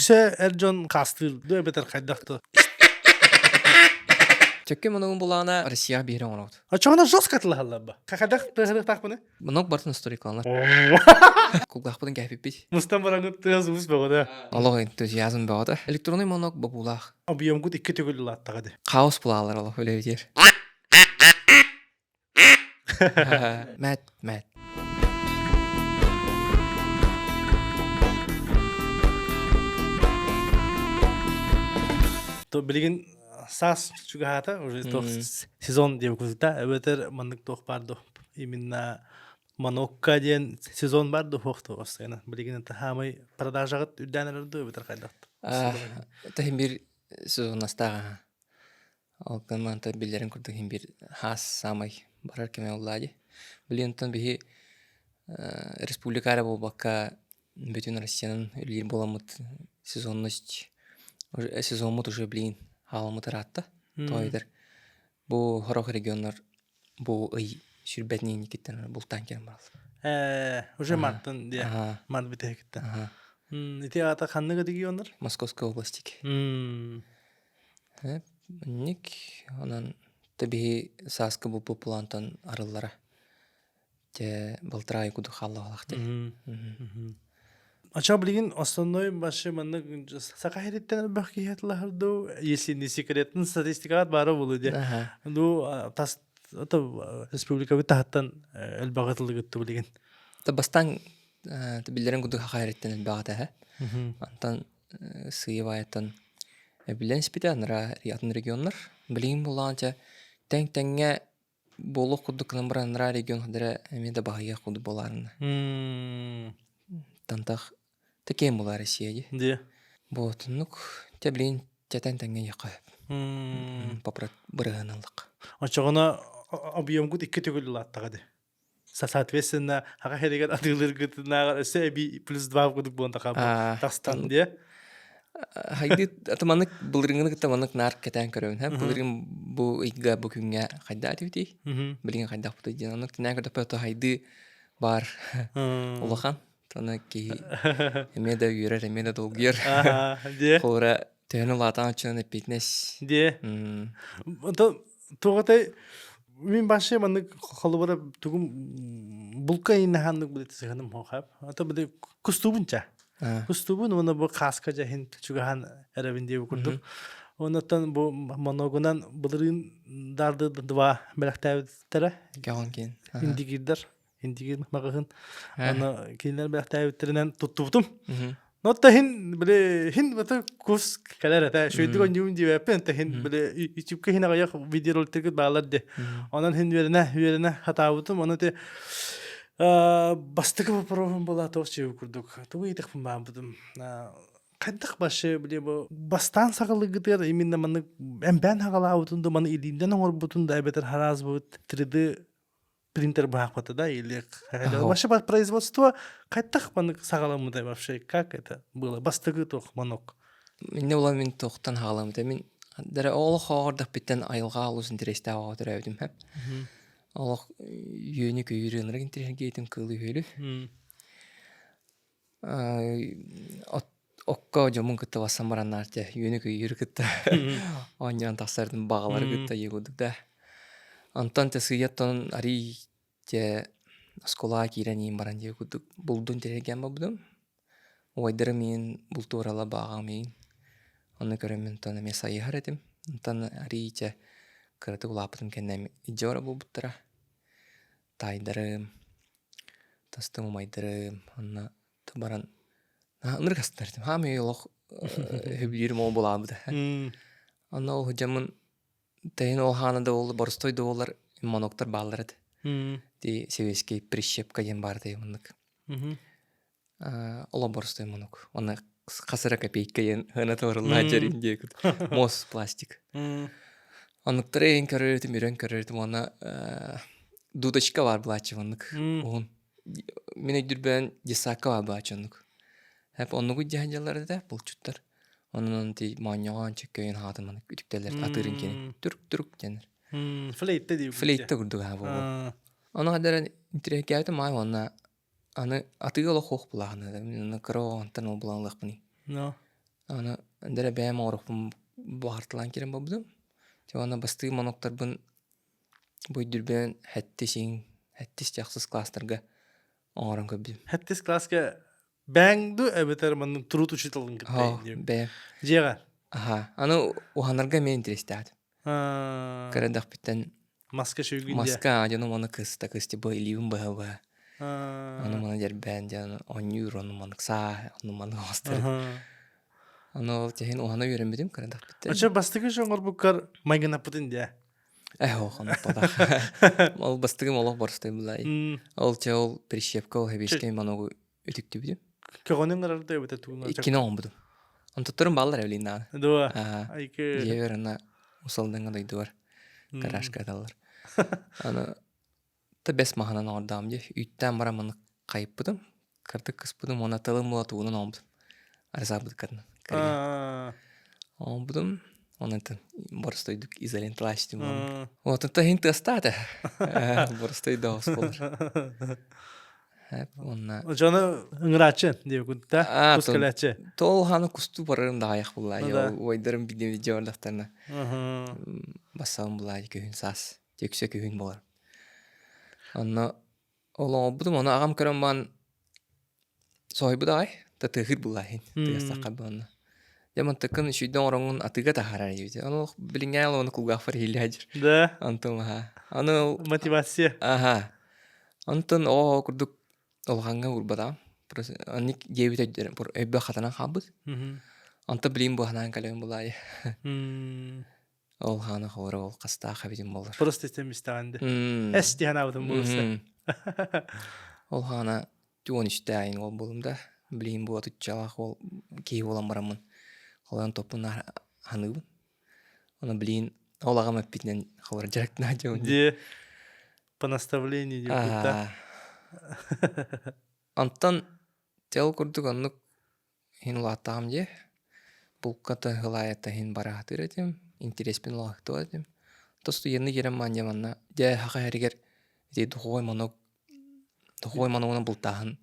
Үксэ эр дьон хаастыыр дуу эбэтэр хайдах да. Чөккө моногун булаана Россия биһири оҥоробут. Очоҕуна жестко атылаһаллар ба. Хайдах тыаһырыахтаахпыны? Моног бартын историкаланар. Кулгаахпытын кээпиппит. Мустан бараҥыт тыас уус бөҕөтө. Олох энтузиазм бөҕөтө. Электронный моног бобуулаах. Объемгут икки төгүл улааттаҕа ди. Хаос булаалар олох үлэбитиэр. Мэт, мэт. То билигин саас чугаһаата уже туох сезон диэбит курдук эбэтэр маннык туох баар дуо именно манокка диэн сезон баар дуо суох дуо постоянно билигин это хаамай продажаҕыт үрдээн эрэр дуо эбэтэр хайдах Тахин бир сезоннастаах Ол гынан биллэрин курдук иһин биир хаас саамай барар кэмэ буоллаа дии. Билигин оттон биһи республика эрэ буолбакка бүтүн Россиянан үлэлиир буоламмыт сезонность сезоммут уже билигин хааламмыт ыраатта. Тоҕо диэтэр бу сорох регионнар бу ый сүүрбэтин инникиттэн бултаан кэлэн бараллар. Уже мартын диye. Март бүтэһикиттэн. Ити аата ханнык регионнар? Московская область. Инник онон тэбиһи сааскы булпут плантан арыллара. Дьэ балтараа кудук хааллаҕалаах дии. Ача билигин основной башы маннык саха сириттэн элбэх киһи атылаһар дуу, если не секретный статистикаҕа баара буолуо дии. Ну тас это республикабыт таһыттан элбэх атылыгытты билигин. Та бастаан биллэрин кудук саха сириттэн элбэх этэ. Антон сыыйа-баайыттан эбиллэн испитэ анараа атын регионнар. Билигин буоллаҕына дьэ тэҥ-тэҥҥэ буолуох курдук гынан баран анараа регион хадара эмиэ да баһыйыах курдук буолаарына. Тантах такиэн буолаа Россия дии. Дии. Буотуннук дьэ билигин дьэ тэҥ-тэҥҥэ иһиэххэ сөп. Попрот бырыһыан ыллахха. Оччоҕуна объемгут икки төгүл улааттаҕа дии. Соответственно, аҕа хэригэр атыылыыргытынааҕар өссө эбии плюс два курдук буолан тахаабыт тастан диэ. Хайды атаманык былырыҥҥыны кытта маннык наар кэтээн көрөбүн һэ. Былырыын бу ыйга бу күҥҥэ хайда этибитий? Билигин хайдахпытый диэн оннук тинээн көрдөхпө то хайды бар улахан. Тоно киһи эмиэ да үөрэр, эмиэ да долгуйар. Диэ. Холура төһөнү улаатан оччонон эппиэтинэс. Диэ. Туоҕатай мин башы маннык холобура тугум булка инаһаннык билет сыһаным хохап. Ата били кустубун ча. Кустубун уонна бу каска жаһин чугахан эрэбин диэби курдук. Оннуттан бу моногунан былырыын дарды два бэлэхтээбиттэрэ. Кэҕон киин. Индигирдер. Индигир маҕаһын. Аны кинилэр бэлэхтээбиттэринэн туттубутум. Нотта хин били хин бата кус кэлэр этэ. Шөйдүк онньуун диэбэппин та хин били ютубка хин аҕыйах видеороликтаргыт баалар де. Онон хин үөрэнэ үөрэнэ хатаабытым. Ону те бастакы вопроһум была туох чиби курдук. Тугу ыйытыахпын бааммытым. Хайдах башы били бу бастаан саҕалыгытыгар именно маннык эмбээн хагалаабытын да маны илиимдэн оҥорбутун да эбэтэр хараас бут 3D принтер быһаахпата да или вообще производство хайдах маннык саҕаламмытай вообще как это было бастакы туох манок Инне була мин туохтан хаҕаламмыта мин дара олох оҕордохпиттэн айылҕа олус интэриэстээх оҕо төрөөбүтүм хэп олох үөнү көйүүрү ынырык интэриэһиргээтим кыылы үһүөлү окко дьоммун кытта бассан бараннаар дьэ үөнү-көйүүрү кытта оонньоон тахсардым баҕалары кытта егудук да онтон те сыыйаттан арый дьэ оскуолаҕа киирэн иин баран дьэ курдук булдун тирэргээн барбытым убайдарым миин бултуурала бааҕам миин ону көрөммүн онтон эмиэ сайыһар этим онтон арый дьэ кыратык улааппытым кэннэ илдьэ барар буолбуттара таайдарым тастыҥ умайдарым онно баран ынырык астынар этим хаамый олох сөбүлүүрүм ол булаабыта онно ол сылдьаммын тэйин ол хаана да буоллар боростой да буоллар моноктор бааллар этэ ти сэбиэскэй прищепка диэн баар этэ оннук олох боростой монок онно хас эрэ копейка диэн сыана туоруллаан дьэрин диэкит муос пластик оннуктары эйин көрөр этим үрэн көрөр этим уонна дудочка баар былааччы оннук уһун мин өйдүүрбүнэн детсадка баар былааччы оннук эп оннугу дьаһан дьаллар этэ булчуттар онон ти моонньоҕоон чөккөйүн хаатын маннык үтүктэллэр атыырын кини түрк түрк диэннэр флейта дии флейта курдук аа буолуо ону хадара интириэһиргээбитим аай уонна Аны атыыга олох суох булааһына. Мин аны кыра оҕонтон ол булан ылыахпыный. No. Аны эндэрэ бэйэм оҥорохпун баҕарталаан киирэн барбытым. Дьэ уонна бастыыр моноктарбын бу өйдүүрбүнэн сэттис иҥ, сэттис ахсыс класстарга оҥорон көрбүтүм. Сэттис класска бэйэҥ дуу эбэтэр маннык труд учууталын кытта Оо, бэйэм. Дьиэҕэ? Аха. Аны уһанарга эмиэ интэриэстээх этим. Кыра эрдэхпиттэн Маска сүүгүн дьэ. маска дьонум ону кыста кысти бу илиибин быһа-быһа ону маны дьэрбээн дьон оонньуур ону маннык саа ону маннык оҥостор. Ону ол иһин уһана үөрэммитим кыра эрдэхпиттэн. Оччо бастакы оҥорбуккар майгынаппытын дьэ. Э ох оноппотох. Ол бастыгым олох боростой булай. Ол чэ ол прищепка ол хэбиэскэй маногу үтүктүбүтүм. Көҕөнүн ырарда эбэтэ тугун Иккини оҥорбутум. Онтотторум бааллар эбилин наада. Дуо. Айкы. Дьиэбэр ана усалдыҥа дойдубар гаражка аталлар. Аны та бэс маһынан оҥордоҕум дии. Үүттээн баран маны хайыппытым. Кырдык кыспытым уонна тылым була тугунан оҥорбутум. Арысаабыткатынан. Оҥорбутум. Онон боростойдук изоленталаачтым. Вот это иһин тыастаата. Боростой да болар. Уонна Дьону ыҥырааччы диэбиккин да кус кэлээччи. Тол ханы кустуу барарым да аҕыйах буллаа. Уойдарым бидем видео бардахтарына. Бассаҕым буллаа күһүн саас. Тексе күһүн болар. Онно ол оҥорбутум, ону аҕам көрөн баран соһуйбут аҕай. Татыахыт буллаа иһин. Тыастахха буонна. Дьэ мантыккын үчүйдэ оҥороҥҥун атыыга таһаарар диэбитэ. Ону билиҥҥээл ону кулгаахпар иһиллэ сылдьар. Да. Онтум аха. Аны Мотивация. Аха. Онтон оо курдук улахаҥҥа уурбатаҕым. Просто оннук диэбит өйбө хатанан хаалбыт. Онтон билигин бу санаан кэлэбин булаайы. Ол хаана ховора ол хастаах эбитим буолар. Просто истэн де. Эс диэн аабытым буолуса. Ол хаана түон үстээйин ол буолум да. Билигин бу отуччалаах ол киһи буолан бараммын. Холоон топпун ханыыбын. Ону билигин ол аҕам эппитинэн холор дьарыктана дьон. Дии. По наставлению диэбит да. Онтон тел курдук оннук иһин улааттаҕым дии. Булка тыһылаайата иһин бараатыыр этим, интэриэспин улааттыа этим. Тостуйанны киирэн манньа манна дьэ саха иһэригэр ити духовой монок духовой моногунан бултааһын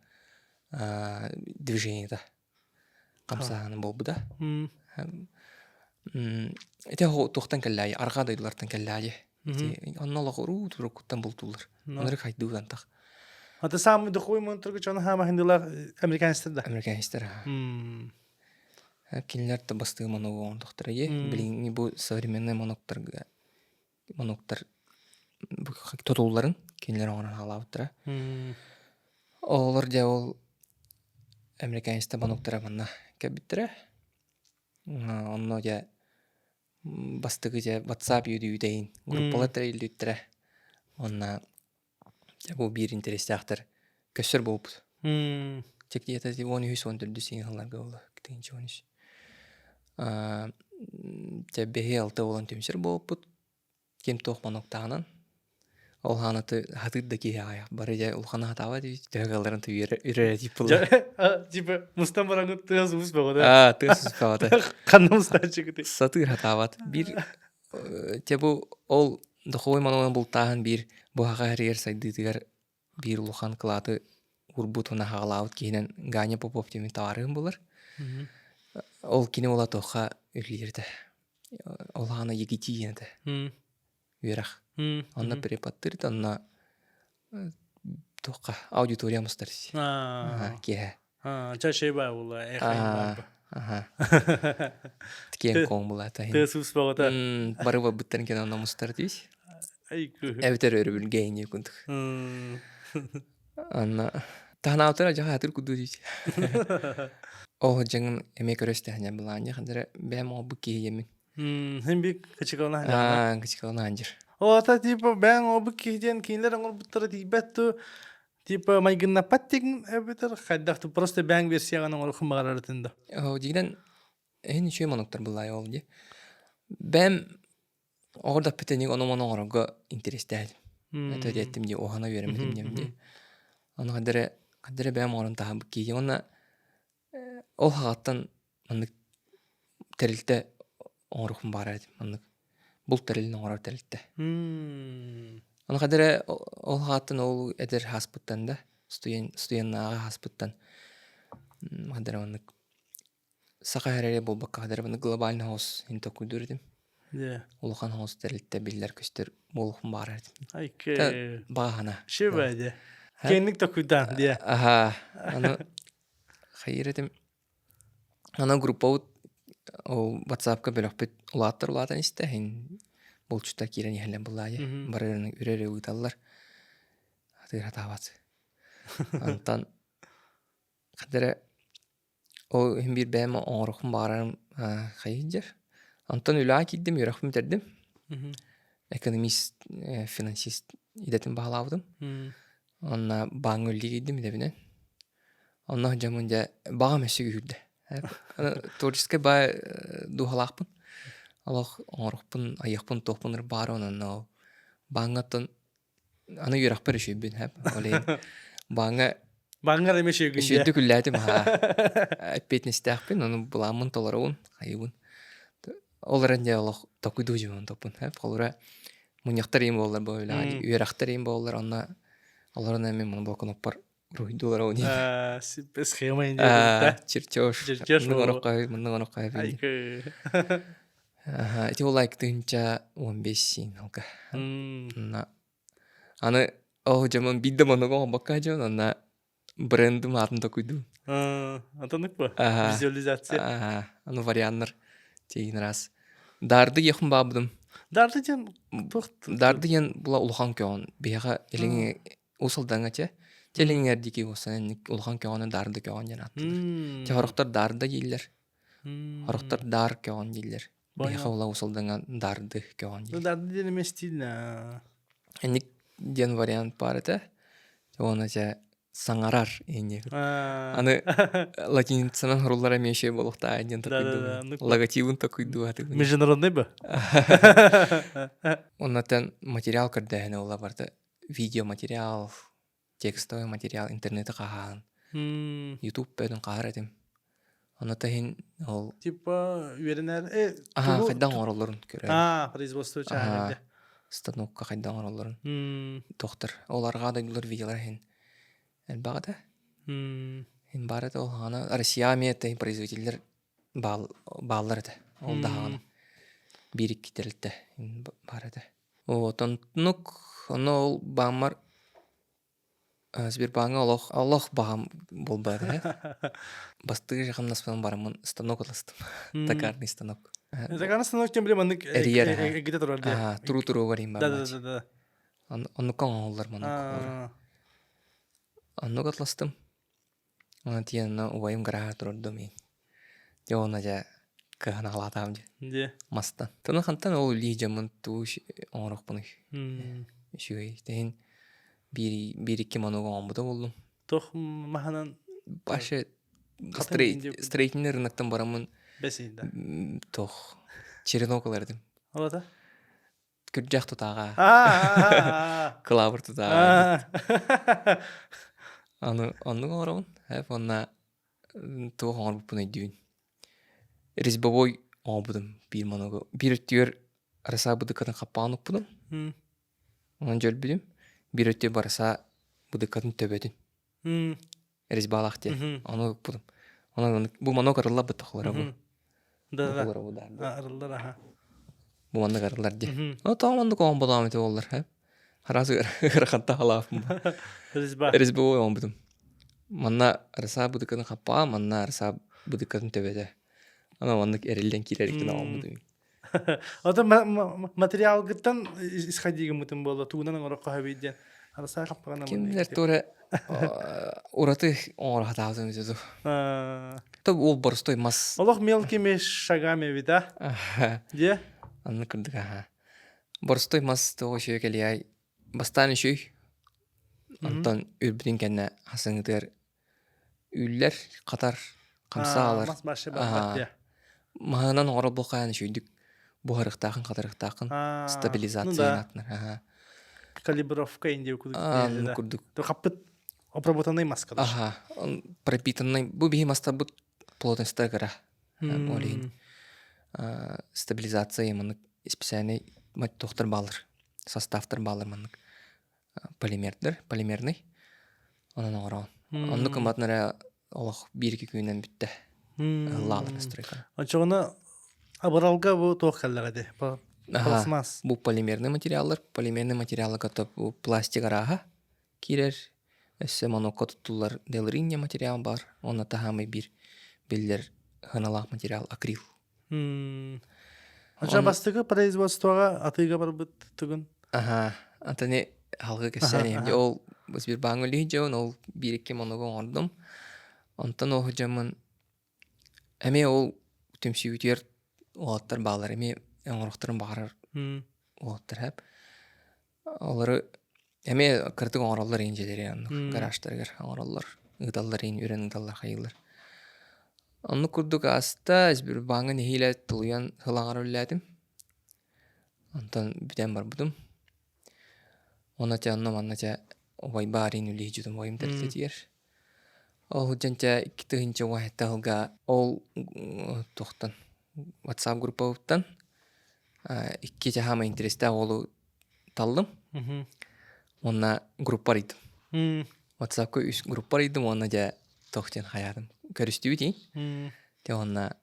движениета хамсааһына буолбута. Ити туохтан кэллээйи арҕаа дойдулартан кэллээйи. Ити онно олох уруу туруккуттан бултууллар. Оннору хайдыылан тах. Это самый духовой монтруга чон хаама хиндилар американецтер да. Американецтер. Кинилэр да бастыы моногу оҥордохторо Билиҥҥи бу современный моноктарга моноктар тутулларын кинилэр оҥорон хаалаабыттара. Олор дьэ ол американецтар моноктара манна кэлбиттэрэ. Онно дьэ бастакы дьэ WhatsApp үөдүйүүтэйин группалар тэриллибиттэрэ. Онно дьэ бу биир интэриэстээхтэр көссөр буолбут. Чэ где-то 13 14 сиҥ сылларга буолла 13. Дьэ бэһи алта буолан түмсэр буолбут. Ким туох моноктааҕынан ол хаанаты хатыыр да киһи аҕыйах бары дьэ улаханы хатаабат эбит төһө кыалларын үрэрэ тип буолла типа мустан бараҥҥыт тыас уус бөҕөтө аа тыас уус бөҕөтө ханна мустааччыгытый сатыыр хатаабат биир те бу ол духовой монолог бултааһын биир бу саха сиригэр сайдыытыгар биир улахан кылааты уурбут уонна хаҕалаабыт киһинэн Ганя Попов диэн табаарыһым булар. Ол кини уола туохха үлэлиир этэ. Ол аана ЕГТ диэн этэ. Үөрэх. Онно преподтыыр онно туохха аудитория мустар киэһэ. Чашей баа була, Аха. Киэҥ куоҥ булаата. Тыас уус бөҕөтө. Бары барбыттарын кэнэ онно мустар дии. Эбэтэр өрөбүлгэ инньэ курдук. Анна таһнаабытара дьаха хатыр курдук дии. Ол дьаҥын эмиэ көрө истэһинэ былаанньа хандара бэйэм оҥорбут киһи диэммин. Хин бик кычыкалана Аа, кычыкалана ханжыр. Ота типа бэйэҥ оҥорбут киһи диэн кинилэр оҥорбуттара тиийбэт ту Типа майгыннаппат диэн эбэтэр хайдах просто бэйэҥ версияҕын оҥоруоххун баҕарарытын да. Дьиҥинэн эһин үчүгэй монуктар былаай ол дии. Бэйэм оҕордоппүтэник ону-маны оҥорорго интэриэстээтим. Это диэттим дии уһана үөрэммитим диэм дии. Ону хадары хадары бэйэм оҥорон таһаабыт киһи уонна ол хаҕаттан маннык тэрилтэ оҥоруохпун баҕарар этим маннык булт тэрилин оҥорор тэрилтэ. Ону хадары ол хааттан ол эдэр хааспыттан да студеннааҕы хааспыттан хадары маннык. Саха эрэ буолбакка хадары глобальный хоос ин токуйдуур этим. Улахан хоос тэрилтэ биллэр-көстөр буолуохпун баҕарар этим. Айкы. Баҕа Шиба дьэ. Киэҥник токуйдаан диэ. Аха. Аны хайыр этим. Аны группабыт ол WhatsApp-ка бөлөхпүт улааттар улаатан истэ. Иһин булчуттар киирэн иһэллэр былаайы. Бары үрэр ыыталлар. Атыыр хатаабат. Антон хадара Ол иһин биир бэйэм оҥоруохпун баҕарарым хайыйдьар. Онтон үлэҕэ киирдим, үөрэхпин бүтэрдим. Экономист, финансист идэтин баһылаабытым. Онно бааҥҥа үлэлии киирдим идэбинэн. Онно дьоммун дьэ баҕам өссө күүһүрдэ. Творческай баай дууһалаахпын. Олох оҥоруохпун, айыахпын, туохпун баар онон ол бааҥҥа оттон Аны үөрэхпэр үчүйбүн хэп. Ол иһин бааҥҥа Бааҥҥа эмиэ үчүйгүн дии. Үчүйдүк үллээтим аһаа. Эппиэтинэстээхпин, ону былааммын толоробун, хайыбын. Ол эрэн дьэ олох токуйдуу дьүһүн топпун хэп. Холобура мунньахтар иим буоллар бу үлэҕэ үөрэхтэр иим буоллар онно олорон эмиэ муну болкуноппор уруһуйдуулар ол Схема индия Чертеж. Чертеж Муннук оҥороххой, муннук оҥороххой Ити ол лайк 1015 син алка. Аны ол дьомон биир да монугу оҥорбокко дьон онно брендим аатын токуйдум. Атынык ба? Визуализация. Аны варианнар тиийин раз. Дарды ехун баабыдым. Дарды диэн туох Дарды диэн була улахан көҕөн. Биһиэхэ илиҥи Уус Алдаҥҥа чэ Телиҥҥэр диэки уоссанан улахан көҕөнү даарда көҕөн диэн ааттыыллар. Чэ сорохтор даарда дииллэр, сорохтор даар көҕөн дииллэр. Биһиэхэ ула Уус Алдаҥҥа дарды көҕөн дииллэр. Дарды диэн эмиэ стильно. Инник диэн вариант баар этэ. Уонна чэ саҥарар инник. Аны латиницанан суруллара эмиэ үчүгэй буолуохтаах диэн такуйдуу. Логотибын такуйдуу хатыыбын. Международный бы? Оннотон материал көрдөөһүнэ ула барыта видеоматериал, текстовый материал интернети хаһаан, YouTube бөтүн хаһар этим. Ону таһин ол Типа үөрэнэр Аха, хайдах оҥороллорун көрөр. Аа, производство чааһыгар. Станокка хайдах оҥороллорун. Тохтор. Ол арҕаа дойдулар видеолар иһин элбэх этэ. Иһин баар этэ ол хаана Россия эмиэ производителлэр бааллар этэ. Ол даҕаны биир икки тэрилтэ баар этэ. Вот оннук онно ол бааммар Сбербааҥҥа олох олох баҕам буолбат этэ. Бастыыр хамнаспынан бараммын станок ыластым. Токарный станок. Токарный станок тем более маннык Эрийэр эгитэ турар дии. Туру туругар иһин Да да да да. Оннукка оҥоһуллар маннык. Оннук атластым. Онон тиийэн онно убайым гарааһа турар миин. Дьэ уонна дьэ кыһан аҕалаатаҕым дьэ. Дьэ. Мастан. Тона хантан ол үлии дьоммун тугу оҥоруохпунуй? Үчүгэй. Тэһин биир биир икки манок оҥорбута буоллум. Туох маһынан Вообще строительный рыноктан бараммын бэсийда. туох черенок ылар этим. Ол это? Күрдьэх тутааҕа. Кылаабыр тутааҕа. Аны оннук оҥоробун. Эп уонна туох оҥорбуппун өйдүүбүн. Резьбовой оҥорбутум биир моногу. Биир өттүгэр арасаа быдыкатын хаппаҕын укпутум. Онон дьөлбүтүм. Биир өттүгэр бараса быдыкатын төбөтүн. Резьбалаах диэн. Ону укпутум. Онон бу манок арыллар быттахлара бу. Да да. Арыллар аха. Бу маннык арыллар дии. Ну тоҕо маннык оҕом болоом ити буоллар һэ. Араас ыараханта халааппын. Резьба. Резьбовой оҥорбутум. Манна арасаа быдыкатын хаппаа, манна арасаа быдыкатын төбөтө. Ана маннык эриллэн киирэриккин оҥорбутум. Ото материалгыттан исходи гыммытым буолла тугунан оҥороххо сөбүй диэн. Арасаа хаппаҕына Кимнэр туора ураты оҥоро сатаабытым ити То ол боростой мас. Олох мелкими шагами эбит а? Дьэ? Анны кырдык аха. Боростой мас тоҕо үчүгэй кэлиэй. Бастаан үчүй. Онтон үрбүтүн кэннэ хасыҥытыгар Үллэр, хатар, хамсаалар. Мас башы барбат дьэ. Маһынан оҥорор буолхайан үчүйдүк буһарыахтаахын, хатарыахтаахын стабилизация аатынар. Калибровка индия курдук. курдук. Хаппыт обработанный маска. Аха, пропитанный. Бу биһи мастарбыт плотностьта кыра. Ол иһин стабилизация маннык специальный туохтар баалар, составтар баалар маннык полимердэр, полимерный. Онон оҥороон. Оннук ыматын эрэ олох биир-икки күнүнэн бүттэ. Ыһыллаалар настройка. Оччоҕуна абыралга бу туох кэллэҕэ ди? Пластмасс. Бу полимерный материаллар. Полимерный материалга то бу пластик арааһа киирэр. Өссө монокко туттуллар делринья материал бар. Онно таһаамай биир биллэр сыаналаах материал акрил. Оччо бастакы производствоҕа атыыга барбыт тугун? Аха, антони халгы кэпсээн иһим. Ол Сбербанк үлүһү дьон, ол биир-икки моногу оҥордум. Онтон ол дьоммун эмиэ ол түмсүүбүтүгэр уолаттар бааллар, эмиэ оҥоруохтарын баҕарар уолаттар эп. Олору эмиэ кыратык оҥороллор иин дьиэлэри оннук гаражтарыгар оҥороллор, ыыталлар иин үрэн ыыталлар хайыыллар. Оннук курдук ааста, Сбербааҥҥа нэһиилэ тулуйан сыл аҥара үлэлээтим. Онтон бүтэн барбытым. Уонна чэ онно манна чэ убайбаар иин үлэһит убайым тэрилтэтигэр. Ол сылдьан чэ 2017 сылга ол туохтан WhatsApp группабыттан икки чэ саамай интэриэстээх уолу таллым. Уонна группа арыйдым. WhatsAppка үс группа арыйдым уонна дьэ туох диэн хайаатым. Көрүстүбүт ии. Дьэ уонна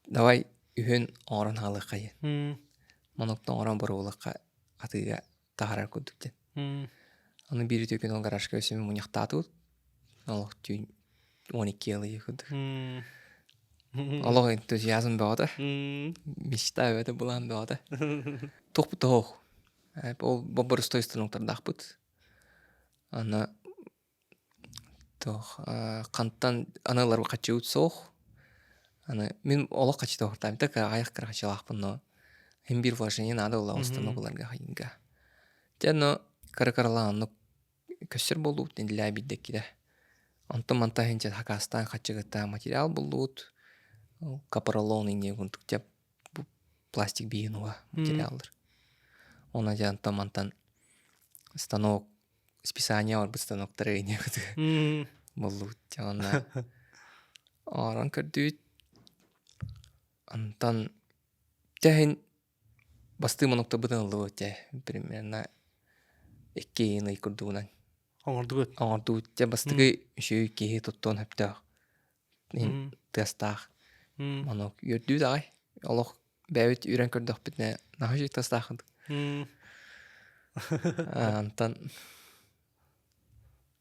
давай үһүн оҥорон хаалыахха диэн. Монуктан оҥорон боруобалыахха атыыга таһаарар курдук диэн. Аны биир үтүө күн ол гаражка өссө мунньахтаатыбыт. Олох түүн 12 ыйы курдук. Олох энтузиазм бөҕөтө. Мечта бөҕөтө, былаан бөҕөтө. Туохпут тоһоох. Ол боборустой станоктардаахпыт. Аны туох хантан аны ылар хаччыбыт суох. Аны мин олох хаччы тоһуртаабыта так аҕыйах кыра хаччылаахпын но им биир вложение надо было установка ыларга хайыҥга. Дьэ но кыра-кыралаан оннук көстөр буоллубут нэдиэлэ биирдэ иккитэ. Онтон мантан иһин хакаастаан хаччыгыттаан материал буллубут. Капролон инньэ курдук дьэ пластик бииһин уга материаллар. Онно дьэ онтон мантан станок списание барбыт станоктары инньэ курдук буллубут. Дьэ онно оҥорон көрдүбүт. Онтон дьэ иһин Бастыы монуктарбытын ыллыбыт дьэ примерно икки ый курдугунан. Оҥордугут? Оҥордубут. Дьэ бастакы үчүгэй киһи туттуон сөптөөх тыастаах монок үөрдүү даҕай. Олох бэйэбит үүрэн көрдөхпүтүнэ наһаа үчүгэй тыастаах Онтон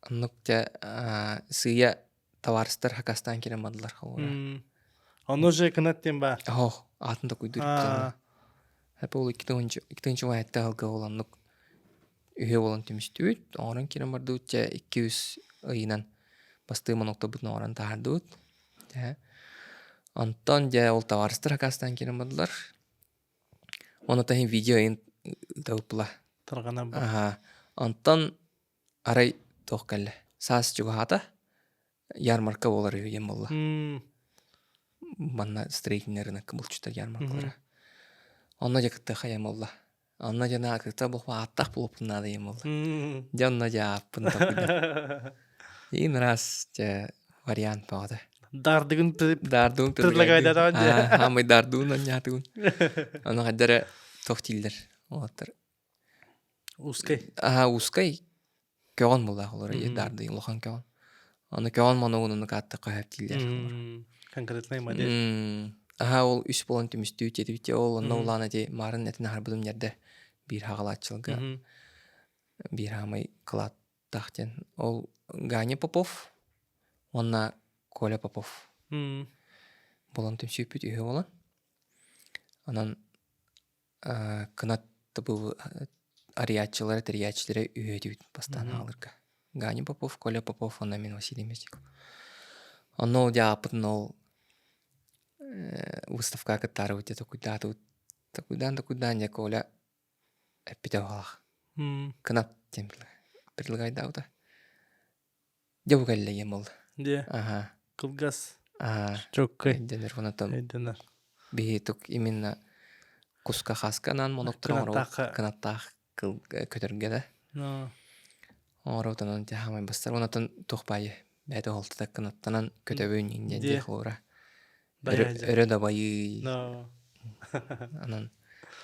оннук дьэ сыыйа табаарыстар хакастаан киирэн бардылар холобура. Ону же кынат диэн баар. Оһ, аатын да куйдур Хэп ол 2000 уһаятта ыһылга ол оннук үһүө буолан түмүстүбүт. Оҥорон киирэн бардыбыт дьэ 2-3 ыйынан бастыы монокторбутун оҥорон таһаардыбыт. Дьэ. Онтон дьэ ол табаарыстар хакастаан киирэн бардылар. Оны таһын видео ыйын ыытабыппыла. Тарҕанар Аха. Онтон Арай туох кэллэ? Саас чугаһаата, ярмарка буолар үһү диэн буолла. Манна строительный рынокка булчуттар ярмаркалара. Онно дьэ кыттыахха диэн буолла. Онно дьэ наада кытта буолуох ааттаах буолуохпун наада диэн буолла. Дьэ онно дьэ ааппын толкуйдам. Иин раз дьэ вариант бөҕөтө. Даардыгын Даардуун предлагайдатаҕын дьэ. Хаамай даардуун анньаатыгын. Ону хайда эрэ туох дииллэр уолаттар Узкай. Аһа узкай көҕөн булаах олор даардый улахан көҕөн. Аны көҕөн моногун ону кааттахха сөп дииллэр. Конкретный модель. Аһа ол үс буолан түмүстүү диэтибит ол онно улаан ити маарын этин аһарбытым ньэрдэ биир хаҕалааччыларга биир хаамай кылааттаах диэн. Ол Ганя Попов уонна Коля Попов буолан түмсүүппүт үһү буолан. Онон кынат бу арыйааччылара, тэрийээччилэрэ үһүөтүбүт бастаан аҕаларга. Ганя Попов, Коля Попов уонна мин Василий Мясников. Онно ол дьааппытын ол выставка кыттаарыбыт дьэ токуйдаатыбыт. Токуйдаан токуйдаан дьэ Коля эппитэ оһолох. Кынат диэн предлагайдаабыта. Дьэ бу кэллэ диэн буолла. Дьэ. Аха. Кылгас. Аа. Чоккай. Өйдөнөр онотон. Өйдөнөр. Биһи тук именно куска хаска анаан моноктор оҥоробут кынаттаах кыл көтөргө да. Оҥоробут онон дьэ хаамай бастар. Онотон туох баайы бэйэтэ оһолтута кынаттанан көтөбүн диэн диэх холобура. Өрө дабайыы. Анан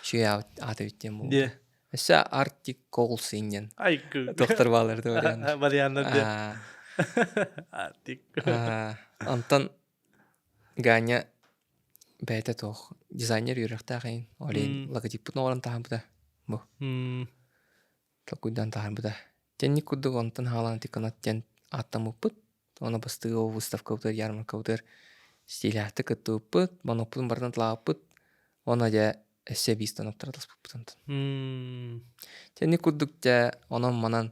үчүгэй аата эбит диэн буолла. Өссө Arctic Coal диэн Айгы. доктор баалар да вариант. Варианнар диэн. Артик. Онтон Ганя бэйэтэ туох дизайнер үөрэхтээх эйин. Ол иһин логотиппытын оҥорон таһаарбыта. Бу. Толкуйдаан таһаарбыта. Тэнник курдук онтон хаалан ити диэн ааттаммыппыт. Оны бастыгы выставкабытыгар, ярмаркабытыгар стилээхтик кыттыбыппыт, моноппутун барытын талаабыппыт. Уонна дьэ өссө эбии станоктары таспыппыт онтон. Тэнник курдук дьэ онон-манан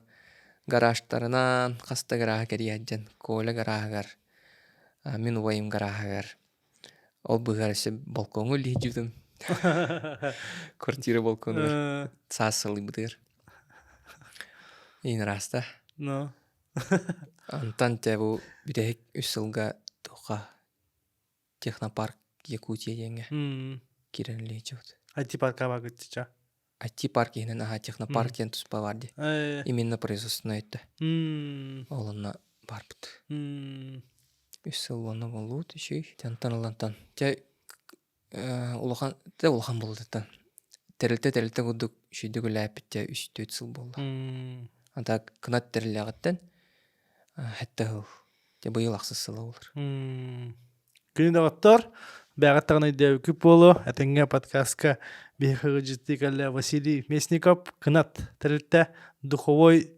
гаражтарынан хас да гарааһы кэрийэ сылдьан Коля гарааһыгар, мин убайым гарааһыгар ол быыһыгар өссө балкоҥҥа үллэһидьибитим. Квартира балконугар саас сылыйбытыгар. Иин ыраста. Но. Онтон дьэ бу бүтэһик үс сылга туохха Технопарк Якутия диэҥҥэ киирэн үлэлиэччибит. IT-парка баагытча. IT-парк иһинэн аһа технопарк диэн туспа бар дии. Именно производственный өттө. Ол онно барбыт. Үс сыл уонна буолуут үчүй. Онтон ылантан. Дьэ улахан дьэ улахан буолуутуттан тэрилтэ тэрилтэ курдук үчүйдүк үлээппит дьэ үс-түөрт сыл буолла. Ата кынат тэриллэҕиттэн сэттэ сыл. Дьэ быйыл ахсыс сыла буолар. Күнү доҕоттор, бэҕэт даҕаны өйдөөбүккүт буолуо. Этэҥҥэ подкастка биһиэхэ ыалдьыттыы кэллэ Василий Местников, Кынат тэрилтэ духовой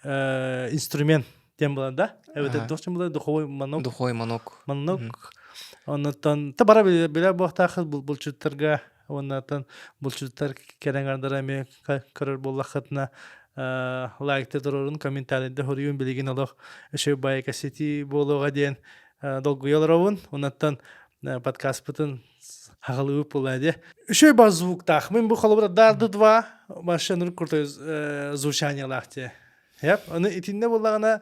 инструмент диэн буолар да? Эбэтэр туох диэн буолар? Духовой манок. Духовой манок. Манок. Оннуттан та бара билэ буохтаах булчуттарга уоннатан булчуттар кэлэн ардара эмиэ көрөр буоллаххытына лайкта турорун комментарийда хоруйун билигин олох үчүгэй байка сити буолуоҕа диэн долгуйа олоробун. Оннуттан подкастпытын хагалыбыт буолла дии. Үчүгэй бар звуктаах. Мин бу холобура дарды два машина крутой звучаниелаах дии. Яп, аны итиннэ буоллаҕына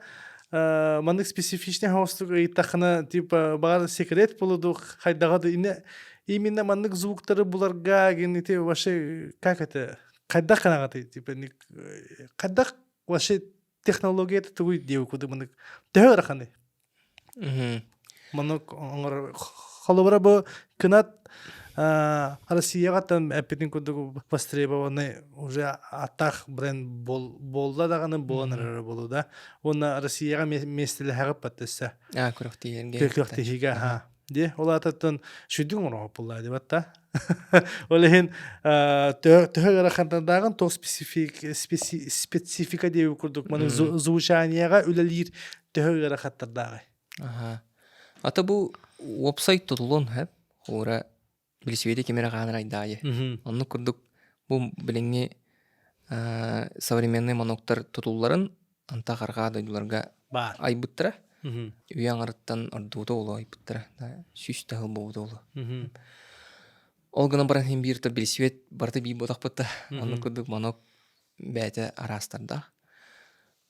маннык специфичный хаустук ыйыттаххына типа баҕар секрет буолуду хайдаҕа да инне именно маннык звуктары буларга ити вообще как это хайдах гынаҕытый типа хайдах вообще технологията тугуй диэбит курдук маннык төһө ыараханый Маннык оҥорор холобура бу кынат Россияҕа там эппитин курдук востребованный уже аттаах бренд буолла даҕаны буолан эрэр буолуу да. Уонна Россияҕа миэстэлэһэҕит баттессе. Аа күрэхтэһиигэ. Күрэхтэһиигэ аха. Ди ол аатыттан сүдүн оҥоро буолла дибат та. Ол иһин төһө ыарахантардааҕын туох специфика диэби курдук маны звучаниеҕа үлэлиир төһө ыарахаттардааҕый? Аха. Ата бу уопсай тутулун хэп хуура билисибиэти ким эрэ хаанар айдаайы. Оннук курдук бу билиҥҥи современный моноктар тутулларын антах арҕаа дойдуларга Баар. айбыттара. Үйэ аҥарыттан ордуута оло айбыттара. Сүүс да сыл буолбута оло. Ол гынан баран иһин биир то билисибиэт барыта биир буотахпыт да. Оннук курдук монок бэйэтэ араастардаах.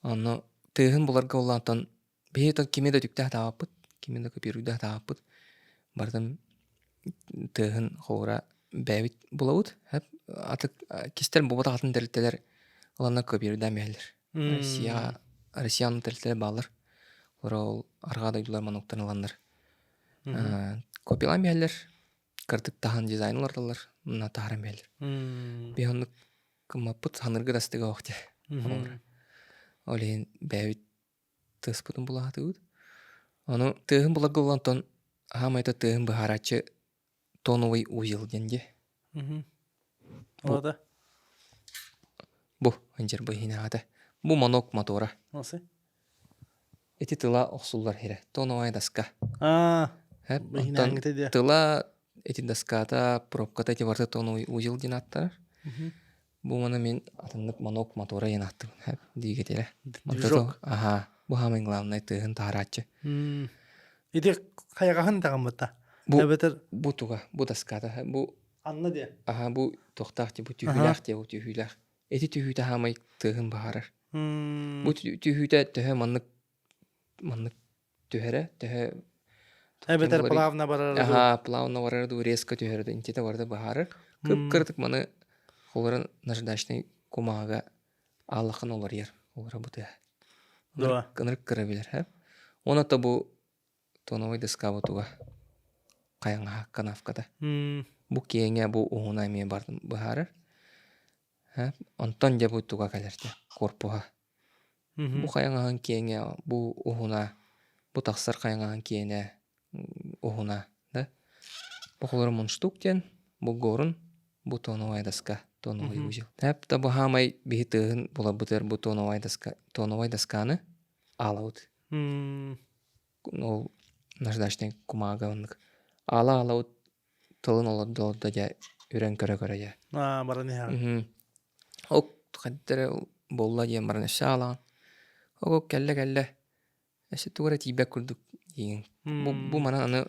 Онно тыаһын буларга улаатан биһиги оттон кими да үтүктэ сатаабаппыт, кими да копируйда сатаабаппыт. Барытын тыаһын холобура бэйэбит булабыт. Атык кистэр буолбатах атын тэрилтэлэр ыланнар копируйдаан биһэллэр. Россияҕа Россияны тэрилтэлэр бааллар. Олор ол арҕаа дойдулар монуктарын ыланнар копиялаан биһэллэр. Кырдык таһан дизайн уларыталлар, мына таһааран биһэллэр. Биһи оннук гыммаппыт, саныырга да астыга ох дии. Ол иһин бэйэбит тыаспытын булаатыбыт. Ону тыаһын буларга булан онтон аһаамайта тыаһын быһаарааччы тоновый узел диэн дии. Бу, бу ынчыр бу иһинэҕэтэ. Бу монок мотора. Ити тыла охсуллар иһирэ. Тоновая доска. Аа, Оттон тыла ити доската, пробката ити барыта тоновый узел диэн ааттанар. Бу маны мин атыннык манок мотора диэн ааттыыбын диигэтилэ. Движок. Аха, бу самый главный тыаһын таһарааччы. Ити хайаҕаһын таҕаммыта. Бу Эбэтэр бу туга, бу доската, бу анна диэ. Аха, бу туохтаах дии, бу түһүүлээх диэ, бу түһүүлээх. Ити түһүүтэ хаамай тыаһын баһарар. Бу түһүүтэ төһө маннык маннык түһэрэ, төһө Эбэтэр плавно барара дуу. Аха, плавно барара дуу, резко түһэрэ дуу, интитэ барыта быһаарар. Кып-кыратык маны холорон наждачный кумааҕыга ааллаххына уларыйар. Олора бу тыа. Дуо. Ынырык кыра билэр, һэ. Уонна то бу тоновый доска бу туга хайаҥаһа канавката. Бу киэҥэ, бу уһуна эмиэ быһаарар. Онтон дьэ бу туга кэлэр дьэ, корпуһа. Бу хайаҥаһын киэҥэ, бу уһуна, бу тахсар хайаҥаһын киэнэ уһуна да. Бу холоро мундштук диэн, бу горун, бу тоновая доска, тоновый узел. Тэп да бу хаамай биһи тыаһын буларбытыгар бу тоновая доска, тоновая досканы аалабыт. Ол наждачный кумаага оннук. Аала аалабыт тылын олордо олордо дьэ үрэн көрө-көрө дьэ. Аа, баран иһэҕин. Ок хайдах эрэ буолла диэн баран өссө аалаҕын. Ок кэллэ кэллэ. Өссө тугу эрэ тиийбэт курдук диигин. Бу бу манан аны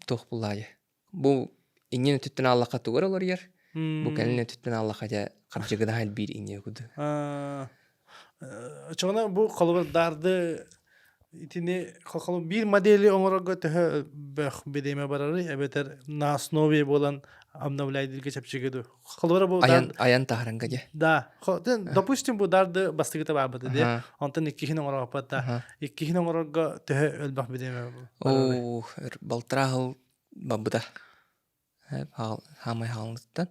туох буллаайы. Бу иннин өттүттэн ааллахха тугу эрэ уларыйар. Бу кэлин өттүттэн ааллахха дьэ хабдьыгынаһа элбиир инньэ курдук. Оччоҕуна бу холобур дарды итини холобур биир модели оҥорорго төһө бөх бириэмэ барарый эбэтэр на основе буолан обновляйдыырга чэпчэки дуу? Холобура бу Айан айан таһаранга дьэ. Да. Допустим бу дарды бастакыта баабыта дии. Онтон иккиһин оҥороппат да. Иккиһин оҥорорго төһө элбэх бириэмэ барарый? Оо, балтараа сыл барбыта. Хаамай хаалыттан.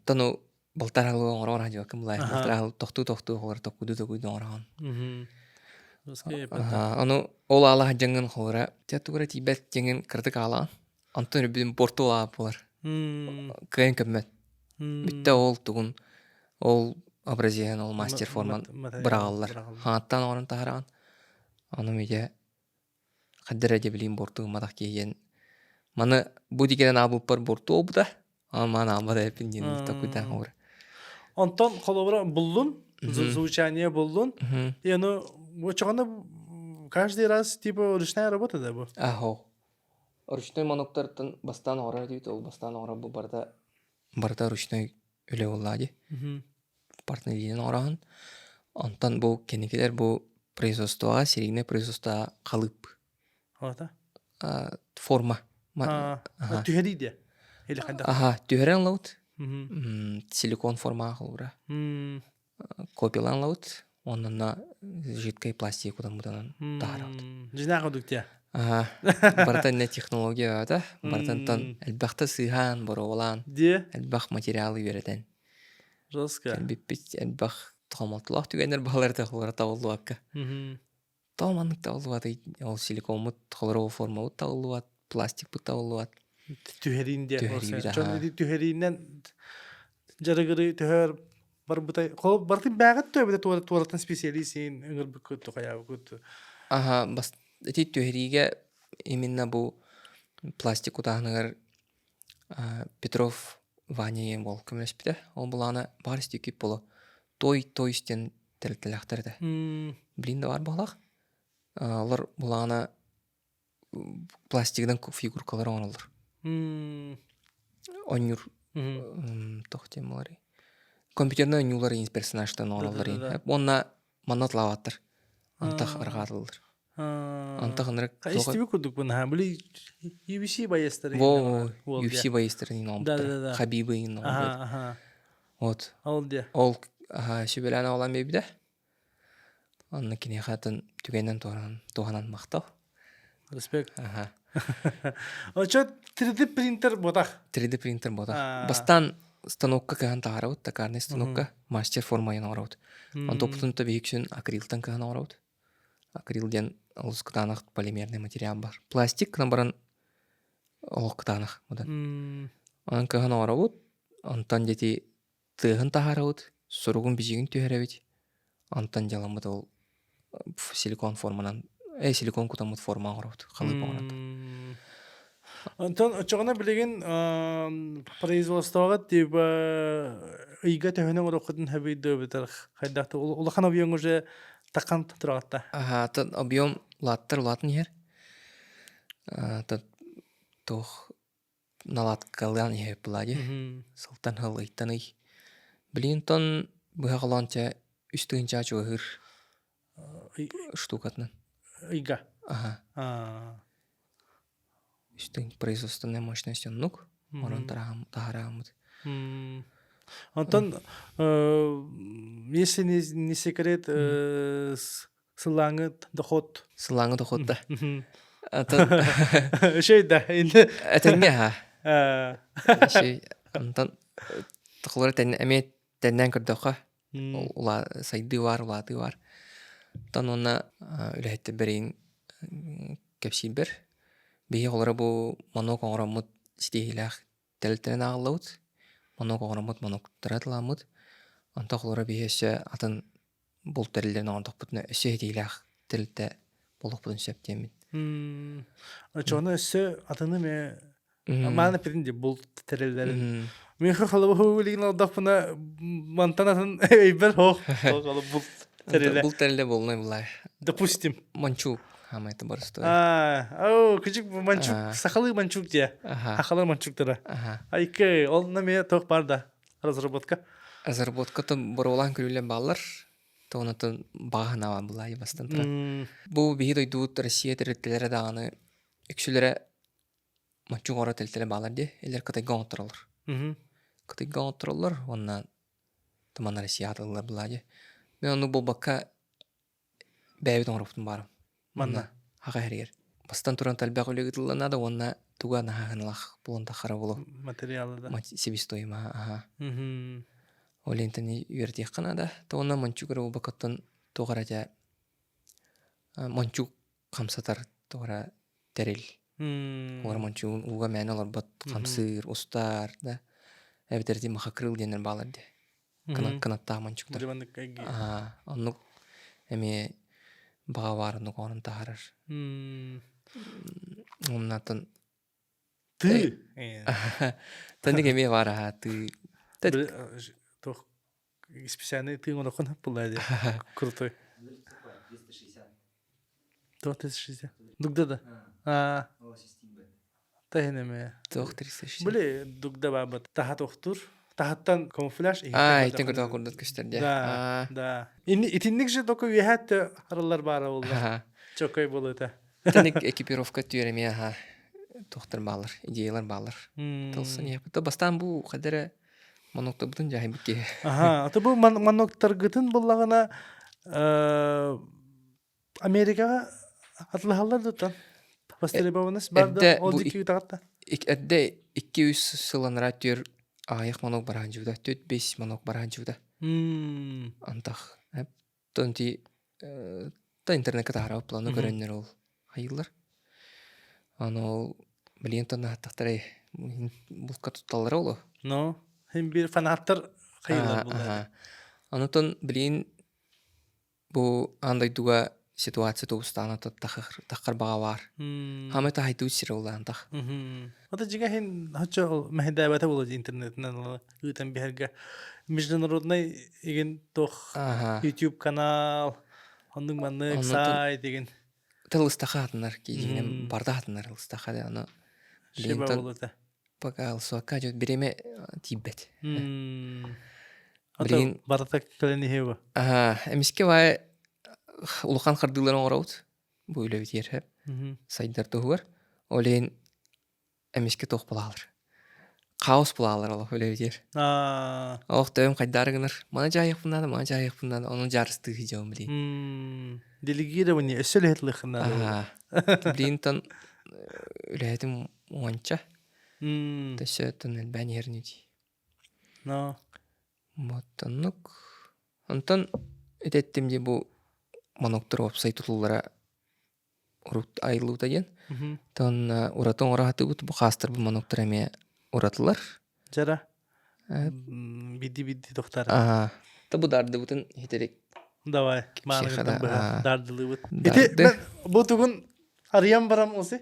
Тону балтараа сыл оҥорор дьуоккум былай. Балтараа сыл тохтуу-тохтуу холор токкуду-токуйду оҥороҕун. Ону ол аала дьаҥын холора тя тугура тиийбэт дьаҥын кыратык аалаан. Онтон үрбүтүн порту аап буолар. Кыайан көммөт. Бүттэ ол тугун ол образеһын ол мастер форман быраҕаллар. Хаҥаттан оҥорон таһараҕын. Ону мигэ Хайда эрэ дьэбилиин буорту гымматах киһи диэн маны бу дигэнэн аабыппар буорту буолбута ама маан аабат эбиппин диэн толкуйдаан холобура Онтон холобура буллун, звучание буллун, и ону очоҕоно каждый раз типа ручная работа да бу? Ахо. Ручной маноктартан бастаан оҥорор этибит, ол бастаан оҥорор бу барыта барыта ручной үлэ буоллаа дии. Партнеринэн оҥороһун. Онтон бу кэнникилэр бу производствоҕа, серийное производство халыып. Ота? Форма. Түһэрии диэ? Или хайдах? Аха, түһэрэн ылабыт. Силикон формаҕа холобура. Копиялаан ылабыт. Оннуна жидкай пластик кутаммытынан таһаарабыт. Дьинаах курдук диэ? Аха. Барыта иннэ технология баата. Барытынтан элбэхтэ сыыһаан, боруобалаан, элбэх материалы үөрэтэн. Жестко. Кэлбиппит элбэх хомолтолоох түгэннэр баалар этэ холоро табыллыбакка. Тоҕо маннык табыллыбатый? Ол силикоммут холоро формабыт табыллыбат, пластикпыт табыллыбат. Түһэриин диэн Дьон ити түһэриинэн дьарыгыры төһөр барбытай хол бартын бээҕит төбөтө туораттан специалист ыҥырбыккыт тухайаабыккыт. Аха, бас ити түһэриигэ именно бу пластик кутааһыныгар Петров Ваня диэн уол көмөлөспүтэ. Ол былаана баар истиэккит буолуо. Той той диэн тэрилтэлээхтэр этэ. Билин да баар буоллах. Олор былаана пластигынан фигуркалар оҥороллор. Оонньуур туох диэн буоларый? Компьютернай оонньуулар персонажтан оҥороллор. Уонна манна тылаабаттар. Антах арҕаатыллар. Антах ынырык Истиби курдук бу били UFC боецтары Во, UFC боецтарын оҥорбуттар. Хабибы оҥорбут. Вот. Ол диэ. Ол сүбэлээн оҕолон биэрбитэ. Онно киниэхэ атын түгэнинэн туһанан туһанан махтал. Респект. Аха. Очо 3D принтер ботах. 3D принтер ботах. Бастаан станокка кыһан таһаарабыт, токарный станокка мастер формайын оҥоробут. Онтоппутун та биһиксин акрилтан кыһан оҥоробут. Акрил диэн олус кытаанах полимерный материал бар. Пластик гынан баран олох кытаанах. Онон кыһан оҥоробут, онтон дети тыаһын таһаарабыт, суругун-бичигин түһэрэбит. Онтон дьаламмыт ол силикон форманан, э силикон кутаммыт форма оҥоробут, халыып оҥорон. Онтон оччоҕуна билигин производствоҕа типа ыйга төһөнөн оҥоруоххутун сөбүй дуо эбэтэр хайдах улахан объем уже такхан тураҕатта? Аха, объем улааттар улаатан иһэр. Туох наладкалаан иһэр буолаа дии. Сылтан сыл, ыйтан ый. Билигин тон быһа холоон чэ үс тыһыынча чугаһыыр штукатынан. Ыйга? Аха. Үс тыһыынча производственная мощность оннук. Онон таһарааммыт. Онтон если не секрет Сылааҥы доход. Сылааҥы доход да. Үчүй да. Этэҥҥэ аһа. Үчүй. Онтон холобура эмиэ тэннээн көрдөххө. Сайдыы баар, улаатыы баар. Оттон уонна үлэһиттэрбэр кэпсиирбэр биһиги оҕолоро бу монуок оҥороммут ситиһиилээх тэрилтэнэн ааҕыллабыт. Монуок оҥороммут монуоктары атылааммыт. Онтон оҕолоро биһи өссө атын булт тэриллэрин оҥордохпутуна өссө ситиһиилээх тэрилтэ буолуохпутун сөп диэммит. Оччоҕуна өссө атыны эмэ мааны эппитин дии булт тэриллэрин. Миэхэ холобур билигин олордохпуна мантан атын өйбөр хоох булт тэрилэ. Булт тэрилэ буолунай булай. Допустим. Мончук хаамай это боростуой. А, оо, кыжык манчук, сахалыы манчук дии. Хахалар манчуктара. Айкы, ол наме туох бар да разработка. Разработка-то боруолаан көрүүлэн бааллар. Тоҕунатын баҕа санаабан былаайы бастан туран. Бу биһи дойдубут Россия тэрилтэлэрэ даҕаны үксүлэрэ моччу оҥоро тэрилтэлэрэ бааллар дии. Илэр Кытайга оҥоттороллор. Кытайга оҥоттороллор уонна туман Россияҕа атыллар былаа дии. Мен оннук буолбакка бэйэбит оҥоробутун баарым. Манна. Аҕа иһэригэр. Бастан туран элбэх үлэ ыытыллан наада уонна туга наһаа сыаналаах буолан таххара буолуо. Материалы да. Себестоимость аха. Ол иһин үөрэтиэххэ наада. То уонна мончук эрэ буолбаккаттан туох эрэ дьэ мончук хамсатар туох эрэ тэрил. Олор мончугун ууга мээнэ олорбот хамсыыр, устар да. Эбэтэр ити махакрыл диэннэр баалар дии. Кынаттаах мончуктар. Оннук эмиэ баҕа баар оннук оҥорон таһаарар. Оннуттан Тыы. Тыннык эмиэ баар аһаа тыы. Туох специальный тыы оҥороххун булла дии. Крутой. 360. Дугда да. Аа. Таһын эмэ. Туох 360. Били дугда баабыт таһа тохтур. Таһаттан камуфляж Аа, итин курдук курдук көстөр дии. Да, да. Итинник же только үөһээт арыллар баара буолла. Чокой буолута. Итинник экипировка түөр эмиэ аха туохтар баалар, идеялар баалар. Тылсан иһэппит. Бастаан бу хадара Монуктарбытын дьаһайбыт киһи. Аха, аты бу моноктаргытын буллаҕына Америкаҕа атылаһаллар да оттон. Востребованность бар да ол диэки ыытаҕат Эрдэ 2-3 сыл анараа түөр аҕыйах монок бараан дьыбыта, 4-5 монок бараан дьыбыта. Антах Тон ти та интернекка таһаарабыт планы көрөннөр ол хайыылар. Аны ол билигин тоннаһаттахтарай булка тутталлара оло. Но, хин бир фанаттар хайыылар буллар. Онутон билигин бу аан дойдуга ситуация тубустаана таххар баҕа баар. Хамай таһайтыбыт сирэ улаантах. Ата дьиҥэ иһин оччо мэһэйдээбэтэ буолуо интернетинэн ыытан биһэргэ международный игин туох YouTube канал оннук маннык сайт игин тыл ыстаха атынар киинэн барда атынар ыстаха да ону пока алсуакка дьон бириэмэ тиийбэт. Билигин барыта кэлэн иһиэ эмискэ баай улахан хардыылары оҥоробут бу үлэбитигэр сайдар туһугар ол иһин эмискэ туох булаалар хаос булаалар олох үлэбитигэр олох төбөм хайдаары гынар маны дьаайыахпын наада маны дьаайыахпын наада ону дьаарыстыы сылдьабын билигин делегирование өссө үлэһит ылыаххын наада билигин үлэһитим уонча өссө элбээн иһэр дии Но Вот оннук. Онтон ити эттим дии бу моноктор уопсай тутуллара урут айыллыбыта диэн. Тон ураты оҥоро сатыыбыт бу хаастарбыт моноктор эмиэ уратылар. Дьара. Бидди-бидди тохтар. Аа. Та бу даардыбытын хитерик. Давай, мааныгыттан быһа даардылыыбыт. Ити бу тугун арыйан барам оси.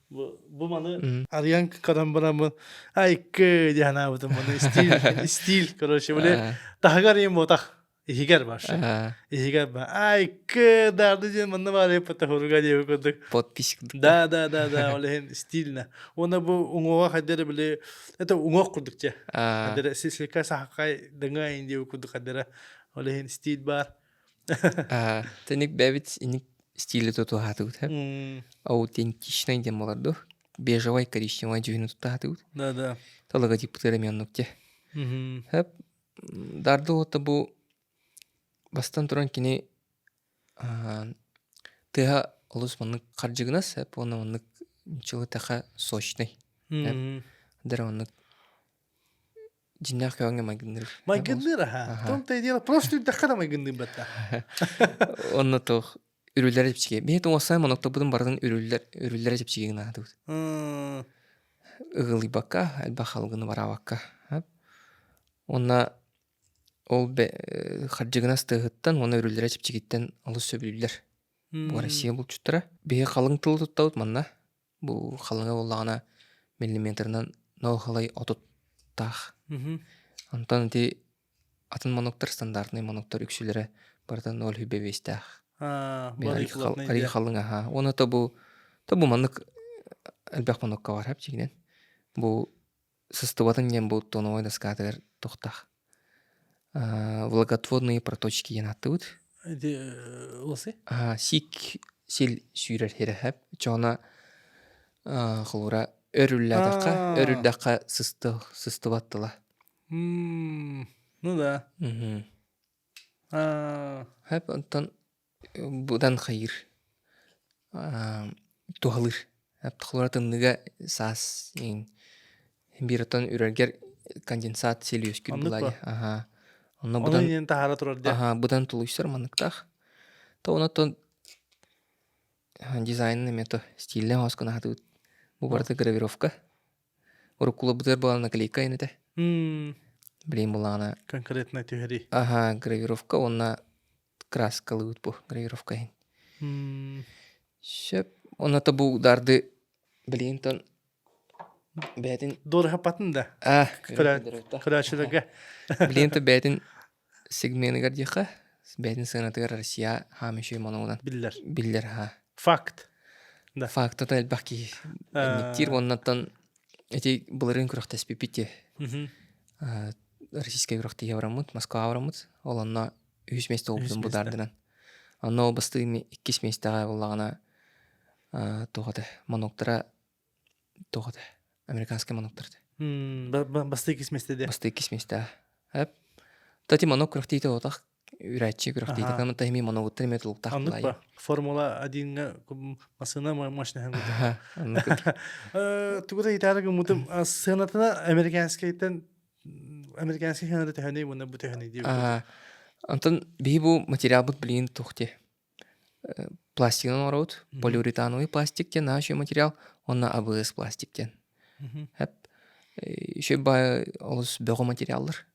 Бу, бу маны арыйан көрөн бараммын айкы дии санаабытым маны стиль стиль короче били таһыгар иин буотах иһигэр вообще иһигэр ба айкы дарды диэн манна баар эппэтэ хуруга диэби курдук подпись да да да да ол иһин стильно уонна бу уҥуоҕа хайдары били это уҥуох курдук дьэ хайдары слегка сахакай дыҥа иин диэби курдук хайдары ол иһин стиль баар Тэник бэбит иник стили тутуһаатыбыт аутентичный диэн буолар дуо бежевай коричневай дьүһүнү туттаатыбыт да да то логотиппытыгар эмиэ оннук дьэ Хөп дарды уота бу бастан туран кини тыаһа олус маннык хардьыгынас хөп уонна маннык чылы тэхэ сочный дэр оннук. Дьиннээх көҕүҥҥэ майгынныыр. Майгынныыр аха. Том-то и дело, просто үрдэххэ да майгынныыр батта. Онно туох үрүллэрэ чэпчэки. Биһи туҥуоссай моноктобутун барытын үрүллэр үрүллэрэ чэпчэки гынаатыбыт. Ыгылыйбакка, элбэх халгыны бараабакка. Уонна ол хардьыгынас тыаһыттан уонна үрүллэрэ чэпчэкиттэн олус сөбүлүүллэр. Бу Россия булчуттара. Биһи халыҥ тылы туттабыт манна. Бу халыҥа буоллаҕына миллиметрынан нолхалай отуттаах. Онтон ити атын моноктар стандартный моноктар үксүлэрэ барыта ноль хүбэ биэстээх. Арый халыҥ аха. Уонна то бу то бу маннык элбэх монокка бар хапчигинен. Бу сыстыбатын диэн бу тоновой доскатыгар тохтах. Влаготводные проточки диэн ааттыбыт. Ити Сик сил сүүрэр хирэхэп. Чоона холура өр үллээтэххэ, өр үрдэххэ сысты сыстыбат тыла. Ну да. Хэп онтон быдан хайыыр туһалыыр. Холобура тымныыга саас биир оттон үрэргэр конденсат сил үөскүүр Оннук буолаа дуо? дии. Аһаа. Онно Ону быдан иһин таһаара турар дии. аһаа быдан тулуйсар манныктаах. То онон дизайнын эмиэ то стильнээх оскун аһатыбыт. Бу барыта гравировка. Уруккуларбытыгар буолан наклейка ин этэ. Билигин буллаҕына Конкретно түһэрии. аһаа гравировка уонна краскалыыбыт бу гравировка иһин. Сөп. Онно то бу ударды билигин тон бэйэтин Дуораһаппатын да. А, Көрөөччүлэргэ. Билигин то бэйэтин сегменыгар диэххэ, бэйэтин сыанатыгар Россия хаам үчүгэй моногунан биллэр. Биллэр ха. Факт. Да. Фактата элбэх киһи инниктиир уоннаттан ити былырыын күрэхтэспиппит дии. Российскай күрэхтэһии бараммыт, Москваҕа бараммыт. Ол онно үһүс миэстэ буолбутун бутаардынан. Онно ол бастыы иккис миэстэҕэ буоллаҕына туох этэ моноктара туох этэ американскай моноктар этэ. Бастыы иккис миэстэ дии. Бастыы иккис миэстэ. Эп. Тати монок күрэхтиитэ отах үрээччи күрэхтиитэ кама тахими моногуттар эмиэ тулуктаах Оннук ба. Формула 1-ҥа массыына мощнаһын курдук. Тугу да итаары гыммытым сыанатына американскайтан американский сыаната төһөнүй уонна бу төһөнүй диэбит. Онтон биһи бу материалбыт билигин туох диэ пластигынан оҥоробут. Полиуретановый пластик диэн наһаа үчүгэй материал уонна АБС пластик диэн. Эп үчүгэй баайы олус бөҕө материаллар.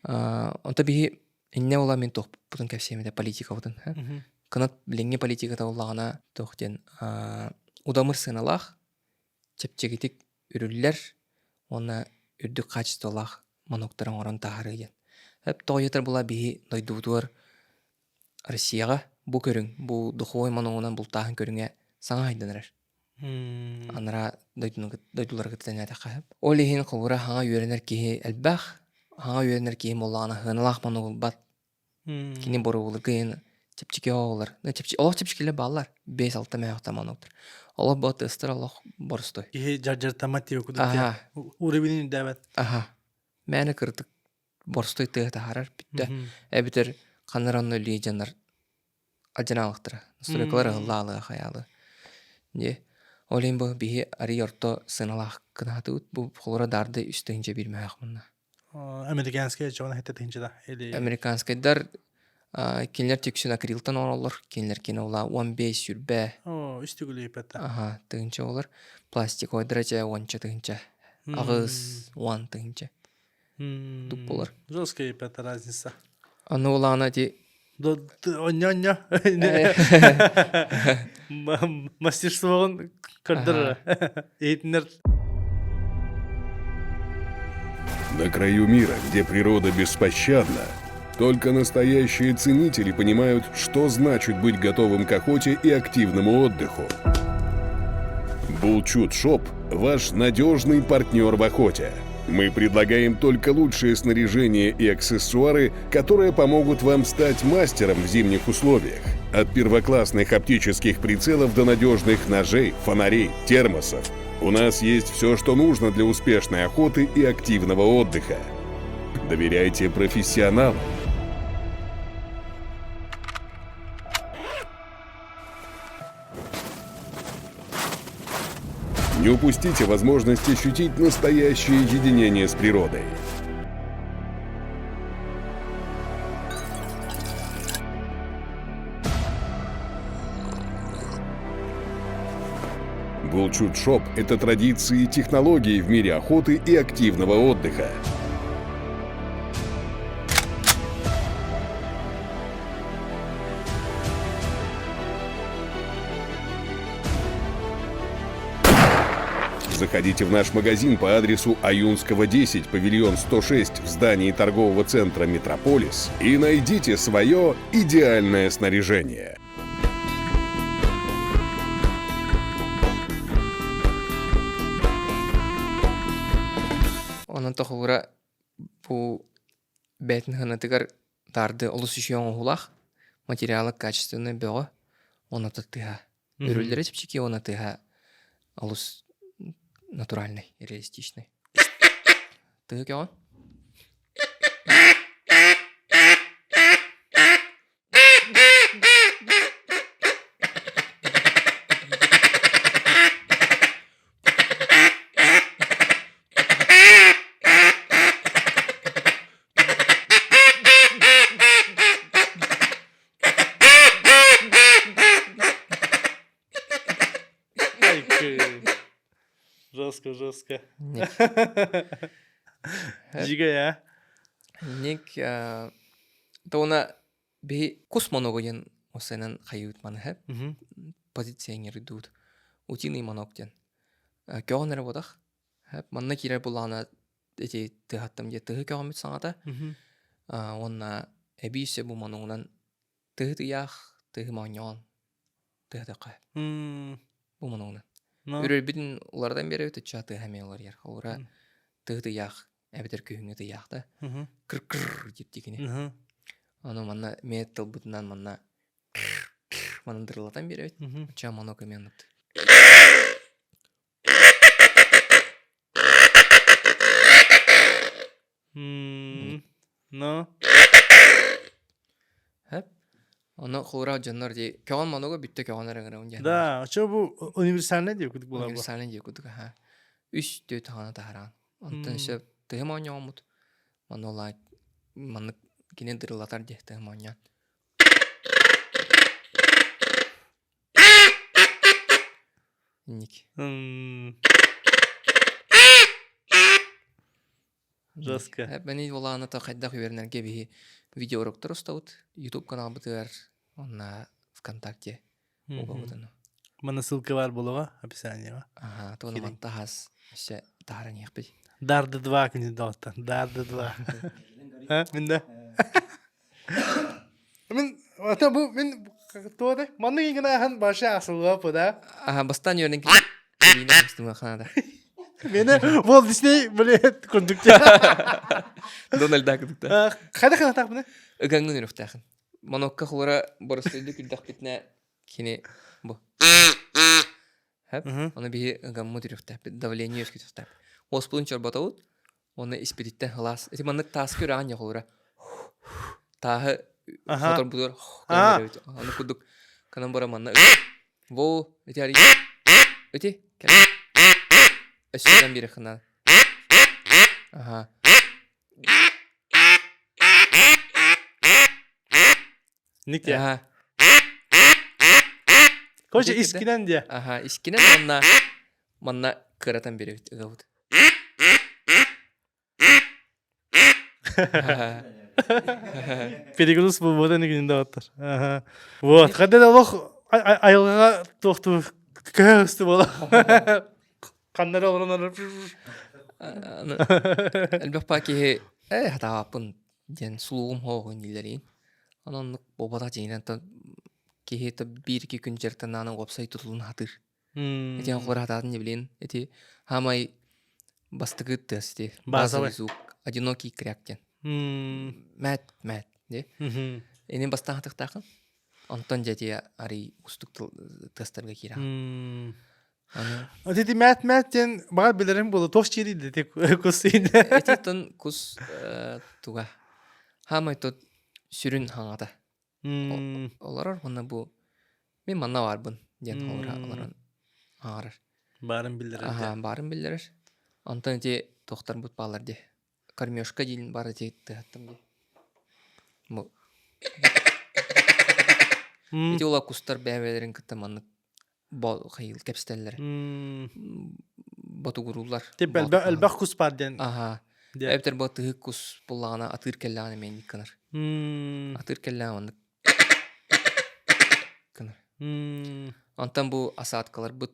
Онто биһи иннэ була мин туохпутун кэпсиэм этэ политикабытын. Кынат билиҥҥи политиката буоллаҕына туох диэн удамыр сыаналаах чэпчэкитик үрүллэр уонна үрдүк хаачыстыбалаах моноктары оҥорон таһаарыы диэн. Эп тоҕо була биһи дойдубутугар Россияҕа бу көрүҥ, бу духовой моногунан бултааһын көрүҥэ саҥа сайдан эрэр. Анараа дойдулары кытта тэҥнээтэххэ. Ол иһин холобура хаҥа үөрэнэр киһи элбэх, хаҥа үөрэнэр киһи буоллаҕына сыаналаах моног ылбат. Кини боруобуларга иһин чэпчэки оҕолор. Олох чэпчэкилэр бааллар. 5-6 мөһөөхтөн моногтар. Олох бу тыастар олох боростой. Киһи дьардьартаммат диэбит курдук. Уровенин үрдээбэт. Аха. Мээнэ кырдык боростой тыаһы таһаарар бүттэ. Эбэтэр ханна эрэ онно үлүйэ дьоннор алдьанаалыктара. Настройкалар ыһыллаалыга хайаалы. Дьэ, ол иһин бу биһи арый орто сыаналаах гынаатыбыт. Бу холоро даарды үс тыһыынча биир мөһөөх мунна. Американскай дьон хэттэ тыһыынча или Американскайдар кинилэр түксүн акрилтан оҥороллор. Кинилэр кино ула 15 сүрбэ. О, үс төгүл ыйыппата. Аха, тыһыынча олор. Пластиковайдара чэ уонча тыһыынча. Аҕыс, уон тыһыынча. Дук болар. Жесткая это разница. Аны улаана ити Онньо-онньо. Мастерствоҕун көрдөр. Иһитиннэр. На краю мира, где природа беспощадна, только настоящие ценители понимают, что значит быть готовым к охоте и активному отдыху. Булчут Шоп – ваш надежный партнер в охоте. Мы предлагаем только лучшее снаряжение и аксессуары, которые помогут вам стать мастером в зимних условиях. От первоклассных оптических прицелов до надежных ножей, фонарей, термосов. У нас есть все, что нужно для успешной охоты и активного отдыха. Доверяйте профессионалам. Не упустите возможность ощутить настоящее единение с природой. Булчут Шоп – это традиции и технологии в мире охоты и активного отдыха. Заходите в наш магазин по адресу Аюнского, 10, павильон 106 в здании торгового центра «Метрополис» и найдите свое идеальное снаряжение. Онон тоһуура бу бэйэтин сыанатыгар таарды олус үчүгэй оҥоһуулаах, материала качественнай бөҕө, уонна тыһа. Үрүллэрэ чэпчэки уонна тыһа олус натуральный, реалистичный. Тыһы көҕөн? Жестко, жестко. Дьигэ, а? Ник, то Биһи кус моногу диэн осенен хайыыбыт маныһа позиционердуут утиный монок диэн көҕөн эрэ буотах манна киирэр буллаҕына ити тыаһаттам диэ тыһы көҕөммүт саҥата уонна эбии өссө бу монугунан тыһы тыйаах тыһы моонньоҕон тыһатыахха бу монугунан үрэрбитин уларытан биэрэбит оччоҕо тыаһа эмиэ уларыйар холобура тыһы тыйаах эбэтэр күһүҥҥү тыйаах да кыр-кыр диир дии кини ону манна эмиэ тылбытынан манна манан дырылатан биэрэбит оччоҕо монок эмиэ оннук Но Хэп. Ону холура дьоннор дии көҕөн монуга бүттэ көҕөн эрэ гынабын диэн. Да, очо бу универсальный диye кудук була бу. Универсальный диye кудук аха. Үс төрт хаана таһараан. Онтон өссө тыһым оонньооммут. Манна ол маннык кини дырылатар диye тыһым оонньоон. Инник. Жестко. Мени улаана хайдах үөрэнэргэ биһи видеоуроктар устабыт. YouTube каналбытыгар онна ВКонтакте угабытын. Мана ссылка бар болуға описаниеға. Ага, туона мантахас өссө таһаран иһиэхпит. Дарды 2 күнү доҕоттор. Дарды 2. А, минде. Мин ата бу мин туода маннык гына ахан баша асылга да. Ага, бастан үөрэнэн кириинэ устума ханада. Мені Walt Disney блин курдук. Дональд Дак курдук. Хайда ханатах біне? Ыгаңын үрүхтээхин. Монокка хулара боростуйду күлдэхпитинэ кини бу. Хэп. Оны биһи ыгаммыт үрүхтээхпит, давление үскүтүхтээхпит. Оспутун чорботобут, Уонна испититтэн сылаас. Ити маннык тааска үрэҕин дьэ Тааһы хоторбутугар Аны курдук канан бара манна Во ити ари ити Өссө биир хына. Аха. Ник Аха. Короче, искинен дия. Аха, искинен манна манна кыратан беребит ыгабыт. Перегруз буолбута күнүндэ оттор. Вот, когда олох айылҕаҕа туохтуу көһө буола. Ханнара олорон Элбэх паа киһи ээ хатаабаппын диэн сулугум хоҕун дииллэрин. Онон оннук буолбатах дьиҥинэн киһи биир-икки күн дьарыктанаан уопсай тутулун хатыыр. Ити хатаатын блин. Ити хаамай бастакы тыас ити. Базовый звук. Одинокий кряк диэн. Мэт, мэт. Ди. Ини бастаан хатыктаахын. Онтон дьэ ити арый устук тыастарга киирэ. Ити мэт мэт диэн баҕар билэрим буолуо туох чиэрий ити кус Ити тон кус туга. Хаамай тот сүрүн хаҥата. Олорор уонна бу мин манна баарбын диэн олорон ааҕарар. Баарын биллэрэр. Аха, баарын биллэрэр. Онтон ити туохтарбыт бааллар дии. Кормежка диин бар ити тыһаттым дии. Бу ити ула кустар бэйэ-бэйэлэрин кытта маннык. хайыл кэпсэтэллэр. Ботугурууллар. Тип элбэх кус баар диэн. Аха. Эбэтэр бу тыһык кус буллаҕына атыыр кэллэҕинэ эмиэ гынар. Атыыр кэллэҕинэ маннык гынар. Онтон бу осадкаларбыт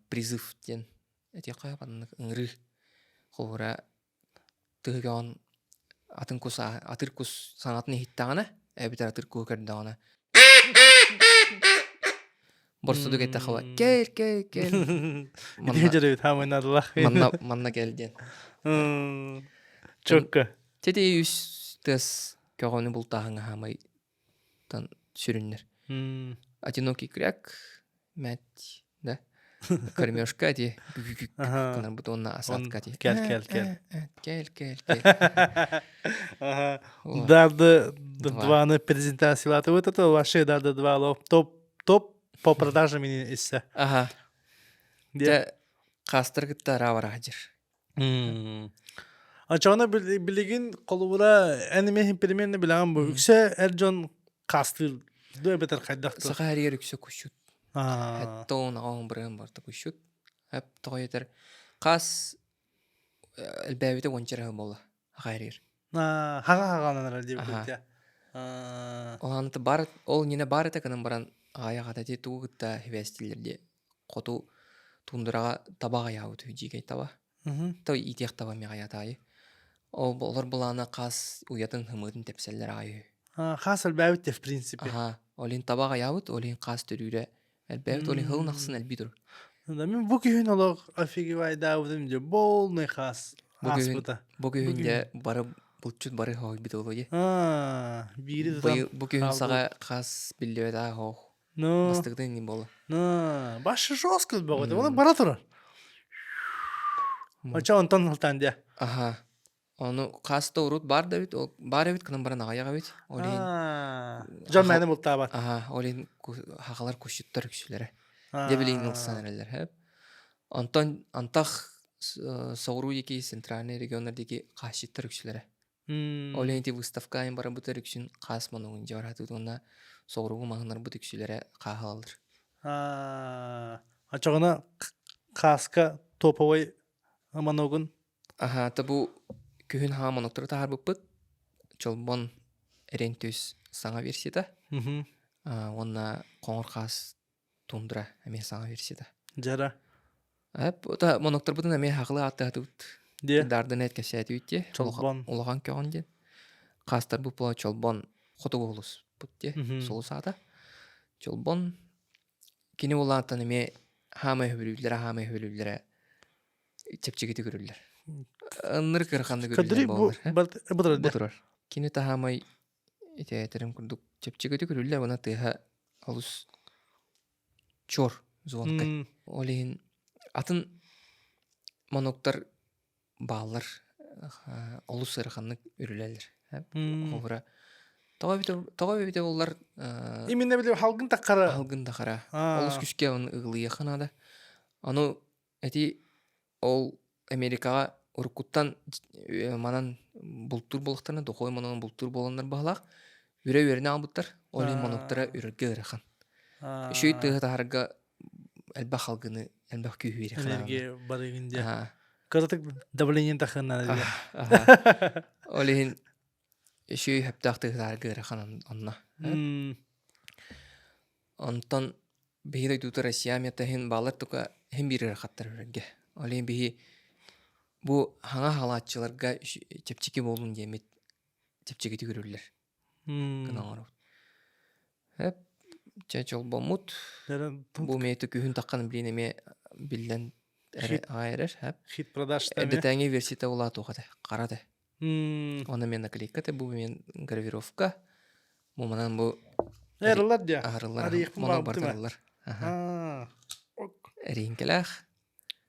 призыв диэн этиэххэ маннык ыҥырыы. Холобура тыһыгын атын кус атыр кус саҥатын иһиттэҕинэ эбэтэр атыр куһу көрдөҕүнэ борсудук эттэххэ кэл кэл кэл Ити хаамай наадалаах манна манна кэл диэн чокка Тети үс тыас көҕөнү бултааһыҥҥа хаамай тан сүрүннэр. Одинокий кряк, мать, да? Кормежка ди гынарбыт уонна осадка ди. Кэл кэл кэл. Кэл кэл кэл. Дарды дваны презентациялатыбыт это вообще дарды два топ топ по продажам иссе. Ага. Дэ хастар кытта араабара хадьыр. Очоҕуна билигин холобура эн эмиэ примерно билэҕин бу үксэ эр дьон хаастыыр дуо эбэтэр хайдах дуо? Саха эригэр үксэ кусчут. Хэттоон аҕаһын бырыһын барыта кусчут. Эп тоҕо этэр хас элбээбитэ уонча эрэ буолла саха эригэр. Хаҕа хаҕанан эрэр диэбит Ол аны бар ол ньине бар этэ гынан баран аайах ата ти тугу кытта хибээстииллэр диэ хоту тундраҕа таба аҕыйаабыт үһү дьиикэй таба. То иитиэх таба эмиэ аҕыйаатаайы. Ол олор былаана хаас уйатын һымыытын тэпсэллэр аҕай үһү. Хаас элбээбит в принципе. Аха, ол иһин таба аҕыйаабыт, ол иһин хаас төрүүрэ элбээбит, ол иһин сылын ахсын элбии турар. Мин бу күһүн олох офигевайдаабытым дьэ полный хаас ааспыта. Бу күһүн дьэ бары булчут бары хоһуйбут олуо дии. Биири тутан Бу күһүн саҕа хаас биллибэт аа хоох. Ну, Бастакытын иннин буолла. ну, башы жестко бөҕөтө. Оны бара турар. Оча онтон ылтаан дия. Аха. Ону хас да урут бар да эбит, ол бар эбит гынан баран аҕыйах эбит. Ол иһин Дьон мээнэ бултаабат. Аха, ол иһин хахалар кусчуттар үксүлэрэ. Дьэ билигин ылсан эрэллэр, хэп. Онтон антах соҕуруу диэки центральный регионнар диэки хаасчыттар үксүлэрэ. Ол иһин ити выставка айан барабытыгар үксүн хаас монугун дьэ бараатыбыт уонна соҕуруугу маһынарбыт үксүлэрэ хааһылаллар. Очоҕуна хааска топовой моногун Аха, то бу күһүн хаҥа моноктору таһаарбыппыт. Чолбон эриэн түс саҥа версията. Уонна хоҥор хаас тундра эмиэ саҥа версията. Дьара. Эп, ота монокторбутун эмиэ хахылы ааттаатыбыт. Диэ. Дардын эт кэпсээтибит дии. Чолбон. Улахан көҕөн диэн. Хаастарбыт була Чолбон хотугу улуспут дии. Сулус аата. Чолбон кини улаатан эмиэ хаамай хөбүлүүллэрэ хаамай хөбүлүүллэрэ чэпчэкитик үрүллэр. Ынныр кырханнык үрүллэр буолар. Бу турар. Кини таһаамай итээтерим курдук чэпчэкитик үрүллэр уонна тыаһа олус чор звонкай. Ол иһин атын моноктар бааллар олус ыараханнык үрүлэллэр. Холобура тоҕо эбитэ тоҕо эбитэ буоллар Именно били халгын таххара. Халгын тахара. Олус күскэ оны ыгылыйыахха наада. Ону эти ол Америкаҕа уруккуттан манан бултуур буоллахтарына, духовой манан бултуур буоланнар баһылаах, үрэ үөрэнэ аҕалбыттар. Ол иһин моноктара үрэргэ ыарахан. Үчүгэй тыаһы таһарга элбэх халгыны, элбэх күүһү биэриэххэ Энергия барыгын диэ. Кыратык давление тахынна диэ. Ол иһин үчүгэй сөптөөх тыаһы таһарга ыарахан онно. Онтон биһи дойдута Россия мета иһин баалар тука иһин биир ыарахаттар үрэргэ. Ол иһин биһи бу хаҥа халааччыларга чэпчэки буолун диэммит чэпчэкитик үрүллэр гына оҥоробут. Эп чэ чолбоммут. Бу эмиэ күһүн таххан билин эмиэ биллэн эрэ аҕай эрэр. Хит продаж Эрдэтээҥи версията улаатуох этэ, хара этэ. Оны мен наклейка те бу мен гравировка. Бу манан бу Арыллар дия. Арыллар. Моно бартарыллар. Эриинкэлээх.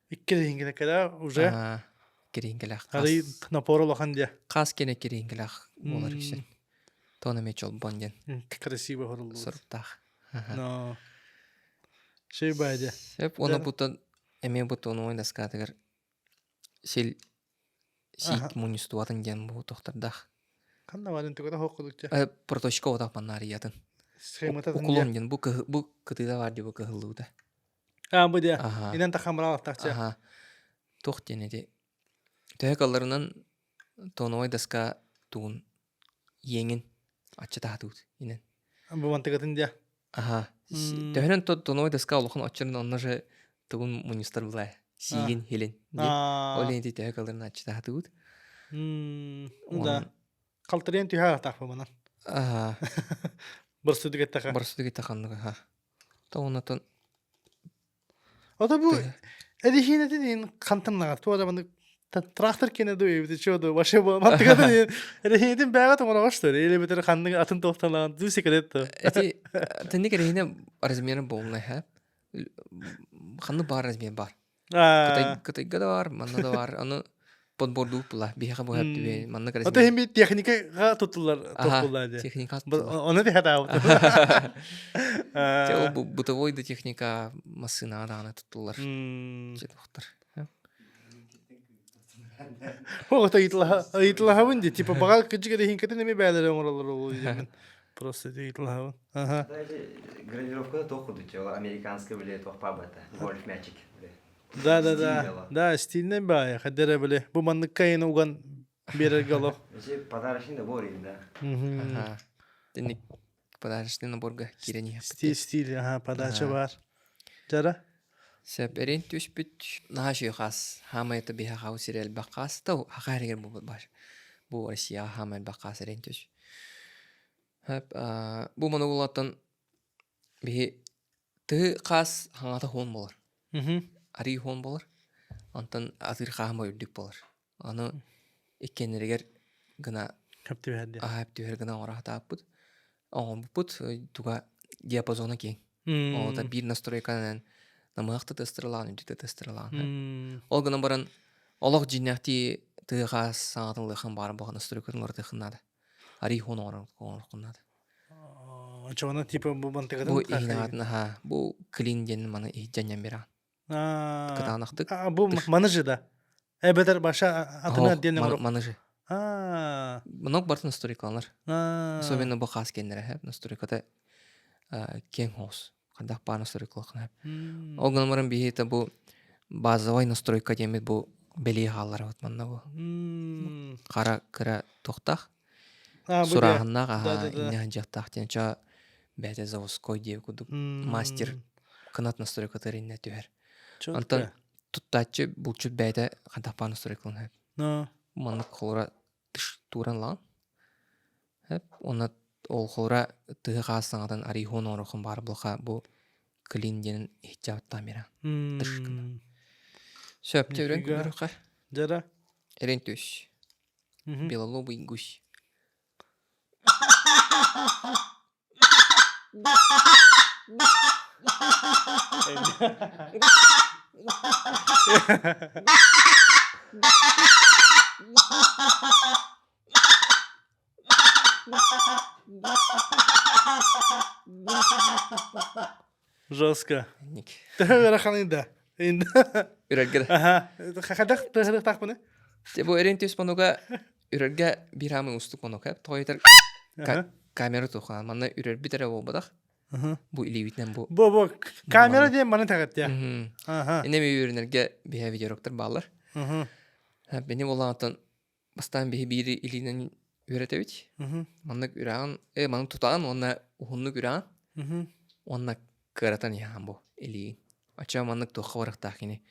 Икки эриинкэлээх уже. Кириинкэлээх. Арый напор улахан дия. Хас кене кириинкэлээх буолар үксүн. Тоно ме чолбон диэн. Красиво хоруллубут. Соруктаах. Но. Шей бай Сеп, оны бутан эме бутон ой доскатыгар сил сиик мунньустубатын диэн бу тохтордоох. Ханна барын түгэтэ хоох кудукча. Проточка отах маннаарыйатын. Схемата Уклон диэн бу бу кытыыта баар дии бу кыһыллыбыта. А бу дии. Инэн тахамралаттахча. Аха. Туох диэн эти төһө калларынан тоновой доска тугун иэҥин аччатаатыбыт инэн. Бу мантыгатын дии. Аха. Төһөнөн тоновой доска улахан оччорун онно же тугун мунньустар булаа. Сиигин хилин. Ол ити төһө калларынан аччатаатыбыт. Да. Халтырыйан түһэ атаахпы манан. Аха. Борсудук эттэхэ. Борсудук эттэхэ оннук аха. Тоҕунатан Ото бу эдихиинэтин хантан наҕар туох да маннык трактор киэнэ дуу эбит чё дуу вообще бу мантыгатын эдихиинэтин бэҕэ тоҥороҕоштор или битэр ханнык атын туохталаан дуу секрет то Эти тэнник эрэһиинэ размера полный ха ханнык баар размер бар Кытайга да бар, манна да бар. Аны подбордуу була. Биһиэхэ бу хэп манна Ото иһин би техникаҕа туттулар туттулар дии. Техника Оны тэхэтаабыт. Те ол бытовой да техника массыынаҕа даҕаны туттулар. Дьэ тохтор. Оҕото ыйытылаһабын дии. Типа баҕар кыдьык эрэһиҥкэтин эми бээлэри оҥороллор ол диэмин. Просто ыйытылаһабын. Аха. Гравировкада туох курдук ол американскай били туох баабата гольф мячик. Да да да. Да, стильный баайа. Хадера били. Бу манныкка айын уган берерге олох. Подарочный набор да. Ага. Тинник подарочный наборга киирэн иһэппит. Стиль, стиль, ага, подача бар. Жара? Сөп эрин түспүт наһаа үчүгэй хаас. Хаамай это биһа хау сири элбэх хаас. Та хаха эригер бу бу Россия хаамай элбэх хаас эрин түс. Бу моногулаттан биһи тыһы хаас хаҥата хуон болар. Арыы хуон болар. Онтон атыыр хаама үрдүк болар. Аны иккиэннэригэр гына аһап түһэр гына оҥоро сатааппыт. Оҥорбуппут туга диапазона киэҥ. Оҕото биир настройканан намыһах да тыстырылаан, үрдүк да тыстырылаан. Ол гынан баран олох дьиҥнээхтии тыа хаас саҥатын ылыаххын баар буолан настройкатын уларытыаххын наада. Арихун оҥорон наада. Очоҕуна типа бу бантыгатын Бу иһин аха бу клин диэн маны иһдьанньан бераҕын. Кытаанахтык. Бу маны же да. Эбэтэр баша атына диэн оҥорор. Маны же. Много барытын настройкаланар. Особенно бу хаас киэннэрэ настройката киэҥ хоос. Хайдах баар настройкалахына. Ол гынан баран биһиэхэ бу базовай настройка диэммит бу бэлиэ хаалларабыт манна бу. Хара кыра туохтаах сурааһыннаах аһа иннэ сылдьыахтаах диэн ча бэйэтэ заводской диэбит курдук мастер кынат настройкатыгар иннэ түһэр. Онтон туттааччы булчут бэйэтэ хайдах баар настройкаланар. Маннык холура тууран ылаҕын. Уонна ол холура тыһы хаас саҥатан арыйыһуон оҥоруоххун баар буолха бу клин диэн иһитчаабыттаан биэрэ. Тыш гына. Сөп дьэ үрэн көрүөххэ. Дьара. Эрин түс. Белолобый гусь. Жестко. Төһө ыараханый да? Үрэргэ да. Аха. Хайдах тыһырыктаахпыны? Те бу эрин түс монуга үрэргэ биир аамы устук монука. Тоҕо камера тухаан манна үрэрбит эрэ буолбатах. Бу илиибитинэн бу. Бу бу камера диэн маны таҕыттыа. Аха. Инем үөрэнэргэ биһэ видеоуроктар бааллар. Бени болаантан бастаан биһи биири илиинэн үөрэтэбит. Маннык үрэҕин, э маннык тутаҕын уонна уһуннук үрэҕин. Уонна кыаратан иһэҕин бу илиигин. Оччоҕо маннык туохха барыахтаах кини.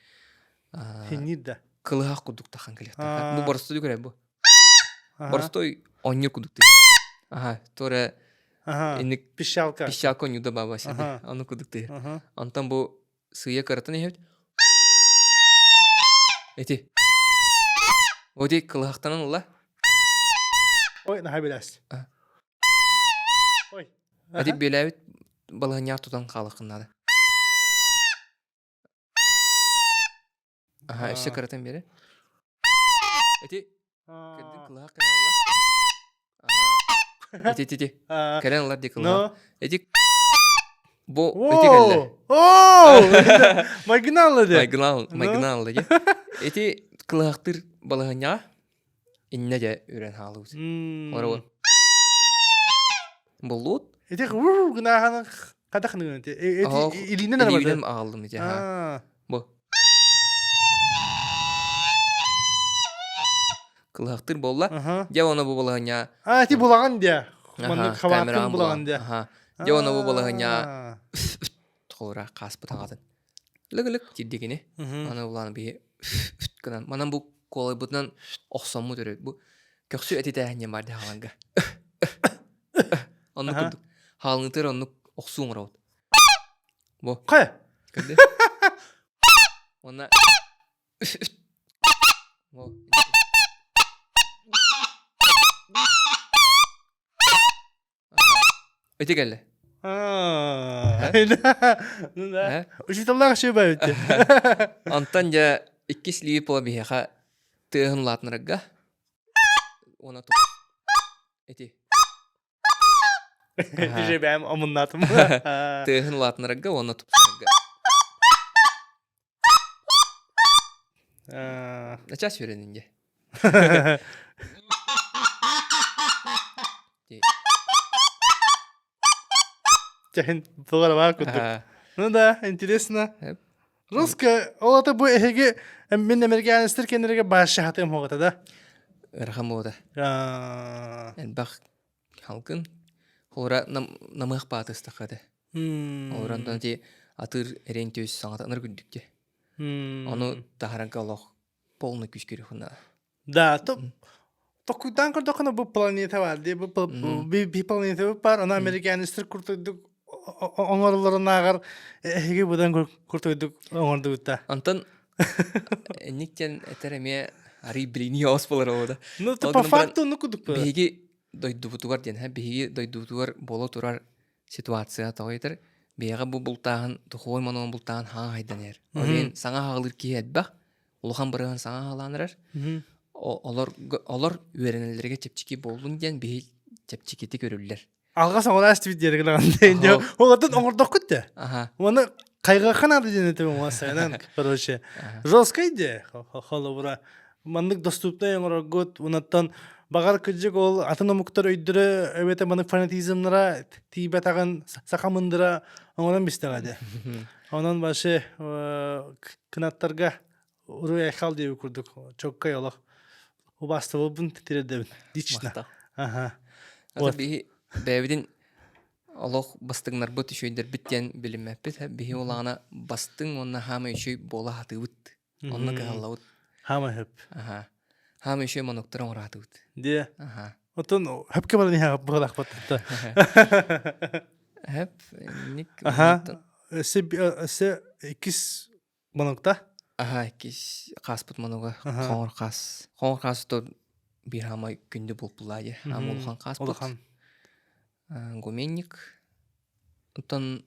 Хинниир да. Кылыһах курдук тахан кэлиэхтээх. Бу боростуой көрө бу. Боростуой оонньуур курдук. Аха, туора инник пищалка. Пищалка оонньууда баба сиде. Ону курдук тыыр. Онтон бу сыыйа кыратан иһэбит. Эти. Оди кылыһахтанан ылла. Ой, наһаа билэс. Ой. Эти бүөлээбит балаһынньаах тутан хаалыаххын наада. Аха, өссө кыратан биэрэ. Эти кырдын кылыһах кэлэн ылла. Эти эти эти кэлэн ылар дии кылыһах. Эти бу эти кэллэ. Оо! Майгынаалла дии. Майгынаал, майгынаалла дии. Эти кылыһахтыыр балаһынньаҕа иннэ дьэ үрэн хаалыбыт. Олору буллуут. Ити гынааһаны хадах ныгын илиинэн Илиинэн аҕаллым ити. Бу. Кылыһахтыыр буолла. Дьэ оны бу балаһынньа. А, ити булаган дия. Маннык хабаатын булаган дия. Дьэ оны бу балаһынньа холура хааспыт аҕатын. Лык-лык тирдигини. Аны улаан биһи гынан. Манан бу куолайбытынан охсоммут өрө. Бу көхсү этитээһинньэ бар хааланга. Оннук курдук. Хаалыҥытыгар оннук охсуу оҥоробут. Бу. Хайа? Көрдө? Уонна Бу. Ити кэллэ. Ну да. Учителлаах шөбө үтте. Онтон дьэ иккис лиипо биһиэхэ тыаһын улаатынарга уонна ити Дije бэм омуннатым. Тыаһын улаатынарга уонна тупсарарга. Начаас үөрэнин дьэ. Чэһин тугара курдук. Ну да, интересно. Русская, ол ата бу эһиги мин американецтер кеннерге баашахатым хоҕата да. Ырахан буота. Элбэх халкын. Холура намыах баатыстахха этэ. Олорон ти атыр эрен төс саҥата ыныр күндүк те. Ону таһаранка олох полный күс көрүхүнэ. Да, то Токуйдаан көрдөххүнэ бу планета бар дии, бу би планета бар, аны американецтер куртуйдук оҥороллорунааҕар эһиги быдан куртуйдук оҥордугутта. Онтон инник диэн этэр эмиэ арый билиний оос болар ода. Ну, по факту ну кудук. Биһиги дойдубутугар диэн, биһиги дойдубутугар буола турар ситуация тоҕо этэр, биһиэхэ бу бултааһын духовой монолог бултааһын хаҥа хайдан иһэр. Ол иһин саҥа хаалыр киһи элбэх, улахан бырыһын саҥа хаалаан эрэр. Олор, олор үөрэнэллэригэр чэпчэки буоллун диэн биһи чэпчэкитик көрүллэр. Алҕас оҕолоос тибит диэри гынан Оҕотун оҥордоххут да. Уонна хайҕахха наада диэн этим уонна короче. Жесткай де холобура. Маннык доступнай оҥороргут унаттан баҕар кырдьык ол атын омуктар өйдөрө эбэтэ маннык фанатизмнара тиийбэтэҕин саха мындыра оҥорон бистэҕэ де. Онон вообще кынаттарга уруй айхал диэби курдук чоккай олох убаастабылбын тириэрдэбин лично. Аха. Вот. Биһи бэйэбитин олох бастыҥнарбыт үчүгэйдэрбит диэн билиммэппит. Биһи улаҕана бастыҥ уонна хаамай үчүгэй буола сатыыбыт. Онно кыһаллабыт. Хаамай хөп. Аха. Хаамай үчүгэй монуктары оҥораатыбыт. Диэ. Аха. Оттон хөпкө баран иһэ быһалаахпат. Хөп, ник. Аха. Өссө өссө иккис монукта. Аха, иккис хааспыт монуга хоҥор хаас. Хоҥор хаас то биир хаамай күндү булпулаа дии. Аам улахан хааспыт. Улахан. Гуменник. Оттон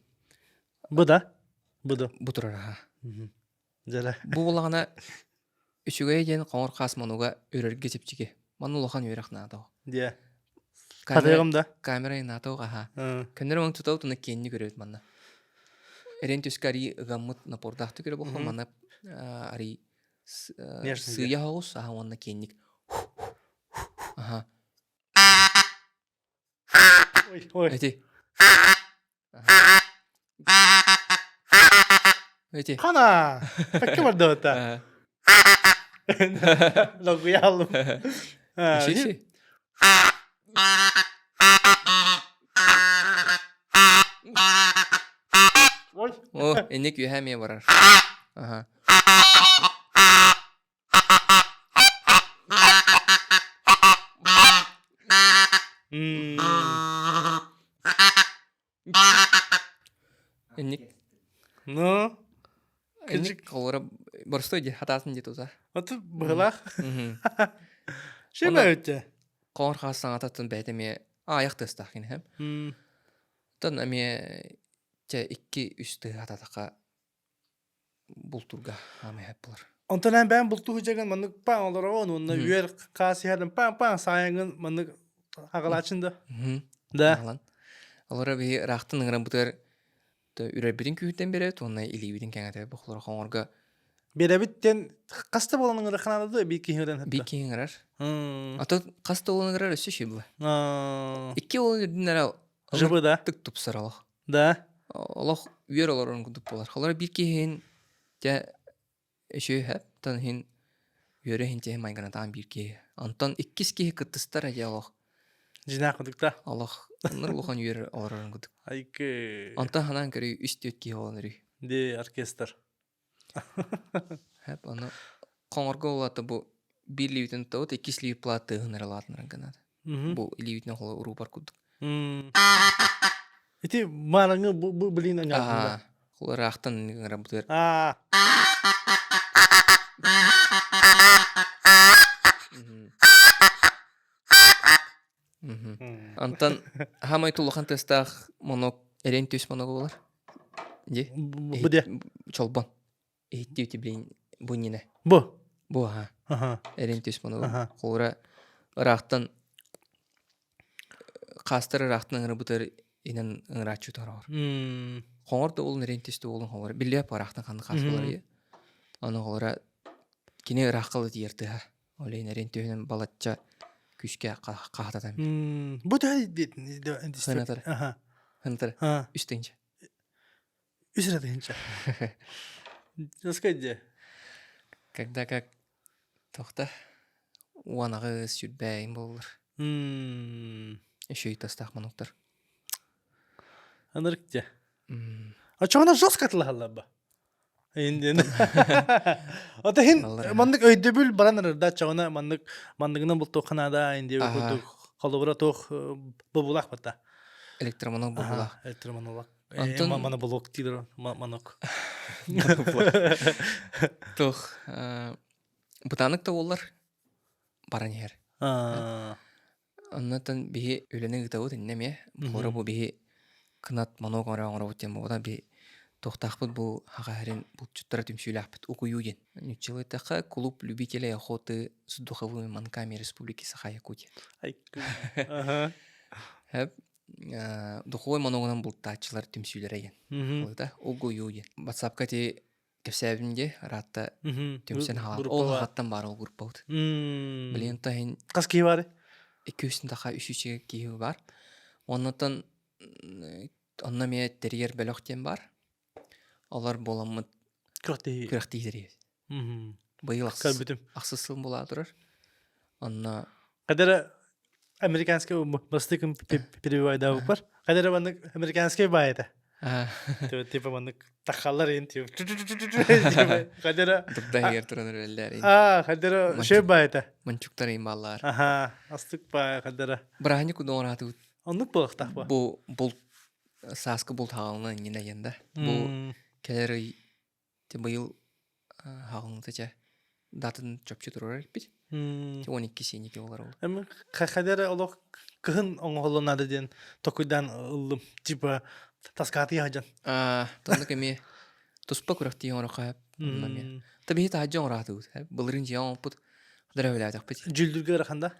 Бу да? Бу да. Бу турар аха. Дьэлэ. Бу буоллаҕына үчүгэй диэн хоҥор хаас монуга үрэргэ чэпчэки. Манна улахан үөрэх наада. Диэ. Хатыаҕым да? Камера наада аха. Көннөрү маҥ тутабыт уна киэнни көрөбүт манна. Эрен түскэ арий ыгаммыт напордаахты көрө бохо манна арий сыыйа оҕус аха уонна киэнник аха Ой, Эти. Эти. Хана! Пекке бардыбыта. Логуялым. Шиши. Ой. О, инник үһэ эмиэ барар. Аха. Инник. Ну, Инник холора боростой ди хатаатын ди тута. Оту быһылаах. Шиба өттө. Хоҥор хаас саҥататтан бэйэтэ эмиэ аайах тыастаах кини хэм. Оттон эмиэ чэ 2-3 тыһы хататаха бултуурга хаамай сөп буолар. Онтон эн бэйэм бултуу сылдьаргын маннык паҥ олороҕун уонна үөр хаас иһэрин паҥ-паҥ саайаҥҥын маннык аҕалааччын да? Да. Аҕалан. Олоро биһи ыраахтан ыҥырабытыгар үрэрбитин күүһүттэн биэрэбит уонна илиибитин кэҥэтэбит бохлоро хоҥорго Биэрэбит диэн хас да буолан ыҥырыахха наада дуо биир киһи ыҥыран биир киһи ыҥырар. А то хас да буолан ыҥырар өссө үчүгэй буолар. Икки буолан үрдүн эрэ. Живы да? Тык тупсар олох. Да. Олох үөр олорорун курдук буолар. Холоро биир киһин дьэ үчүгэй сөп, оттон иһин үөрэ иһин тиһин майгынатаан биир киһи. Онтон иккис киһи кыттыстар дьэ олох. Дьинаах курдук да? Олох оннук улахан үөр олорорун курдук. Айкы. Онтон ханаан көрүй үс-түөрт киһи буолан өрүй. Ди оркестр. Хэп ону хоҥорго улаата бу биир лиибитин туттабыт, иккис лиибит плат тыаһын эрэ улаатыннаран гынат. Бу илиибитинэн холо уруупар курдук. Ити маараҥы бу бу блин аҥаардында. Холо ыраахтан ыҥырабытыгар. Аа. Онтон хаамай улахан тыастаах монок эрэн түс моногу болар. Ди. Бу де. Чолбон. Иһиттиити блин бу иннинэ. Бу. Бу аха. Эрэн түс моногу. Холура ыраахтан хаастар ыраахтан ыҥырбытыр инэн ыҥырааччы тороҕор. Хоҥор да уолун эрэн түстү уолун хоҥор. Биллиэп ыраахтан ханна хаас болар Аны холура кини ыраахха тиийэр тыаһа. Ол иһин эрин түһүнэн балачча күүскэ хаһататан. Бу төһө Хынатар. Хынатар. Үс тыһыынча. Үс эрэ тыһыынча. Насколько где? Когда как тохта уанаҕы сүрбээйин буоллар. Еще и тастаах мануктар. Анырык где? А чоҕуна жестко атылаһаллар ба? Индиэн. Ото хин маннык өйдөбүл баран ырда чоҕуна маннык манныгынан бултуохха наада индиэ курдук холобура туох бобулаах бата. Электроманок бобулаах. Электроманок. Антон моноблок диир манок. Туох бытаанык да буоллар баран иһэр. Оннотон биһи үлэни ыытабыт иннэ эмиэ. Холобура бу биһи кынат монок оҥоро оҥоробут диэн буолбута. Би туохтаахпыт бу Хаха сирин булчуттара түмсүүлээхпит Укуйуу диэн. Нууччалыы эттэххэ клуб любителей охоты с духовыми манками Республики Саха-Якутия. Хэп духовой моногунан бултааччылар түмсүүлэрэ диэн. Холута Угуйуу диэн. Ватсапка ти кэпсээбитим дии ыраатта түмсэн хаалан ол аҕаттан баар ол группабыт билигин таһын хас киһи баар икки үстүн таха үс үчүгэй киһи бар оннотон онно эмиэ тэрийэр бөлөх диэн бар олор буоламмыт күрэхтэһии күрэхтэһиилэри быйыл ахсыс сыл буолаа турар онно Кадара американский бастыкын перебивайдаабыппар. Кадара маннык американский баай этэ. Типа маннык тахаллар ин типа Кадара Дурда иһигэр туран эрэллэр. Аа, кадара шөй баай этэ. Манчуктар им баллар. Аха, астык баай кадара. Бырааһынньык удоҥораатыбыт. Оннук буолуохтаах ба. Бу булт сааскы булт хаалына иннинэ диэн да. Бу кэлэр ый Быйыл хаҕылыта чэ датын чопчу турар эппит. 12 сиэники олар ол. Эми хахадера олох кыһын оҥоһуллунада диэн токуйдаан ыллым. Типа таскаатый хадьан. Аа, тоннук эмиэ туспа күрэхтии оҥорохха онно эмиэ. Та биһи таһырдьа оҥораатыбыт. Былырыын дьиэ оҥоппут. Хадара өлөөтөхпүт. Дьүллүргэ ыраханда?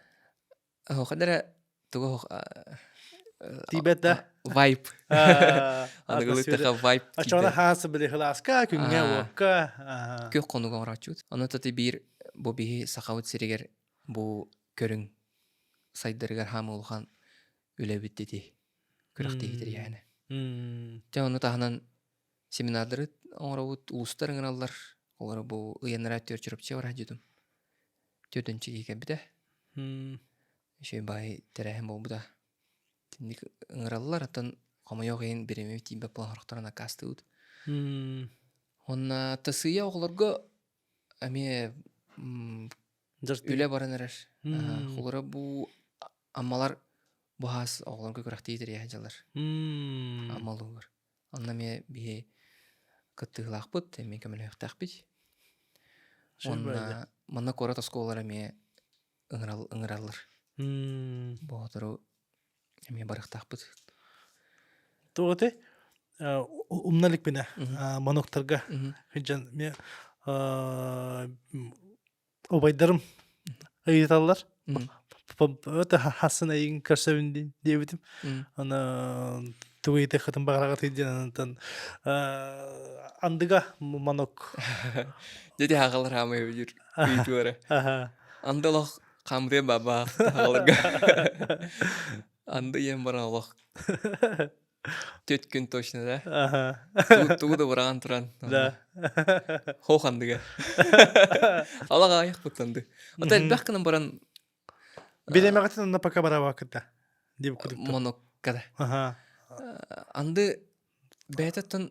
Хадара тугу Тиибэт да? Вайп. Аныгылыктаха вайп. Аччоҕуна хаансы били хылааска, күҥҥэ, уокка. Күөх хонуга оҥорооччубут. Ону тати биир бу биһи сахабыт сиригэр бу көрүҥ сайдарыгар хаамы улахан үлэбит ити күрэхтэһии тэрийээһинэ. Дьэ ону таһынан семинардары оҥоробут, улуустар ыҥыраллар. Олору бу ыйаннара түөр Чурапчы бараһдьытым. Түөртүнчү киһи кэлбитэ. Үчүгэй баай тэрээһин буолбута. Итинник ыҥыраллар, оттон хомойуох иһин бириэмэбит тиийбэт буолан сорохторун аккаастыыбыт. Уонна ТСИА оҕолорго эмиэ үлэ баран эрэр. Холобура бу Аммалар бу хаас оҕолорго күрэхтии тэрийэ сылдьаллар. Амма улууһугар. Онно эмиэ биһи кыттыылаахпыт, эмиэ көмөлөһүөхтээхпит. Уонна манна куорат оскуолалара эмиэ ыҥырал, ыҥыраллар. Боотуру эмиэ барыахтаахпыт. Туох этэй? Умна иликпинэ моноктарга сылдьан эмиэ убайдарым ыйыталлар. Это хассын эйигин көрсөбүн диэбитим. Аны тугу ыйытыаххытын баҕараҕытый диэн онтон андыга манок. Дьэ хаалар хаамай өйдүүр ыйытыылара. Анды олох хаамытыан баабаах хааларга. Анды ийэм баран олох Түөрт күн точно да? Ага. Тугу да быраҕан туран. Да. Хоох андыга. Алах аҕыйах буттанды. Ото элбэх гынан баран Биремэҕитин онно пока барабакыта. Дип кудукту. Монокка да. Ага. Анды бэйэтеттен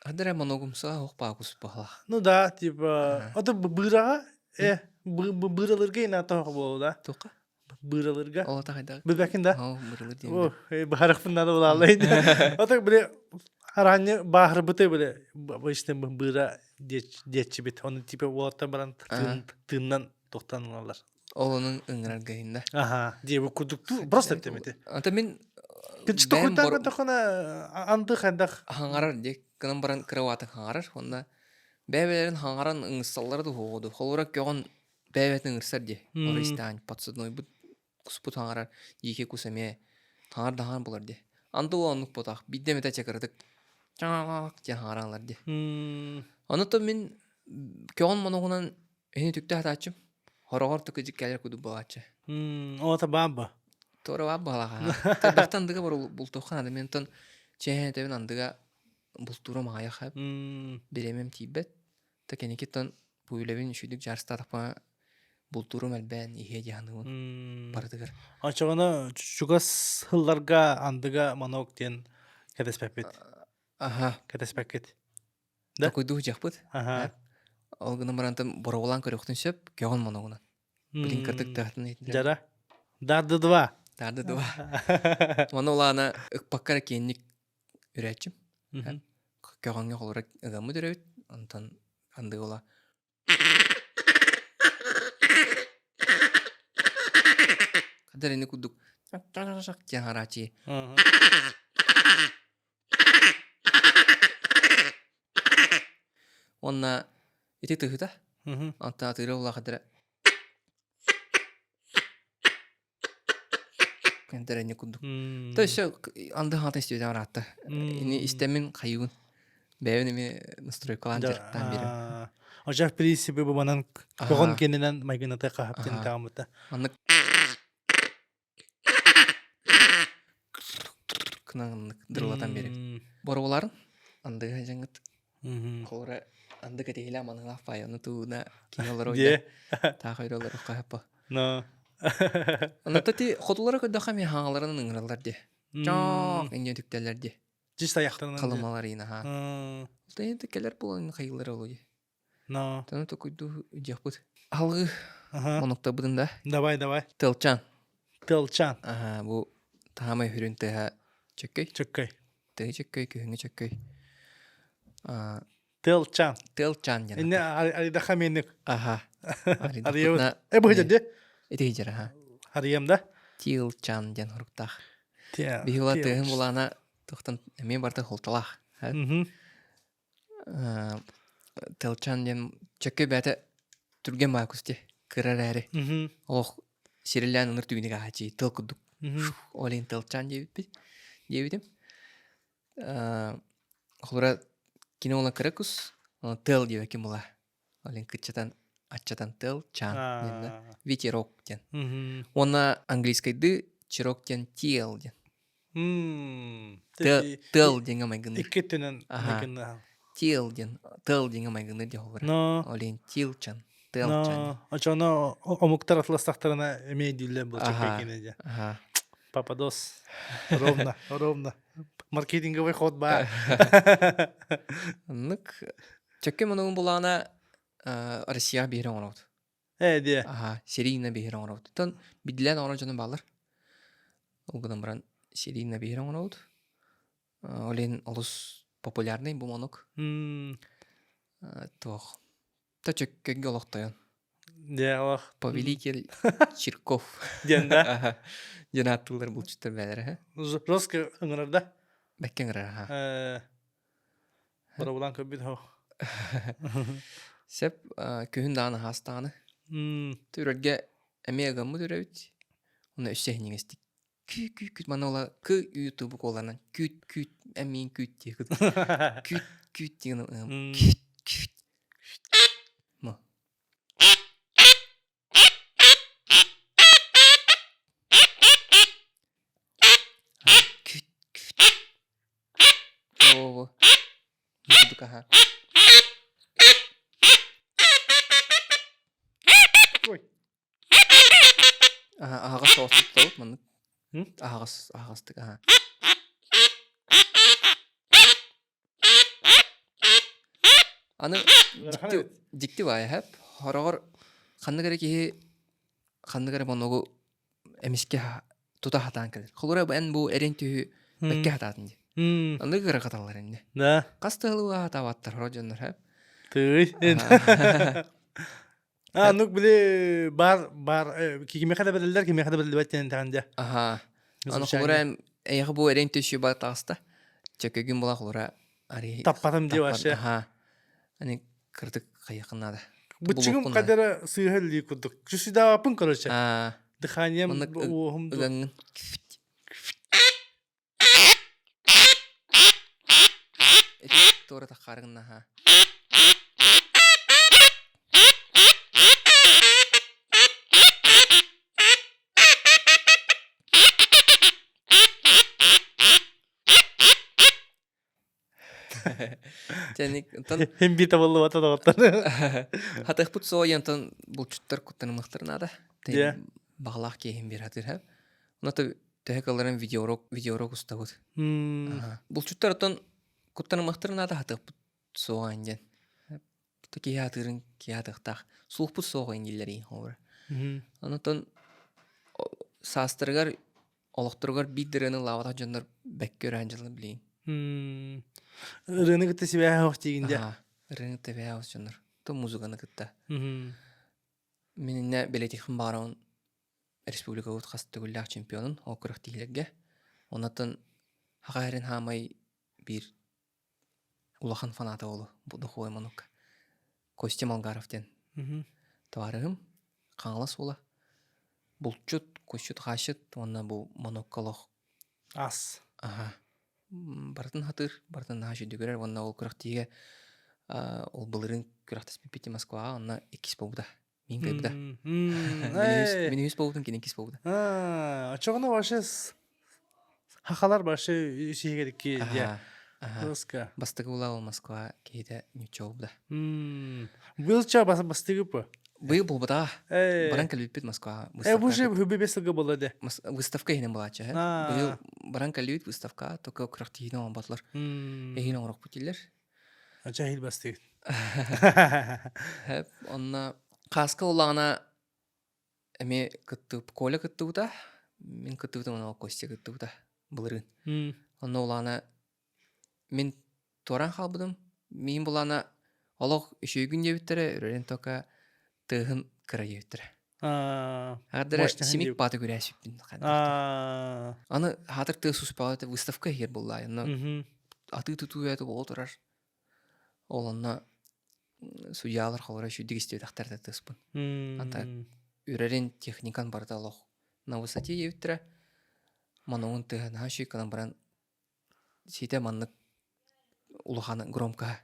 Адара моногумсуга ох паакус баһалах. Ну да, типа, ото быраға, э, быралырга ина тоох буолу да. Тука? Быралырга. Ол ата хайдах? Билбэкин да? Оо, быралыр диэн. О, быһарахпын надо булааллай. Ото биле араанньы бааһырбыты биле бу быра диэччибит. Оны типа уолаттан баран тыыннан тохтан ылалар. Ол онун ыҥырарга иһиннэ. Аха, диэби курдук просто эптемити. Ата мин Кычты куйтан көтөхөнө анды хайдах. Хаҥарар диэк гынан баран кыра хаҥарар. Онна бэйбэлэрин хаҥаран ыҥырсаллара да Холура көҕөн бэйбэтин ыҥырсар дии. Ористаан подсаднойбут куспут хаҥарар дьиикэй кус эмиэ хаҥар да хаҥар булар дии. Анды ол оннук буотах биирдэ эмэтэ чакырытык чаҥаак диэн хаҥараалар дии. Ону то мин көҕөн моногунан эһини түктэ хатааччым. Хороҕор тыкыдьык кэлэр кудук буолааччы. Ота баабба. Туора баабба халаха. Табахтан андыга бар бултуохха наада. Мен онтон чэһэн этэбин андыга бултуурум аҕайах бириэмэм тиийбэт. Та кэнникиттэн бу үлэбин үчүгдүк дьаарыстаатахпына бултуурум элбээн иһиэ дии саныыбын барытыгар. Оччоҕуна чугас сылларга андыга манок диэн кэтэспэппит. Аха. Кэтэспэккит. Да? Токуйдуу дьахпыт. Аха. Ол гынан барантан боруобалаан көрүөхтүн сөп, көҕөн моногунан. Билин кырдык тыһатын иһитиннэр. Жара. Дарды два. Дарды два. Маны улаана ыкпакка эрэ киэнник үрээччим. Көҕөҥҥө холура ыгаммыт үрэбит. Онтон андыга ула Хаддар ини курдук диэн харааччы. Уонна ити тыһыта. Онтон атыыра улаахадара Кэнтэрэни курдук. То еще анды хаата истибитэ ыраатта. Ини истэммин хайыбын. Бэйэбин эмиэ настройкалаан дьарыктаан биэрим. Ожах принципы бу манан көҕөн кэнинэн майгыната хаһаптын таамыта. Маннык кынаннык дырылатан биэрим. Боруоларын андыга дьаҥыт Холура анды кэтиһилэ маныылаах паайаны тууна киһи олорор таах өйрө олорор хаһаппа. Но. Онно ти хотулара көрдөххө эмиэ хаҥаларынан ыҥыраллар дии. Чоох инньэ түктэллэр дии. Чисто аяқтарынан. Халымалар иин аха. Ол кэлэр буолан хайыллар олу дии. Но. Тону токуйду дьахпыт. Алгы монуктабытын да. Давай, давай. Тылчан. Тылчан. Аха, бу таамай хүрүн тыһа чөккөй. Чөккөй. Тыһы чөккөй, күһүҥҥү чөккөй. Тыалчаан. Тыалчаан диэн. Инне аридаха меник. Аха. Арыйабыт. Э бу дьэ. Ити дьэр аха. Арыйам да. Тилчан диэн хуруктаах. Биһи ула тыаһын булаана тухтан эмиэ барта холталаах. Тылчан диэн чөккөй бэйэтэ түргэн баайкус дии кыра эрээри олох сирилээн ыныр түгүнүк аһааччы тыл курдук ол иһин тылчаан диэбиппит диэбитим холобура кини уола кыра кус тыал диэбэккин була ол иһин кыччатан аччатан тыал чаан диэн да ветерок диэн уонна английскайдыы чирок диэн тиэл диэн Тыал диэҥҥэ майгынныыр. Икки өттүнэн майгынныыр. Тиэл диэн, тыал диэҥҥэ майгынныыр диэн холобура. Ол иһин тилчан, тыалчан. Очоно омуктар атластахтарына эмиэ дииллэр был чөккөйгүнэ дьэ. Пападос. Ровно, ровно. Маркетинговый ход баар. Оннук чөккө монугун булаана Россия биһири оҥоробут. Ээ диэ. Аха, серийно биһири оҥоробут. Оттон бидлээн оҥорор дьону бааллар. Ол гынан баран серийно биһири оҥоробут. Ол иһин олус популярный бу монук. Туох. Та чөккөҥгө олохтойон. Дьэ, олох. Повелитель Чирков. Диэн да? Диэн ааттыыллар булчуттар бээлэрэ. Жестко ыҥырар да? Бэккэ ыҥырар, аха. Боробулаан көрбүт хоох. Сөп, күһүн даҕаны хаастаҕаны. Түрөргө эмиэ ыгаммыт үрэбит. Онно өссө иһинньигэстик күү күү күт маны ола кы ютубу куоланан күүт күүт эмиин күүт диye күүт күүт диэн күүт күүт мо курдук аха. Ой. Аха, аһаҕас соҕустук туттабыт маннык. Аһаҕас, аһаҕастык аха. Аны дьикти, дьикти баайа хэп. Хороҕор ханнык эрэ киһи ханнык эрэ моногу эмискэ тута хатаан кэлэр. Холура эн бу эрин түһү бэккэ хатаатын дии. Аны кыракаталлар инне. Да. Хас тыһылыга хатаабаттар хоро дьоннор хэп. Тыый. А, ну, били бар бар кимиэхэ да бэриллэр, кимиэхэ да бэриллибэт диэн тэҕин дьэ. Аха. Аны холура эйэхэ бу эрин түһү бар таҕыста. Чөкөгүн була холура ари Таппатым дии вообще. Аха. Аны кырдык хайыахын наада. Быччыгым кадара сыыһа илии курдук. Чусидаваппын, короче. Дыханием уоһум ыгаҥҥын. Туора таххаарыгын наһаа. Дьэник онтон Хим би табыллыбата доҕоттор. Хатыахпыт суоҕа онтон булчуттар куттанымыахтарын наада. Дьэ. Баҕалаах киһим биэр хатыыр һэ. Онно төһө кылларын видеоурок видеоурок устабыт. Булчуттар оттон куттанымыахтарын наада хатыахпыт суоҕа диэн. Киһи атыырын киһи атыахтаах. Суохпут суоҕа дииллэрий холобура. Онтон саастарыгар олохторугар биир да ырыаны ыллаабатах дьоннор бэккэ өрөөн дьылы билигин. Ырыаны кытта сибээһэ суох диигин дьэ. Ырыаны кытта сибээһэ суох дьоннор. То музыканы кытта. Мин иннэ бэлиэтиэхпин баҕарабын республикабыт хас төгүллээх чемпионун ол күрэхтэһиилэргэ. Онтон Саха сирин хаамай биир улахан фаната уолу духовой манук Костя Малгаров диэн табаарыһым Хаҥалас уола булчут, кусчут, хаасчыт уонна бу манукка олох ас аха барытын хатыыр, барытын наһаа үчүгэй көрөр уонна ол күрэхтиигэ ол былырыын күрэхтэспиппит Москваҕа онно иккис буолбута. Мин кыайбыта. Мин үһүс буолбутум, кини иккис буолбута. Очоҕуна вообще хахалар вообще үсүһигэрики дьэ. Тоска. Бастакы була ол Москва киһитэ ньучча буолбута. Быйыл бастыгы по? Быйыл буолбатаҕа. Баран кэлбиппит Москваҕа. Э, бу же хүбү бес сылга буолла де. Выставка иһинэн буолааччы. Быйыл баран кэлбит выставка, только күрэхтиһиини оҥорботулар. Эһиин оҥорохпут дииллэр. Ача иһил бастыгыт. Онно Хааска улаҕана эмиэ кыттыбыт Коля кыттыбыта, мин кыттыбытым онно Костя кыттыбыта былырыын. Онно улаана мин туораан хаалбытым. Миин булаана олох үчүгүн диэбиттэрэ, үрэрин тока тыаһын кыра диэбиттэрэ. Аҕардара симик бааты күрээсиппин. Аны хаатыр тыа суспаҕа выставка иһэр буолла. Онно атыы-тутуу это буола турар. Ол онно судьялар холоро үчүгдүк истибэтэхтэр да тыаспын. Ата үрэрин техникан барыта олох на высоте диэбиттэрэ. Манугун тыаһа наһаа үчүгэй гынан баран ситэ маннык улахан громкаһа.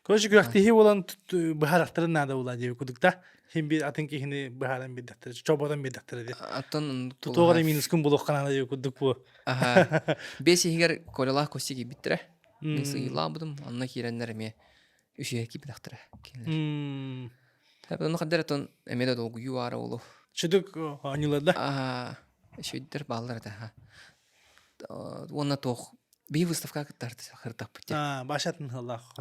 Короче, күрэхтэһии буолан быһаарахтарын наада буолаа диэби кудук да. Хин биир атын киһини быһааран биэрдэхтэрэ, чоботон биэрдэхтэрэ диэ. Аттан Тутуоҕар минускун булуохха наада диэби курдук бу. Аха. Бес иһигэр Колялаах Костя киирбиттэрэ. Мин сыйылаабытым, онно киирэннэр эмиэ үсүһэ киирбэтэхтэрэ кинилэр. Онно хаддар отон эмиэ да долгуйуу аара олу. Чудук оонньуулар да? Аа, үчүгдэр бааллар этэ. Уонна туох биһи выставка кыттар хыртаппыт. Аа, башатын хыллах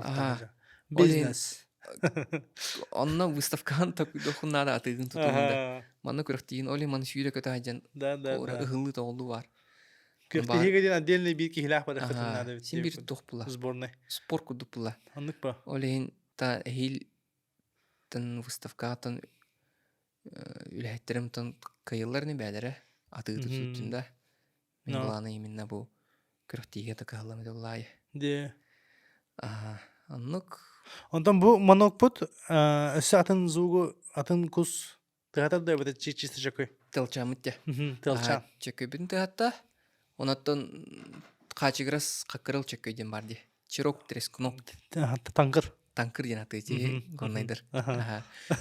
Бизнес. Онно выставкаан дохуннаада атыгын тутуунда. Манна күрэхтиин оли маны сүүрэ көтө сылдьан ыһыллыы тоҕуллуу баар. Күрэхтэһиигэ диэн отдельный биир киһилээх барыаххытын наада эбит. Син биир туох була. Сборный. Спорт курдук була. Оннук ба. Ол иһин та эһиил тан выставкаҕа үлэһиттэрим тон кыайыллар ини бээлэрэ атыы тутуутун да. Мин былаана именно бу күрэхтиигэ да кыһаллам этэ булаайы. Дии. Аа, оннук. Онтон бу манокпут өссө атын звугу, атын кус Тыатар да эбэтэ чисто чөкөй. Тылчааммыт дьэ. Тылчаан. Чөкөйбүтүн тыатта. Оноттон хаачыгырас хаккырыл чөкөй диэн бар дии. Чирок трескунок. Таҥкыр. Таҥкыр диэн аты ити горнайдар.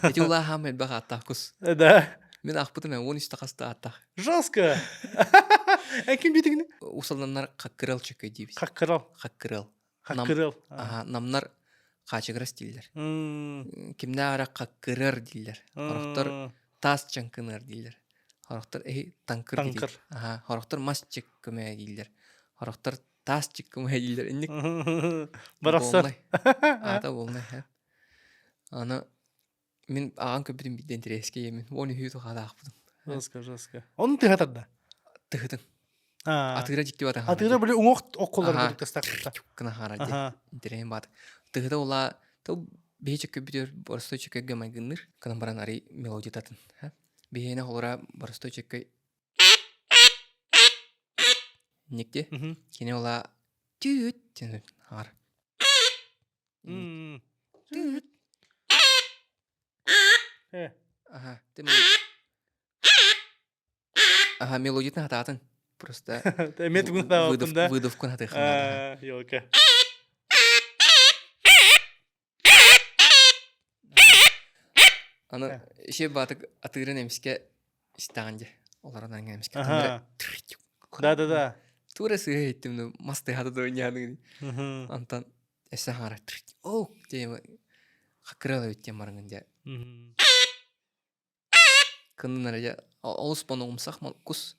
Эти улаахам элбэх ааттаах кус. Да. Мин аахпытым 13 хаста ааттаах. Жестко. Ким битигини? Усаланнар хаккырал чөкөй диибит. Хаккырал. Хаккырал. Хаккырал. Намнар. Хаачыгырас дииллэр. Кимнээх эрэ хаккырар дииллэр. Сорохтор таас чаҥкыныар дииллэр. Сорохтор эһи таҥкыр Таҥкыр. дииллэр. Аха, сорохтор мас чыккымэ дииллэр. Сорохтор таас чыккымэ дииллэр. Инник Барахсан. буолнай. Аата буолнай. Аны Мин аҕам көрбүтүм биирдэ интэриэскэ ийэмин уон үһү тухаалаахпытым. Жестко, жестко. Onun тыһатарда. Тыһытын. Аа. Атыыра дьикти бата Атыыра били уҥуох оккулар Аха. курдук тастаахпыта. гына хаара дии. Аха. Интэриэһин баат. Тыһыта улаа тыл биһи чөккөбүтүөр боростой чөккөйгө майгынныыр. Кынан баран арый мелодиятатын. Биһиэнэ холура боростой чөккөй Никти. Мгм. Кини ула түүт диэн аар. М. Түүт. Э. Аха. Ты Аха, мелодиятын хатаатын. Просто Эмиэ тугун хатаабаппын да? выдовкун хатыаххын наада. Елка. Аны еще баатык атыырын эмискэ истэҕин дьэ. Олорон аҥа эмискэ Аха. Да-да-да. Тура сыһа иттим ну мас тыһата да ойнааны. Антон эссе хаара о диэн хакырал эбит диэн бараҥын дьэ. Кыннын эрэ дьэ олус монугумсах кус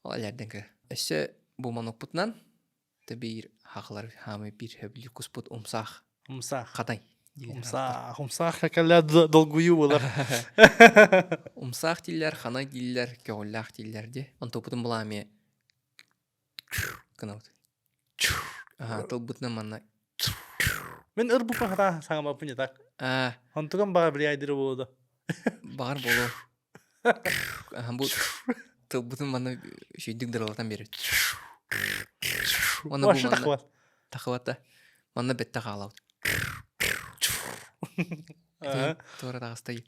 ол элэрдэн кэ. Өссө бу монукпутунан тэ биир хахылар хаамый биир хөбүлүү куспут умсаах Умсаах. хатай Умсаах, умсаах кэллэ долгуйуу буолар. Умсаах дииллэр, ханай дииллэр, көҕүллээх дииллэр дии. Онтуппутун булаа эмиэ гынабыт. Аха, тылбытынан манна Мин ырбуппун хата саҥамаппын не так. Аа, Онтукам баҕар билиайдыры буолуо да. баҕар буолуо. Аха, бу тылбытын манна үчүгдүк дырылатан биэрэр. Уонна бу Вообще манна тахыбат. тахыбата. Манна бэтте хаалабыт. Аа. Туора таҕыстай.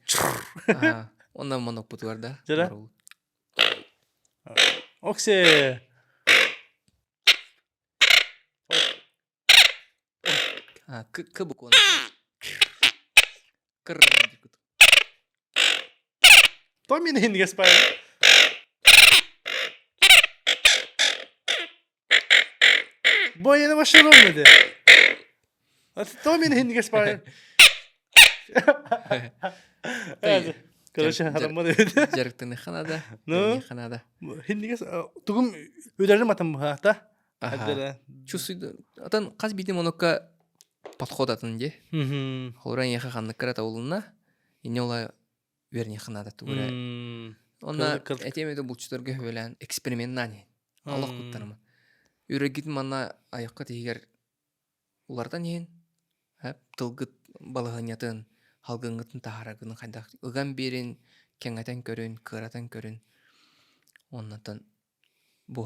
Аа, Онно моноппутугар да. Дьэрэ. барыл. Оксе. А, к, к букваны. Кр. То мин иһиннигэс баай. Бу айаны вообще ровно де. То мин иһиннигэс баай. Короче, хараммат эбит. Дьарыктаныхха наада. Ну? Дьарыктаныхха наада. Хиннигес тугум үдәрим атым быһаата. Аха. Чувствую, атын хас биирдии монокка подход атын дии. Холобура эйиэхэ ханнык кыра табылынна, инньэ ола үөрэниэххэ наада тугу эрэ. Онно этиэм этэ булчутарга үһүөлээн эксперименнаан иһин. Олох куттаныман. Үрэггитин манна айаххыт иһигэр уларытан иһин, тылгыт балаһыанньатын, халгыҥҥытын таһаараргытын хайдах ыган биэрин, кэҥэтэн көрүн, кыаратан көрүн. Оннотон бу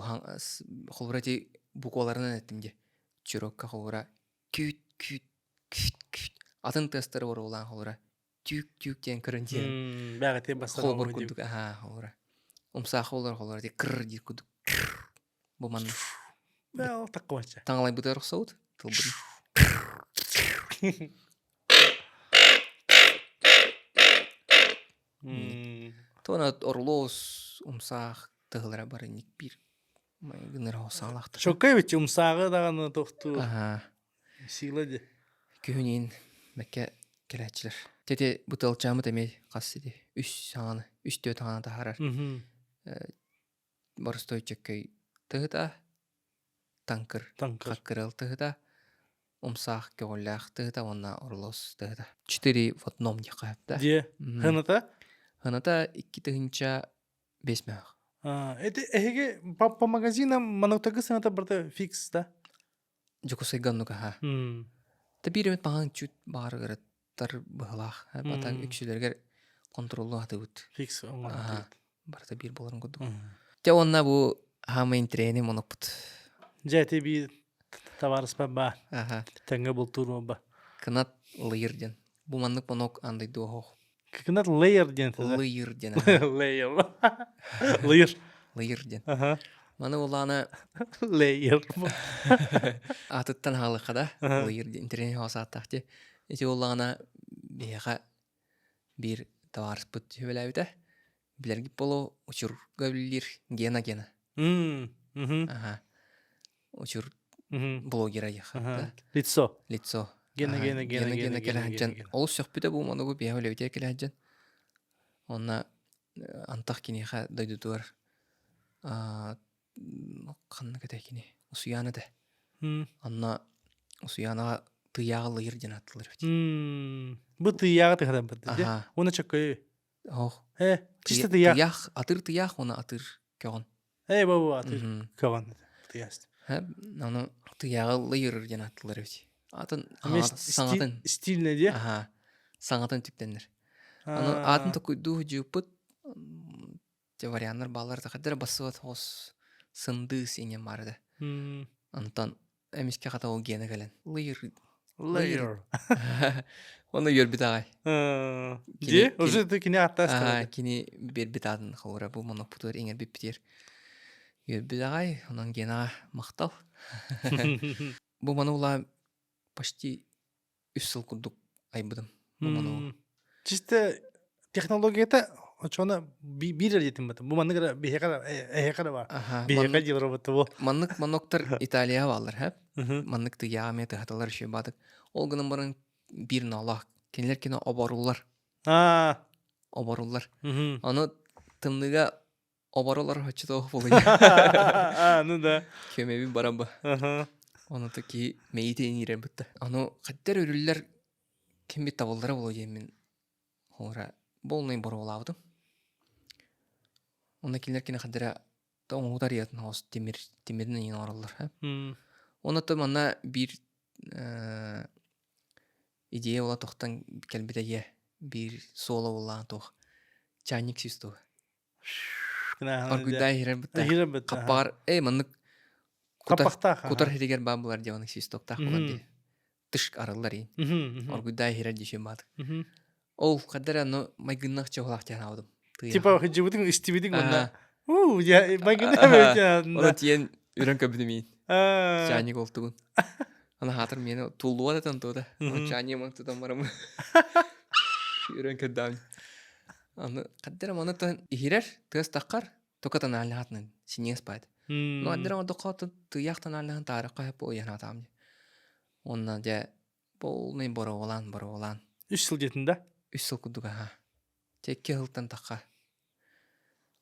холобура ити букваларынан эттим дии. Чирокка холобура күүт күүт күүт күүт атын тыастары оруолаан холобура түүк түүк диэн көрөн диэн Бэҕэтиэ бастан холобур курдук аһаа холобура умсаахы олор холобура ити кыр диир курдук бу манна Бэл таккыбачча. таҥалайбытыгар охсобут тылбытын Туона орлоос умсаах тыһылара бары биир гыныр саалаахтар. Чоккай бит умсааҕы даҕаны тохтуур. Аха. Сила ди. Күһүнүн мэкке кэлээччилэр. Тети бутылчаамыт эмиэ хас ити үс саҥаны, үс түөрт саҥаны таһаарар. Боростой чөккөй тыһыта, таҥкыр, Таҥкыр. хаккырыл тыһыта, умсаах көҕүллээх тыһыта уонна орлос тыһыта. Четыре в одном диэххэ сөп да. Дьиэ. Хыната? Хыната 2005 мөөх. Это эһиги по, по магазинам манотагы сыната барыта фикс да? Дьокуускайга оннук аһа. Та биир эмит маҕан чуть баҕар ыараттар быһылаах. Бата үксүлэригэр контроллуу атыбыт. Фикс оҥорон Барыта биир буоларын курдук. Дьэ уонна бу хаамай интириэһинэй моноппут. Дьэ ити биир табаарыспар баар. Тэҥҥэ бултуур ба. Кынат лыйыр диэн. Бу маннык монок андай дуоһох. Кынат лейер диэн Лыйыр диэн. Лейер. Лыйыр. Лыйыр диэн. Маны улаана Лейер. Атыттан хаалыхха да лыйыр диэн интириэһинэй хоос ааттаах дии. Ити улаана биһиэхэ биир табаарыспыт сүбэлээбитэ. Билэргит буолуо учурга үлэлиир Гена Гена. Аха. Учур блогера да? Лицо. Лицо. Гена, Гена, Гена, Гена, Гена Гена, кэлэһэдьэн. Гена. Олус сөхпүтэ бу манугу биһэ үлэбитигэр кэлэһэдьэн. Онно антах киниэхэ дойдутугар ханнык этэ кини Усуйаана этэ. Онно Усуйаанаҕа тыйааҕы лыйыр диэн ааттыылар эбит. Бу тыйааҕы тыһарабыт дии. Уонна чөккөйү. Ох. Э, чисто тыйаах. Тыйаах, атыр тыйаах уонна атыр көҕөн. Э, бу бу атыр көҕөн. Тыйаас. Ону тыйааҕы лыйыр диэн ааттыылар эбит. Атын саҥатын. Стильный дии. Аха. Саҥатын түктэннэр. Аны аатын токуйдуу дьыыппыт Дьэ варианнар бааллар да хайдара бассыбат хос сындыы сиҥэн баар этэ. Онтон эмискэ хата ол гиэнэ кэлэн лыйыр Лыйыр. Оны үөрбүт аҕай. Дьи, уже ты кини аттаастара. Кини биэрбит аатын холура бу моноппутугар иҥэрбиппитигэр үөрбүт аҕай. Онон Генаҕа махтал. Бу маны улаа почти үс сыл курдук айбытым. Бу Чисто технологията очоно биир эрэ бу маннык эрэ биһиэхэ эһиэхэ эрэ баар. Биһиэхэ дьиэлэр бу бу. Маннык маноктар Италияҕа бааллар һэ. Маннык тыйааҕа эмиэ тыһаталар үчүгэй баатык. Ол гынан баран биир ноолоох. Кинилэр кино оборуллар. Оборуллар. Ону тымныыга оборолор оччотооҕу буолуйа. А, ну да. Көмөбүн баран ба. Ону то киһи мэйиитэ иҥиирэр бытта. Ону хаттар өрүллэр ким бит табыллара буолуо диэммин холура полный боруолаабытым. Онно кинилэр кини хаддара оҥоһута арыйатын хос тимир тимирин иҥин оҥороллор. Онно то манна биир идея буола тохтон кэлбитэ ийэ биир суола буоллаан туох чайник свистуга. Оргуйдаа иһирэр бытта. Хаппаҕар эй маннык Хаппахтаах. Кутар хитигэр баа булар дии маннык свистоктаах булар дии. Тышк арыллар иин. Оргуйдаа иһирэр дии баатык. Ол хаддара ну майгыннах чоһулаах диэн аабытым. Типа хыдьыбытыҥ истибитиҥ уонна уу я майгыннах Оны тиэн үрэн көбүтүм иин. Чайник олтугун. Ана хаатыр мені туллуа да тантуода. Чайник ман тутан барам. Үрэн көрдөм. Аны хаддара маны тан иһирэр тыас таххар тока танааллаһатынан синьиэс баайт. Ну аддара ондокко тыйах танааллаһан таарыкка хэп уйанаатаам. Онна дьэ полный боруолаан боруолаан. Үс сыл диэтин да? Үс сыл курдук аха. Текки сылтан тахха.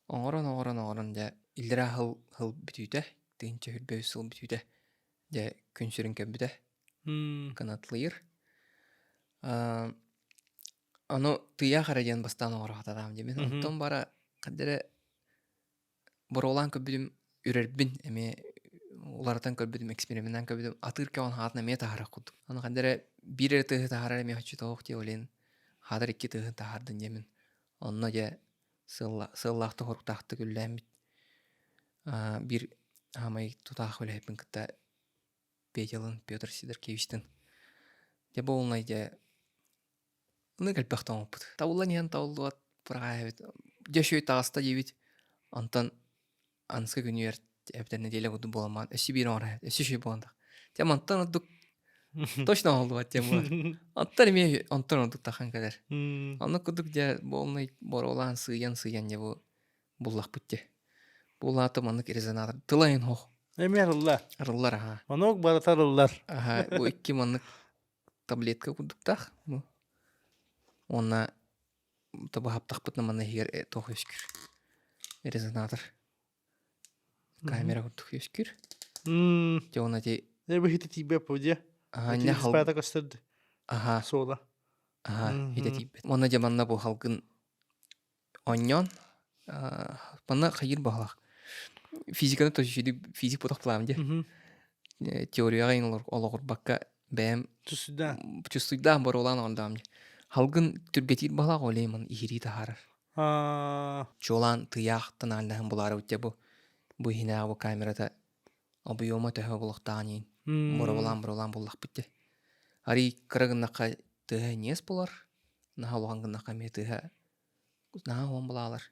Оҥорон оҥорон оҥорон дьэ иллэрээ сыл сыл бүтүүтэ, тыһыынча хүрбэ үс сыл бүтүүтэ дьэ күн сүрүн көрбүтэ. Кынатлыыр. Ону тыйаах эрэ диэн бастаан оҥоро сатаатаҕым диэмин. Онтон бара ханна эрэ боруолаан көрбүтүм, үрэрбин эмиэ уларытан көрбүтүм, эксперименнаан көрбүтүм, атыыр кэҕин хаатын эмиэ таһаарар курдук. Аны ханна эрэ биир эрэ тыаһы таһаарар эмиэ оччотооҕух диэ олен хаатар икки тыаһын таһаардын диэмин. Онно дьэ сыаллаахтык хоруктаахтык үллээммит биир аамай тутаах үлэһиппин кытта Петялын Петр Сидоркевичтын дьэ буолунай дьэ Аны элбэх тоҥоппут. Табыллан иһэн табыллыбат быраҕаайабыт. Дьэ үчүгэй таҕыста диибит. Онтон аныгы күнүгэр эбэтэр нэдиэлэ курдук буоламмаан өссө биир оҥорор өссө үчүгэй буолан Дьэ мантан ордук точно оҥоһуллубат диэн буолар. Онтон эмиэ онтон ордук тахан кэлэр. Оннук курдук дьэ буолунай боруолаан сыыйан-сыыйан дьэ бу буллахпыт дьэ. Булаата маннык резонатор тыла иһин хоһ. Эмиэ арыллар. Арыллар аха. Манок барыта арыллар. Аха бу икки маннык таблетка курдуктаах. Уонна табыһаптахпытына манна иһигэр туох үөскүүр? Резонатор. Камера курдук үөскүүр. Дьэ уонна ити Бу хити тиийбэт бу дьэ. Аха, көстөрдө. Аха. Суола. Аха, хитэ тиийбэт. Уонна дьэ манна бу халгын Онньоон манна хайыыр баҕалаах физиканы то физик потох дии. Теорияҕа олоҕурбакка бэйэм чувствуйдаан боруолаан оҥордоҕум дии. Халгын түргэтиир баҕалаах ол иһин иһирии таһаарар. Чуолаан тыйаах тональнаһын булаарыбыт дьэ бу бу иһинээҕи бу камерата объема төһө булуохтааҕын иһин боруобалаан боруобалаан буллахпыт дии. Арый кыра гыннахха тыаһа ньиэс булар, наһаа улахан гыннахха эмиэ тыаһа Наһаа уон булаалар.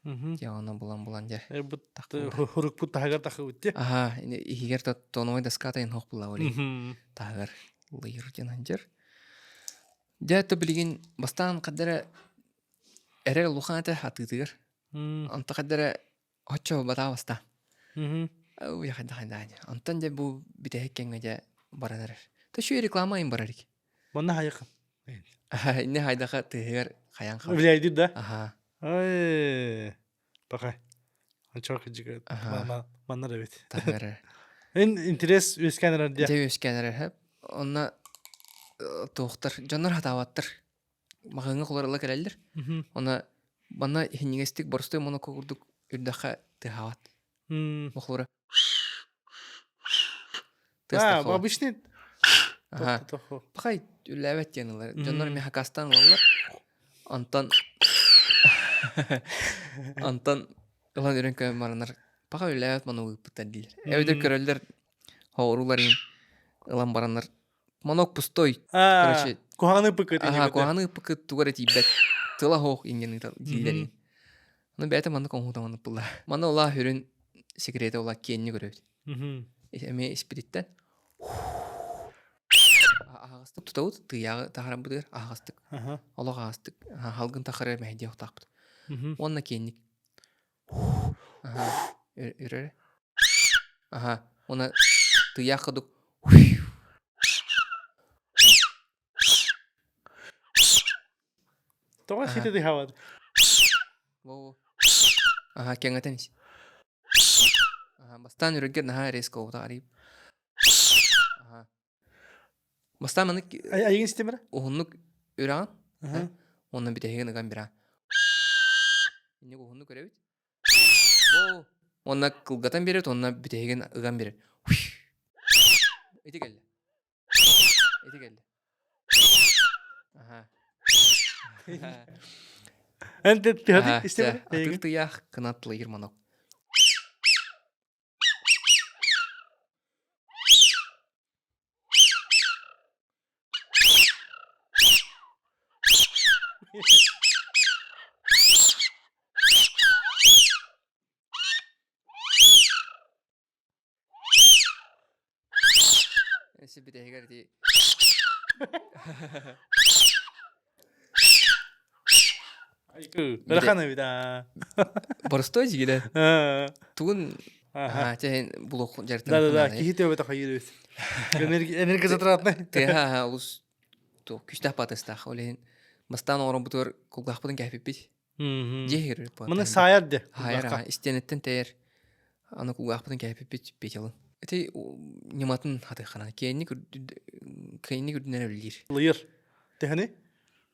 Дьэ онно булан-булан дьэ. Хурукпут таһыгар тахыбыт дии. Аха, иһигэр тоновой доската иһин хоох булла оли. Таһыгар лыйыр диэн сылдьар. Дьэ то билигин бастаан хаддара эрэр улахан этэ атыытыгар. Онто хаддара Оччо батаа бастаан. Уй хайда хайда Онтон дьэ бу бүтэһик кэмҥэ дьэ баран эрэр. Та реклама им барарик. Манна хайык. Инне хайдаха тыһыгар хаян хал. Влияйдыр да? Аха. Ай. Пока. Анчар кыжыга. Маннар эбит. Таһыгар. Эн интерес үөскээн эрэр диэ. Дьэ үөскээн эрэр хэп. Онно туохтар дьоннор хатаабаттар. Маҕаһыыҥҥа холоролло кэлэллэр. Онно манна иһинньигэстик боростуой моноко курдук үрдэххэ тыаһаабат. Мохлура. А, обычный Ага. Пахай үллээбэт диэн ылар. Дьоннор эмиэ хакастаан ылаллар. Онтон Онтон ылан үрэн көмөн баранар. Паха үллээбэт маны ыыппыттар дииллэр. Эбэтэр көрөллөр хоорулар ылан бараннар Манок пустой. Короче, куһаҕаны ыппыккыт. Аха, куһаҕаны ыппыккыт тугар этийбэт. Тыла хоох инген дииллэр. Ну бэйэтэ маннык оҥоһута маннык булла. Манна улаа хүрүн секрете ула киэнни көрөбүт. Эмиэ испититтэн аһаҕастык тутабыт, тыйааҕы таһаарарбытыгар аһаҕастык. Олох аһаҕастык. Халгын тахарар мэһэйдиэх утаахпыт. Уонна киэнник. Аха, үрэр. Аха, уонна тыйаах курдук Тоҕо сити тыһаабат? Во Аха, кэҥэтэн ис. Аха, бастаан үрэргэр наһаа резко буолбута арыйып. Аха. Бастаан маннык Айгын системера? уһуннук үрэҕин, уонна бүтэһигин ыган бираа. Инник уһуннук үрэбит. Бу уонна кылгатан биэрэбит, уонна бүтэһигин ыган биэрэр. Ити кэллэ. Ити кэллэ. Аха. Эн тыһады истемера? Атыр тыйаах кынатлыыр манок. Бүтэһигэр ити Ыарахан эбит аа. Боростой дьигилэ. Тугун чэ булуох дьарыктан. Да да да киһи төбөтө хайыр эбит. Энергозатратный. Тыаһа олус күүстээх батыстаах. Ол иһин бастаан оҥороммутугар кулгаахпытын кээпиппит. Дьиэ Маны саайар де. Саайар, истиэнэттэн тэйэр. Аны кулгаахпытын кээпиппит Петялын. Ити ньыматын хатыххана. Киэнник киэнник үрдүнэн үлэлиир. Лыйыр. Тэһэни?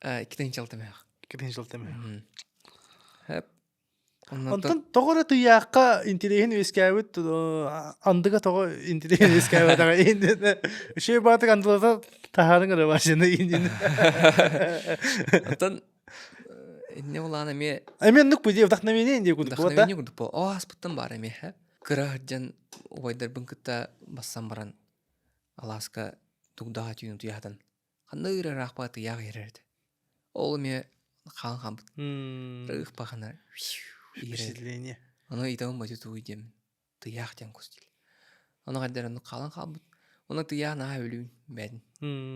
Иккитин чалтымыах. Иккитин чалтымыах. Онтон тоҕо эрэ тыйаахха интириэһин үөскээбит андыга тоҕо интириэһин үөскээбэтэҕэ үчүгэй баатык андылата таһаарыҥ эрэ машина иннин Оттон инне улаан эмиэ эмиэ оннук бу вдохновение дии курдук вдохновение курдук бу оо ааспыттан баар эмиэ кыра сылдьан убайдарбын кытта бассан баран алааска дугдаҕа түүн утуйаатан ханна ыраахпа тыйаах иһэр этэ Ол эмиэ хаан хаампыт. Ыых-пахана Впечатление. Ону ыйытабын бачы тугуй диэммин. Тыйаах диэн кус диил. Ону хайдах оннук хаалан хаалбыт. Уонна тыйаах наһаа өлүүн бээтин.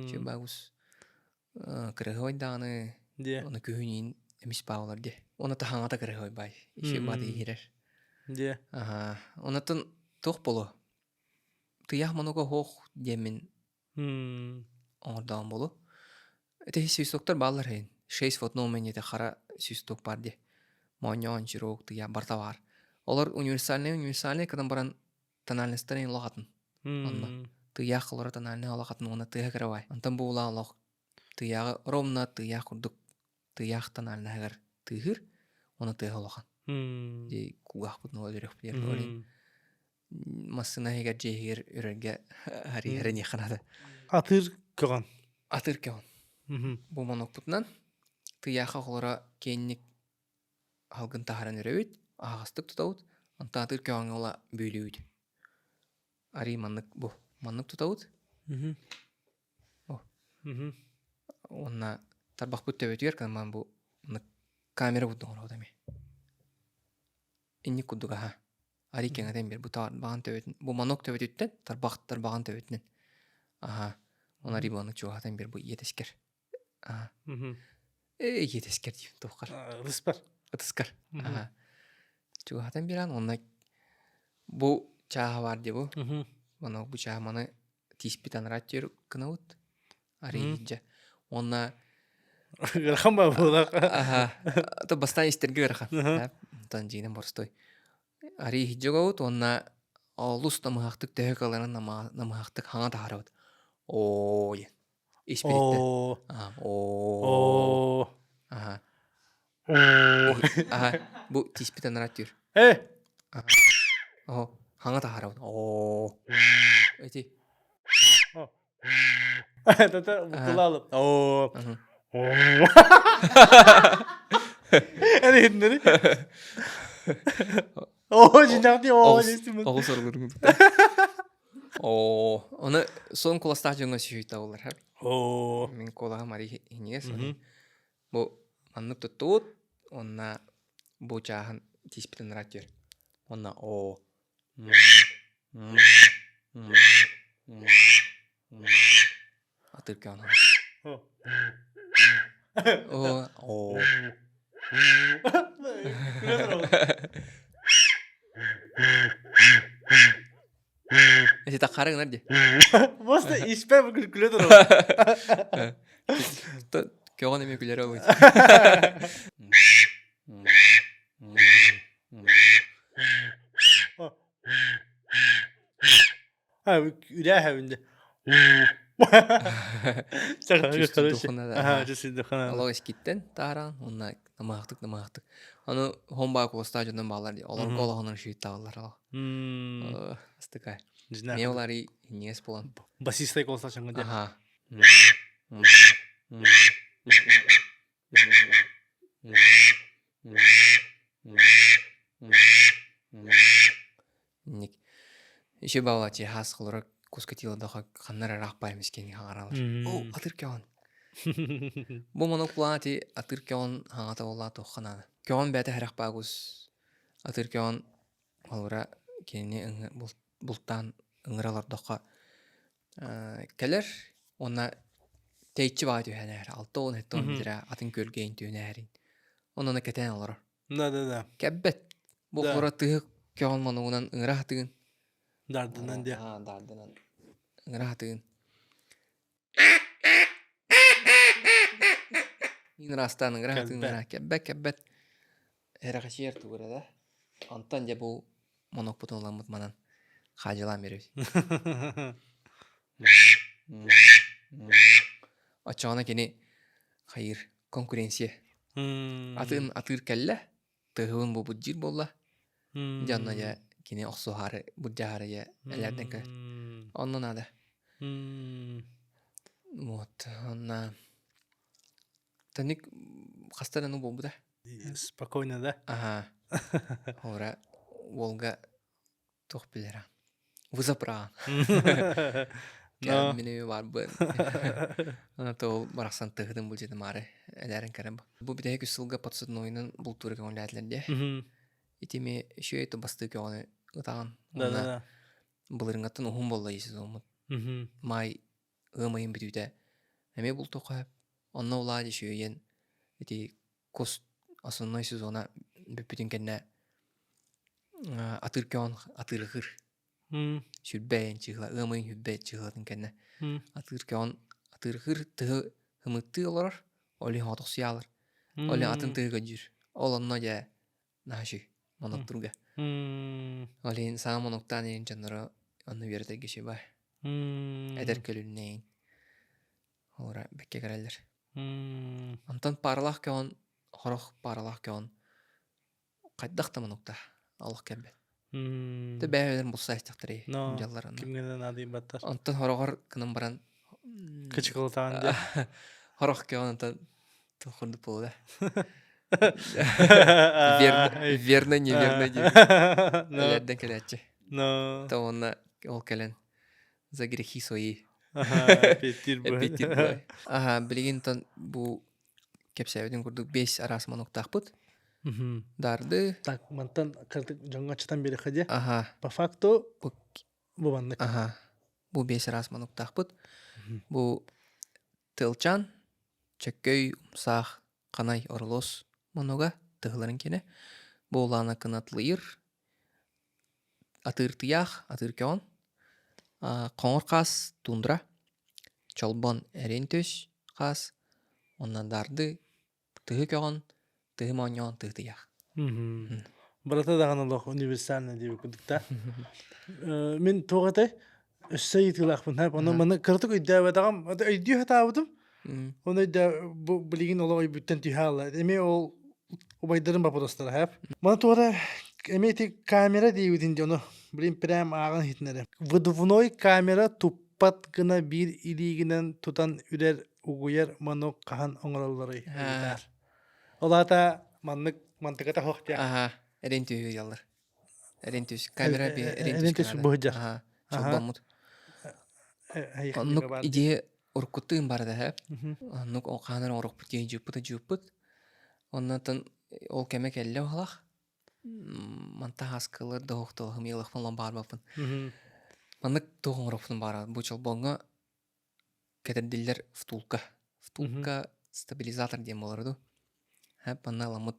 Чү багус кырыһыай даҕаны Диэ. ону күһүн иин эмис баалар диэ. Уонна таһаҥата кырыһыай баай. Иши бааты иһирэр. Диэ. Аха. Онотон туох боло? Тыйаах мануга хоох диэммин оҥордоҕум буолуо. Ити свистоктар бааллар иһин. Шесть в одном это хара свисток баар дии. Моонньоон, чирок, тыйа барыта баар. Олор универсальный универсальный гынан баран тональностарын олох атын. Онно тыйаах олоро тональный олох атын уонна тыаһа кыра Онтон бу улаан олох тыйааҕы ровно тыйаах курдук тыйаах тональноһыгар тыаһыыр уонна тыаһа улахан. Дии кугаахпытын ол өлөрүөхпүт диэн массыына иһигэр дьиэ иһигэр үрэргэ харыйыһар наада. Атыыр көҕөн. Атыыр көҕөн. Бу монокпутунан тыйаахха оҕолоро киэҥник алгын таһааран үрэбит, аһаҕастык тутабыт, онтон атыыр көҕөҥҥө ыла бүөлүүбүт. Арый маннык бу маннык тутабыт. Уонна тарбахпыт төбөтүгэр кынамман бу маннык камера курдук оҥоробут эмиэ. Инник курдук аһа. Арый кэҥэтэн биэр бу тарбаҕын төбөтүн бу манок төбөтүттэн тарбах тарбаҕын төбөтүнэн аһа он арый буону чугаһатан биэр бу иэтэскэр аһа э иэтэскэр диим туоххар ытыспар ытыскар аһа чугаһатан биэрэн уонна бу чааһа баар дии бу манок бу чааһа маны. тииспит анараа өттүгэр гынабыт. Арыый дьэ. Уонна Ыарахан ба буолах. Аха. То бастаан истэргэ ыарахан. Онтон дьиҥинэн боростой. Арыый иһирдьэ угабыт уонна олус намыһахтык төһө кыалларынан намыһахтык хаҥа таһаарабыт. Оо диэн. Испириттэн. Оо. Оо. Оо. Аха. Оо. Аха. Бу тииспит анараа өттүгэр. Э. Оһо. Хаҥа таһаарабыт. Оо. Эти. Это букулалып. Оо. Эн иһиннэри. Оо, жинахти оо дестим. Оҕус орулурун Оо, оны сон куластаах дьоҥҥо сүһүйтэ олар. Оо. Мин куолаһым ари иһинигес. Бу маннык туттубут, онна бу чааһын тииспитин ыраат Онна оо. Атыркаан Оо, оо. Эти таххары гынар дии. Просто испэ күлэ турар. Көҕөн эмиэ күлэрэ буолуо. Үрээһэбин Олох искиттэн тааран уонна намаахтык намаахтык. Аны хомбаа куостаа дьоннон баалар дии. Олорго олохонор шүйүттааллар ол. Астыкай. Мен олари иннигес буолан. Басистай куоста чоҥго дии. Аха. Инник еще баалачи хас холоро кускатилодохо ханнар ыраах бааймыс киэни хаҥаралар. О, атыр кеон. Бу монокулаан ати атыр кеон хаҥата буоллаа туохха наада. Кеон бэйэтэ хэрэх баагус атыр кеон холобура кинини бултаан ыҥыра олордоххо кэлэр уонна тэйиччи баҕа түһэн эһэр 60-70 метрэ атын күөлгэйин түһэн эһэрин онно кэтээн олорор Да, да, да. Кэббэт. Бу Да. кура тыһы көҕөн монугунан ыҥыра хатыгын. Дардынан диэ. Аа, дардынан ыҥыра хатыгын. Ыҥырастаан ыҥыра хатыгын Кэлбэт. ыҥыра кэббэт кэббэт. Эрэхэчиэр тугура да. Онтон дьэ бу монокпутун ыламмыт манан хаадьылаан биэрэбит. Оччоҕуна кини хайыыр конкуренция. Атын атыыр кэллэ, тыһыбын бу буддьиир буолла. Дьэ онно дьэ кини охсуһаары, былдьаһаары дьэ элээрдэн кэлэр. Онно наада. Вот, онно Таник хаста да ну буолбута. Спокойно, да? Ага. Ора Волга туох билэрэ. Вызапраан. Но. Мин барбын. Ана то барахсан тыһытын булдьытым маары элээрин кэрэн бу. Бүтэһик үс сылга подсаднойунан бултуура көҥүлээтилэр дии. Итими үчүгэй бастыы көҕөнү ытаҕын. Да, да, да. Былырыҥҥаттан уһун буолла сезоммут. Маай ыам ыйын бүтүүтэ эмиэ бултуохха сөп. Онно улаат үчүгэйин ити кус основной сезона бүппүтүн кэннэ атыыр көҕөн атыырыхыр сүрбэйэн чыһыла ыам ыйын сүрбэ чыһылатын кэннэ атыыр көҕөн атыырыхыр тыһы ымыттыы олорор ол иһин хотохсуйаалар ол иһин атын тыһы көрдүүр ол онно дьэ наһаа үчүгэй моноктурга ол иһин саҥа моноктаан иһин дьонноро онно үөрэтэргэ үчүгэй эдэр көлүннэйин Олора бэккэ кэлэллэр. Онтон пааралаах көҕөн, хорох пааралаах көҕөн хайдах да мунукта олох кэлбэт. Тэ бэйэлэрин булса истэхтэрэй Но дьаллар кимҥэ да наадыйбаттар. Онтон хороҕор гынан баран Кычыкылытаан дьэ. Хорох көҕөн онтон туох курдук буолла. Верно, верно, неверно диэн. Элэрдэн кэлээччи. Но. То уонна ол кэлэн за грехи свои Эппиэттиир Эппиэттиир Аха, билигин тон бу кэпсээбитин курдук бес араас мануктаахпыт. Дарды. Так, мантан кырдык дьоҥҥо чытан биэрэххэ дии. Аха. По факту бу маннык. Аха. Бу бес араас мануктаахпыт. Бу тылчан, чөккөй, умсаах, ханай, оролос монуга тыһыларын кини. Бу улаана кынатлыйыр, атыыртыйаах, атыыр көҕөн. Хоҥор хаас тундра, чолбон эриэн түс хаас, уонна дарды тыһы көҕөн, тыһы моонньоон тыһы тыйаах. Барыта даҕаны олох универсальный диэбит курдук да. Мин туох этэй? Өссө ыйытыылаахпын. Ону маны кыратык өйдөөбөтөҕүм. Өйдүү сатаабытым. Оны өйдөө бу билигин олох өйбүттэн түһэ хаалла. Эмиэ ол убайдарым вопростара хэп. Маны туора эмиэ ити камера диэбитин дьону блин прям ааҕан иһитинэрэ. Выдувной камера туппат гына биир илиигинэн тутан үрэр угуйар манок хаһан оҥороллоруй? Ол аата маннык мантыката суох диэх. Аха, эрин түһүү ыйаллар. Эрин түс, камера би эрин Эрин түс быһдьар. Аха, чолбоммут. Оннук идея уруккуттуун барда һэ. Оннук хаанар оҥоруохпут диэн дьыыппыт дьыыппыт. Оннотон ол кэмэ кэллэ уһалах. Манта хаскылар да оһохтолоһум ыалахпын олон баарбаппын. Маннык туох оҥоруохпун баара бу чолбоҥҥо кэтэрдиллэр втулка. Втулка стабилизатор диэн буолара дуу. Һэ, манна ыламмыт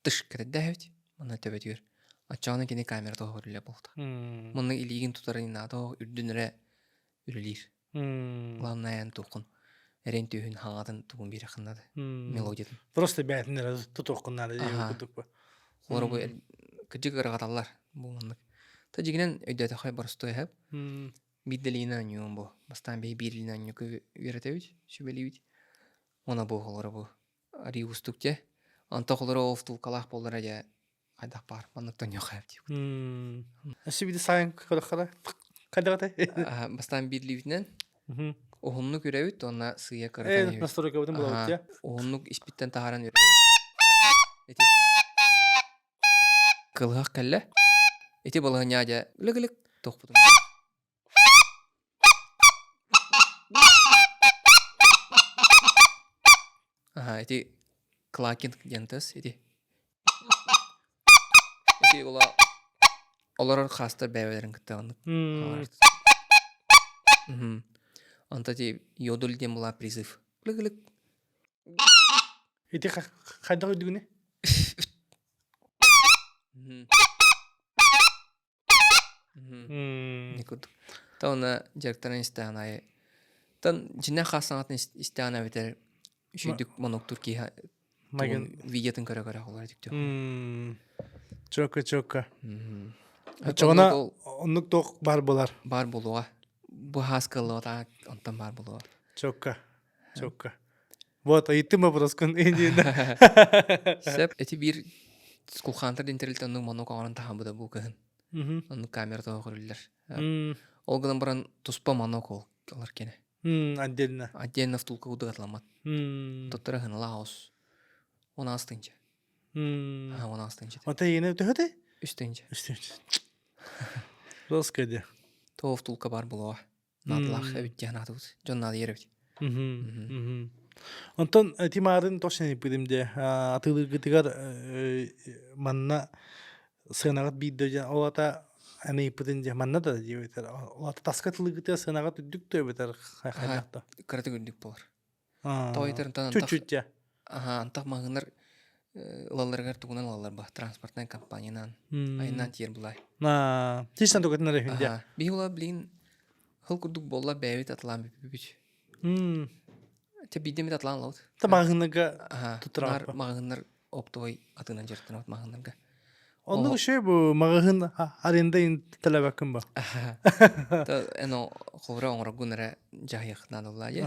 тыш кэтэрдээбит. Манна төбөтүгэр. Оччоҕуна кини камера тоһоҕор үлэ буолта. Манна илиигин тутарын наада үрдүн эрэ үлэлиир. Главное эн туоххун эрин түһүн хаҥатын тугун биэрэххин наада. Мелодиятын. Просто бээтин эрэ тутуоххун наада диэн курдук бу. Олору бу кырдьык ырҕаталлар бу маннык. Та дьигинэн өйдөөтөххө боростуой эһэп. Биир да илиинэн оонньуом бу. Бастаан биһи биир илиинэн оонньууга үөрэтэбит, сүбэлиибит. Уонна бу оҕолоро бу арыы уустук дьэ. Онто оҕолоро ол втулкалаах буоллара дьэ хайдах баар маннык тонньуохха эбит диэбит. Өссө биир сайын көрөххө хайдах этэй? Бастаан биир илиибитинэн уһуннук үрэбит уонна сыыйа кыратан иһэбит. Настройкабытын булабыт дьэ. Уһуннук испиттэн таһааран үрэбит. Ити Кылыһах кэллэ. Ити балаһынньаа дьэ лык-лык тохпутум. Аха, ити клакинг диэн тыс ити. Ити ула олорор хаастар бэйэлэрин кытта оннук. Онто ити йодуль диэн була призыв. Лык-лык. Ити хайдах өйдүгүнүй? Не курдук. Та оны дьарыктанан истэҕин аайы тан дьинэ хас саҥатын истэҕин эбэтэр үчүйдүк моноктур киһи видеотын көрө-көрө холор дьүктү. Чокка чокка. Оччоҕуна оннук туох баар буолар? Баар буолуоҕа. Бу хаас кыллыбата онтон баар буолуоҕа. Чокка. Чокка. Вот, ыйыттым вопроскун индиэнэ. Сөп. Эти биир Скулхантер диэн тэрилтэ оннук манок оҥорон таһаабыта бу кыһын. Оннук камера тоҕо көрүллэр. Ол гынан баран туспа манок ол олар кene. Отдельно. Отдельно втулка курдук атыламмат. Тоттора хыналаах ос. 16 тыһыынча. 16 тыһыынча. Ата иэнэ төһөтүй? 3 тыһыынча. 3 тыһыынча. Жестко де. Тоҕо втулка бар буолуоҕа. Наадалаах эбит диэн аатыбыт. Дьон наадыйар эбит. Онтон Тимарын тош ыйыппытым дии атыылыыргытыгар манна сыанаҕыт биирдэ дьэ ол ата эн ыйыппытын дьэ манна да диэбитэр ол ата таска атылыыргытыгар сыанаҕыт үрдүк да эбэтэр хайдах да Кыратык үрдүк буолар. Тойтарынтан чуть-чуть дьэ Аха, антах маҕаһыыннар ылалларыгар тугунан ылаллар ба транспортнай компаниянан айаннаан тиийэр булай. Тиистэн тугатын эрэ үһүн дьэ. Биһи ула билигин хыл курдук буолла бэйэбит атылаан бүппүпүт. Те биирдэ эмит атылаан ылабыт. Та маҕаһыыннарга туттарар. Маҕаһыыннар оптовой атыынан дьарыктанабыт маҕаһыыннарга. Оннук үчүгэй бу маҕаһыын аренда төлөбөккүн ба. Та эно холура оҥороргун эрэ дьаһайыах наадаллаа дии.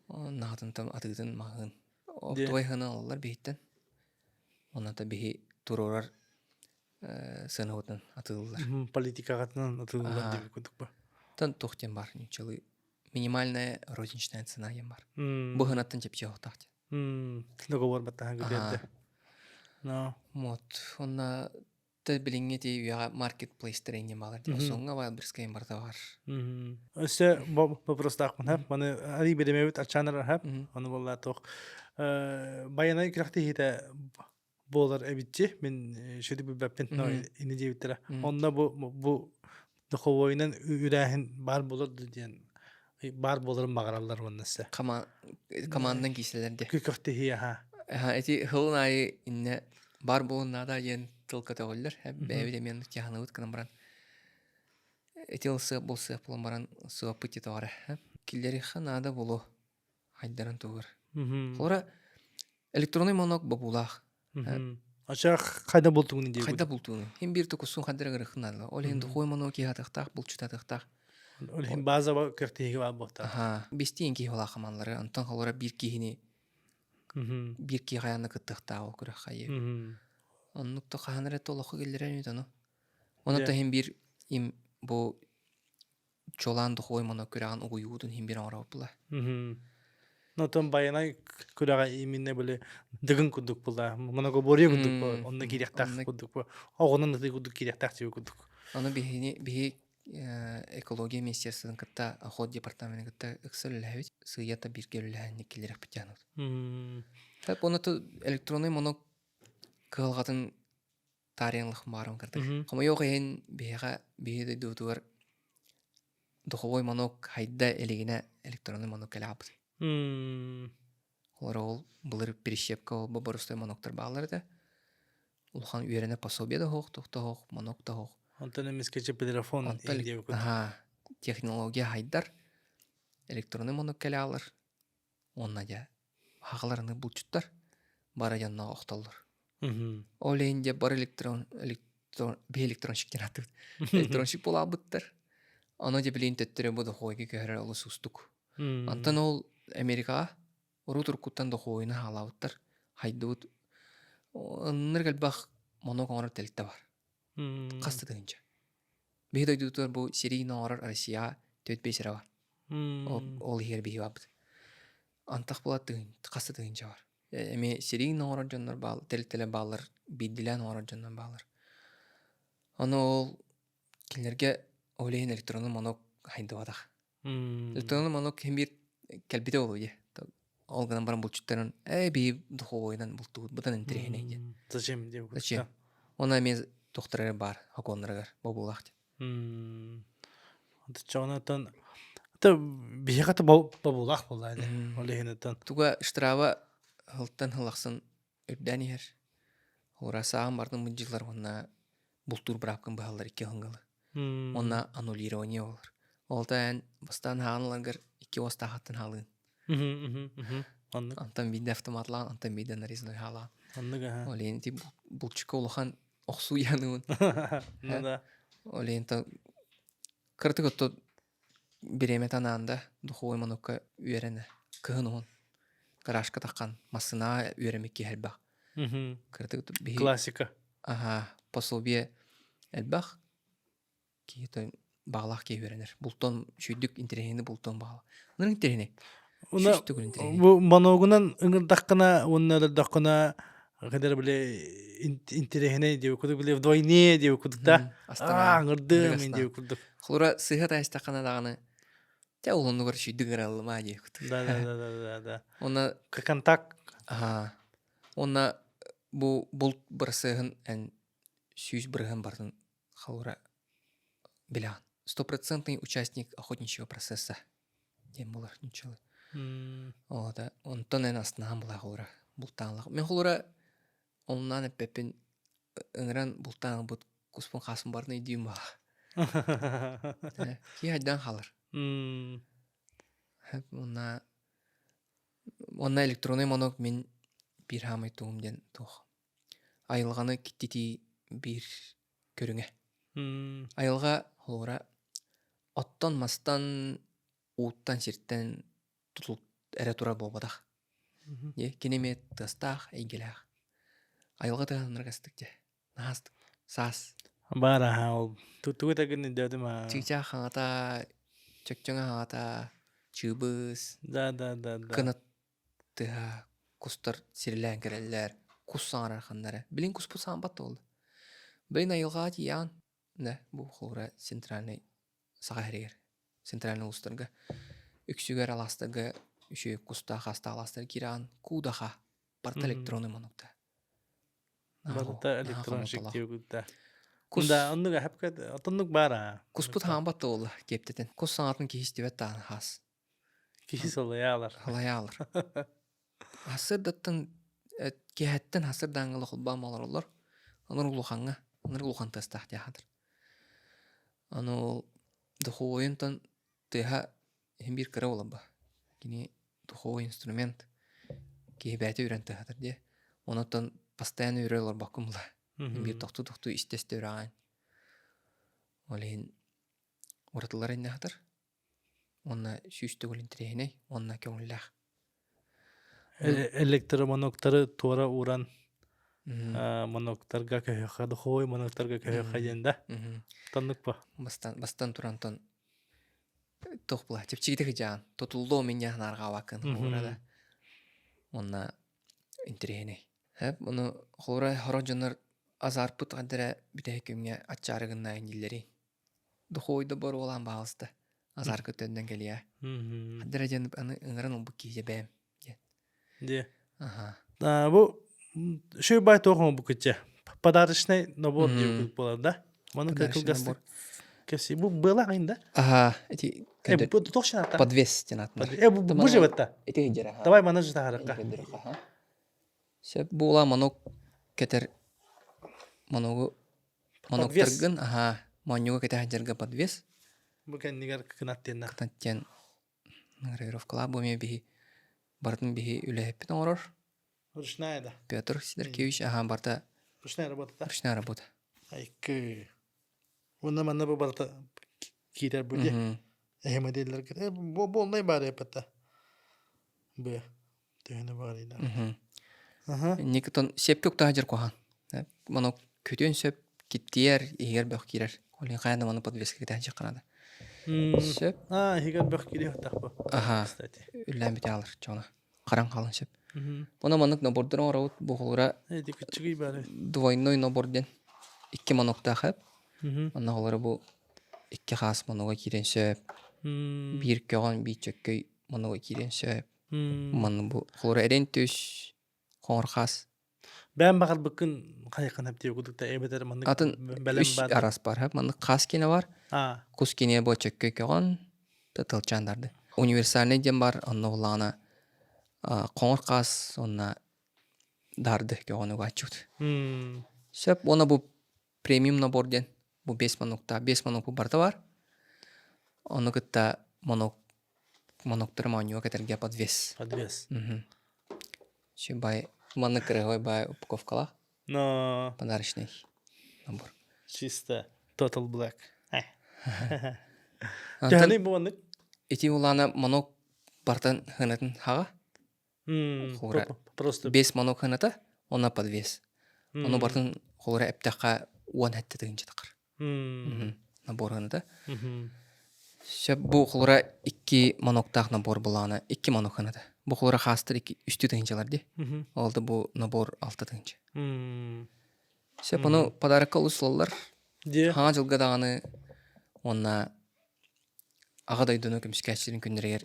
Наһатын атыытын маһын оптовай хана ылаллар биһиттэн. Онно биһи туруорар сыанабытын атыылылар. Политикаҕытынан атыылылар диэбит курдук ба. Тан туох диэн бар нуччалыы минимальная розничная цена диэн бар. Бу ханаттан чэпчэки оһохтоох диэн. Договор баттаһан кытыарда. No. Вот. Онно Тэ билиҥҥи ити үйэҕэ маркетплейстэр эҥин баалар дии. Озоҥҥа Wildberries-ка эҥин барыта баар. Өссө вопростаахпын хэп. Маны арый биримэбит аччаанар хэп. Ону буолла туох байанай күрэхтэһиитэ буолар эбитчи. Мин сүдү билбэппин ини диэбиттэрэ. Онно бу бу духовойунан үрээһин баар буолар диэн баар буоларын баҕараллар уонна өссө. Командан киирсэлэр дии. Күрэхтэһии аха. Ити сылын аайы иннэ баар буолун наада диэн тыл көтөҕүллэр. Бэйэбит эмиэ тиһаныбыт гынан баран. Ити ылсыап булсыап буолан баран сыаппыт титоҕара. Киллэриэххэ наада буолуо. Хайдарын тугур. Холора электронный монок бобуулаах. Ача хайда бултугун диye. Хайда бултугун. Хим бир тукусун хайдара гырыхын наада. Ол иһин духовой монок киһи булчутатыхтаах. Ол иһин база кыртиһиги бар буолтаах. Аха. Бестиэн киһи олаахаманлары. Онтон холора биир киһини биир киһи хайааны кыттыахтаах ол күрэх хайы. Оннук то хаһан эрэ толоху киллэрэн үт ону. Онон то иһин биир им бу чуолаан духовой моно күрэҕин угуйуутун иһин биир оҥоробут була. Нотон байанай күрэҕэ именно были дыгын курдук була, многоборье курдук онно киириэхтээх курдук оҕонон ытыы курдук киириэхтээх дьиэ курдук. Ону биһини биһи экология министерствотын кытта охот департаменын кытта ыкса үлэлэһэбит. Сыыйата бииргэ үлэлэһэн киллэрэхпит дьаанабыт. Так оны электронный монок кыһалҕатын таарыйан баарым кырдык. Хомойуох иһин биһиэхэ биһи дойдубутугар духовой монок хайда илигинэ электронный монок кэлэ ааппыт. Олор ол былыр перещепка ол боростой моноктор бааллар этэ. Улахан үөрэнэ пособие да суох, туох да суох, монок да суох. Онтон эмискэчи телефон Аха, технология хайдар, электронный монок кэлэ аалар. Уонна дьэ аҕаларыны булчуттар бары дьонно охтоллор. Ол иһин дьэ бары электрон электрон биһи электронщик диэн ааттыыбыт. Электронщик буолаабыттар. Ону дьэ билигин төттөрү бу дохуойга көһөрөр олус уустук. Онтон ол Америкаҕа урут уруккуттан дохуойуну хаалаабыттар. Хайдыбыт ыннырык элбэх монок оҥорор тэрилтэ бар. Хас да тыһыынча. Биһи дойдутугар бу сирийн оҥорор Россияҕа 4-5 эрэ бар. Ол иһигэр биһи барбыт. Антах була хас да тыһыынча бар. Эмиэ сирийн оҥорор дьоннор баал, тэрилтэлэр бааллар, биирдилээн оҥорор дьоннор бааллар. Ону ол кинилэргэ ол иһин электронный монок хайдыбатах. Электронный монок иһин биир кэлбитэ буолуо дии. Ол гынан баран булчуттарын ээ биһи духовойунан бултуубут бытан интэриэһинэй диэн. Зачем диэбит. Зачем? Онно эмиэ тухтар эрэ баар окуоннарыгар бобуулаах диэн. Оччоҕуна биһиэхэ да бобуулаах буолла ини. Ол иһин оттон Туга штраба сылтан сыл ахсын үрдээн иһэр. Ура саам бардын мындьылар уонна бултуур быраапкын быһаллар икки ыһыҥгалы. Уонна аннулирование болар. Ол та эн бастаан хаан ыларгар икки уостаахаттан хаалыын. Оннук. Онтон биирдэ автоматлаан, онтон биирдэ нарезной хаалаан. Оннук аха. Ол иһин ити булчукка улахан охсуу яныын. Ну да. Ол иһин кыратык отто бириэмэ танаанда духовой манокка үөрэнэ. Кыһын уһун. Гаражка таххан массыынаа үөрэммит киһи элбэх. Кыратык биһи Классика. Аха, пособие элбэх. Киһи той баҕалаах киһи үөрэнэр. Бултон үчүгдүк интэриэһинэй бултон баҕала. Онон интэриэһинэй. Уна Сүүс төгүл интэриэһинэй. бу моногунан ыҥырдаххына уонна өлөрдөххүнэ кадыр били интэриэһинэй диэбит курдук били вдвойне диэбит курдук да Астана. аа ыҥырдым мин диэбит курдук. Холура сыыһа таайыстаххына даҕаны чэ ол оннугар үчүйдүк ыраллыма диэбит курдук. Да да да да да да. Уонна Контакт. Аха. Уонна бу булт бырасыаһын эн 100% бартын холура билэҕин. Стопроцентный участник охотничьего процесса диэн буолар нуччалыы. Ота онтон эн астынаан булаа холура бултаанлах. Мен холура оннан эппеппин ыҥыран бултаан ылбыт куспун хааспын барын өйдүүм баҕа. Киһи айдан хаалар. Уонна уонна электронный монок мин биир хаамай тугум диэн туох. Айылҕаны киттитии биир көрүҥэ. Айылҕа холобура оттон-мастан, ууттан, сиртэн тутул эрэ турар буолбатах. Дьэ, кини эмиэ тыастаах, эйгэлээх. Айылҕа тыаһыннарга астык дьэ. Наһаа астык. Саас. Баар аха ол тугу да гын өйдөөтүм аа. Чыычаах хаҥата, чөкчөҥө хаҥата, чыыбыс, Да да да да. кынат тыаһа, кустар сирилээн кэлэллэр, кус саҥарар ханна эрэ. Билин куспут саҥарбат да буолла. Билин айылҕаҕа тиийэҕин, да, бу холобура центральный Саха сиригэр центральный улуустарга үксүгэр алаастарга үчүгэй кустаах астаах алаастар киирэҕин куудаха барыта электронный монукта Барыта электронщик диэбит Кус да оннук ахапка отоннук баар аа. Куспут хаамбат да буолла киэптэтин. Кус саҥатын киһи истибэт даҕаны хаас. Киһи салайаалар. Салайаалар. Сарсыардаттан киэһэттэн сарсыардааҥҥыла холбоон олороллор. Онор улахаҥҥа, онор улахан тыастаах диэхатыр. Аны ол. Духовойунтан тыаһа иһин биир кыра буоларба. Кини духовой инструмент киһи бэйэтэ үрэн тыаһатар диye. Онон постоянно үрэ олорбоккун була. Биир тохтуу-тохтуу истэ-истэ үрэҕин. Ол иһин уратылар иннэхтэр. Уонна сүүс төгүл интэриэһинэй уонна көҥүллээх. Электроманоктары туора ууран моноктарга көһүөххэ, духовой моноктарга көһүөххэ диэн да. Таннык ба. Бастан бастан турантан туох була чэпчэкитик ыдьаан тутуллуо минньаһын арҕаабаккын холура да уонна интэриэһинэй. Хэп ону холура хоро дьоннор азарпыт ханна бүтэһик күҥҥэ аччаары гыннаайын дииллэрий. Духовой да боруолаан баҕалыста. Азарка төннөн кэлиэ. Ханна диэн аны ыҥыран ылбыт киһи бэйэм диэн. Диэ. Аха. Бу үчүгэй бай туох оҥорбуккут Подарочный набор диэбит буолар да? Маны кылгастык кэпсии. Бу быалаах да? Аха, эти бу туох шаната? Подвес диэн аатынан. Э бу бу же бытта. Ити дьэр аха. Давай маны же таһарыкка. Сөп буола манок кетер маногу Моноктаргын, аһаа, моонньуга кэтэ сылдьарга подвес. Бу кэннигэр кынат диэннэр. Кынат диэн гравировкалаах бу эмиэ биһи барытын биһи үлэһиппит оҥорор. Ручная да. Петр Сидоркевич, аһаа, барыта Ручная работа да? Ручная работа. Айкы. Уонна манна бу барыта киирэр бу дии. Эһи модельлэргэ. Бу буолнай баар эппэтэ. Бу. Төһөнү баарыйда. Никтон сепке уктаһа дьэр куһаан. Маны көтүөн сөп, киттиэр, иһигэр бөх киирэр. Ол иһин хайаан да маны подвеска кэтэһэн чыхханада. Сөп. А, иһигэр бөх киириэ бу. Аха. Кстати. Үллээн бүтэ алар чоно. Харан хаалан сөп. Оно маннык набордор оҥоробут бу холура Эти кыччыгый бары. двойной набор диэн икки маноктаах эп. Онно холура бу икки хаас манога киирэн сөп. Биир көҕөн, биир чөккөй манога киирэн сөп. Манна бу холура эрэн түс, хоҥор хаас. Бэйэм баҕарбыккын хайаххын эптиэ кудукта эбэтэр маннык Атын бэлэм үс баар. араас бар. Маннык хаас киэнэ бар. А, Кус киэнэ бу чөккөй көҕөн, тылчаан дарды. Универсальный диэн бар, онно буллаҕына хоҥор хаас уонна дарды көҕөн угааччыбыт. Сөп, уонна бу премиум набор диэн бу 5 мануктаах, 5 манук барыта бар. Ону кытта манук Моноктары моонньуга кэтэргэ подвес. Подвес. Еще бай маннык кырыһой бай упаковкалаах. Но Подарочный набор. Чисто total black. Антон Төһөнүй бу маннык? ити улаана монок бартан хынатын хаҕа. Холура Просто бес монок хыната, онно подвес. Ону бартын холура эптэххэ 17 тыһыынча тахар. Набор да. Сөп бу холура икки моноктаах набор булаана икки монок да. Бу холура хаастар икки үстүү тыһыынчалар ди. Ол да бу набор алта тыһыынча. Сөп ону подарокка олус ылаллар. Хаҥа дьылга даҕаны уонна аҕа дойдуну көмүскээччилэрин күннэригэр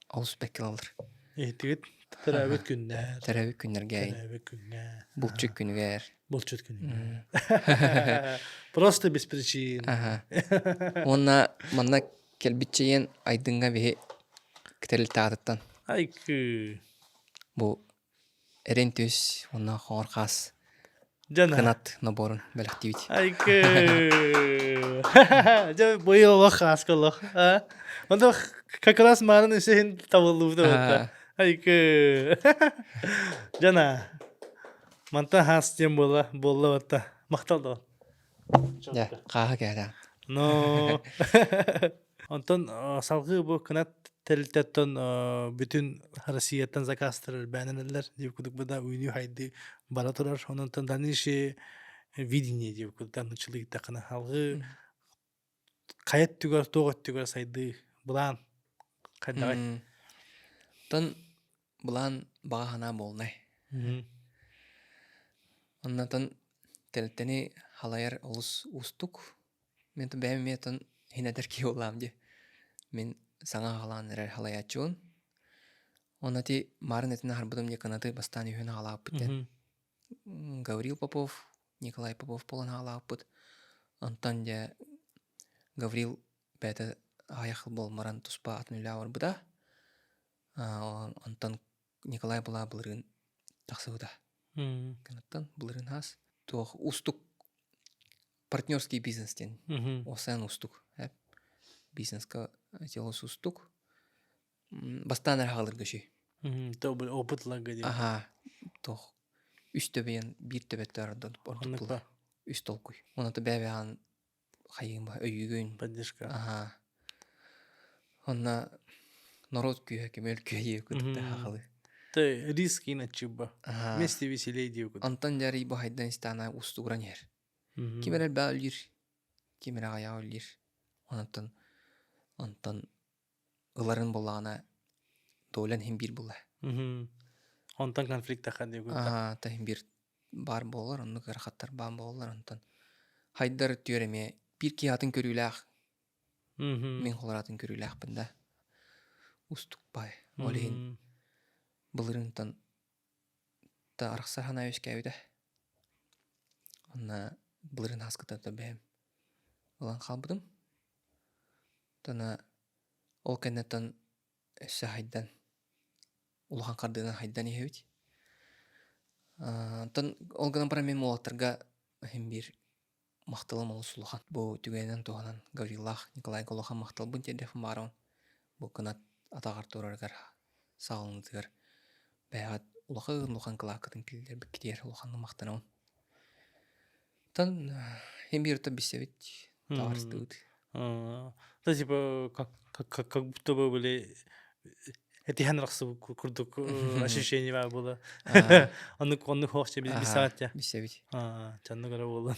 олус бэккэ ылаллар. Иһиттигит төрөөбүт күннэр. Төрөөбүт күннэргэ. Төрөөбүт күҥҥэ. Булчут күнүгэр. Булчут күнүгэр. Просто без причин. Аха. Уонна манна кэлбитчэйэн Айдыҥҥа биһи тэрилтэҕититтэн Айкы. бу Эрин түс уонна хоҥор хаас Дьэ кынат наборун бэлэхтиибит. Айкы. Дьэ быйыл олох хааска олох. Онто как раз маанын үсүһүн табыллыбыта буолта. Айкы. Жана. Мантан хаас диэн буолла буолла батта. Махтал да. Дьэ, хааһы кээтэ. Но Онтон салгыы бу кынат тэрилтэттэн бүтүн Россияттан заказтар элбээн эрэллэр диэбит курдук бу да үүнүү-сайдыы бара турар. Онон дальнейшее видение диэбит курдук нуччалыы ыйдаххына салгыы хайа өттүгэр туох өттүгэр сайдыы былаан хайдаҕый? Оттон былаан баҕа санаа буолнай. Оннотон тэрилтэни халайар олус уустук. Мин бэйэм эмиэ оттон иһин эдэр киһи буоллаҕым дии. Мин саҥа аҕалаан эрэр халайааччыбын. Онно ити маарын этин аһарбытым дии кынаты бастаан үһүн аҕалаабыппыт диэн. Гаврил Попов, Николай Попов буолан аҕалаабыппыт. Онтон дьэ Гаврил бэйэтэ аҕыйах сыл буолан баран туспа атын үлэҕэ барбыта. Онтон Николай Булаа былырыын тахсыбыта. Кынаттан былырыын хаас. Туох уустук партнерский бизнес диэн. Осен уустук. Бизнеска дело уустук. Бастаан эрэ хаалырга үчүй. Опыт ыларга диэн. Аха, туох үс төбөйөн биир төбөттө ордук була. Үс толкуй. Онон бэйэ-бэйэҕин хайыым өйүүгүн. Поддержка. Аха. Онно норуот күүһэ көмөл күүһэ кытта хахалы. Ты риски наччыбба. Вместе веселей диэбит. Онтон дьарый бу хайдан истаана устугуран иһэр. Ким эрэ элбэҕи үллүүр, ким эрэ аҕыйаҕы үллүүр. Онтон онтон ыларын буллаҕына долян иһин биир булла. Онтон конфликт тахар диэбит. Аа, та иһин биир баар буолар, оннук ыарахаттар баан буолаллар. Онтон хайдар түөр эмиэ биир киһи атын көрүүлээх, мин холор атын көрүүлээхпин да. Устук бай. Ол иһин былырыынтан та арахсар санаа үөскээбитэ. Онно былырыын ааскыта бэйэм ылан хаалбытым. Тана ол кэнниттэн өссө хайдан улахан хардыынан хайдан иһэбит. Онтон ол гынан баран мин уолаттарга иһин биир махталым олус улахан. Бу түгэнинэн туһанан Гавриллаах Николайга улахан махталбын тиэрдиэхпин баҕарабын. Бу кынат атаҕар турарыгар саҕаланыытыгар бэйэҕит улахан улахан кылааккытын киллэрбиккитигэр улаханнык махтанабын. Оттон иһин биир оттон билсэбит, табаарыстыыбыт. Да типа как как как будто бы были этиһэн арахсыбыт курдук ощущение баар буола. Оннук оннук хоох билсэҕит Билсэбит. Чаннык эрэ буолан.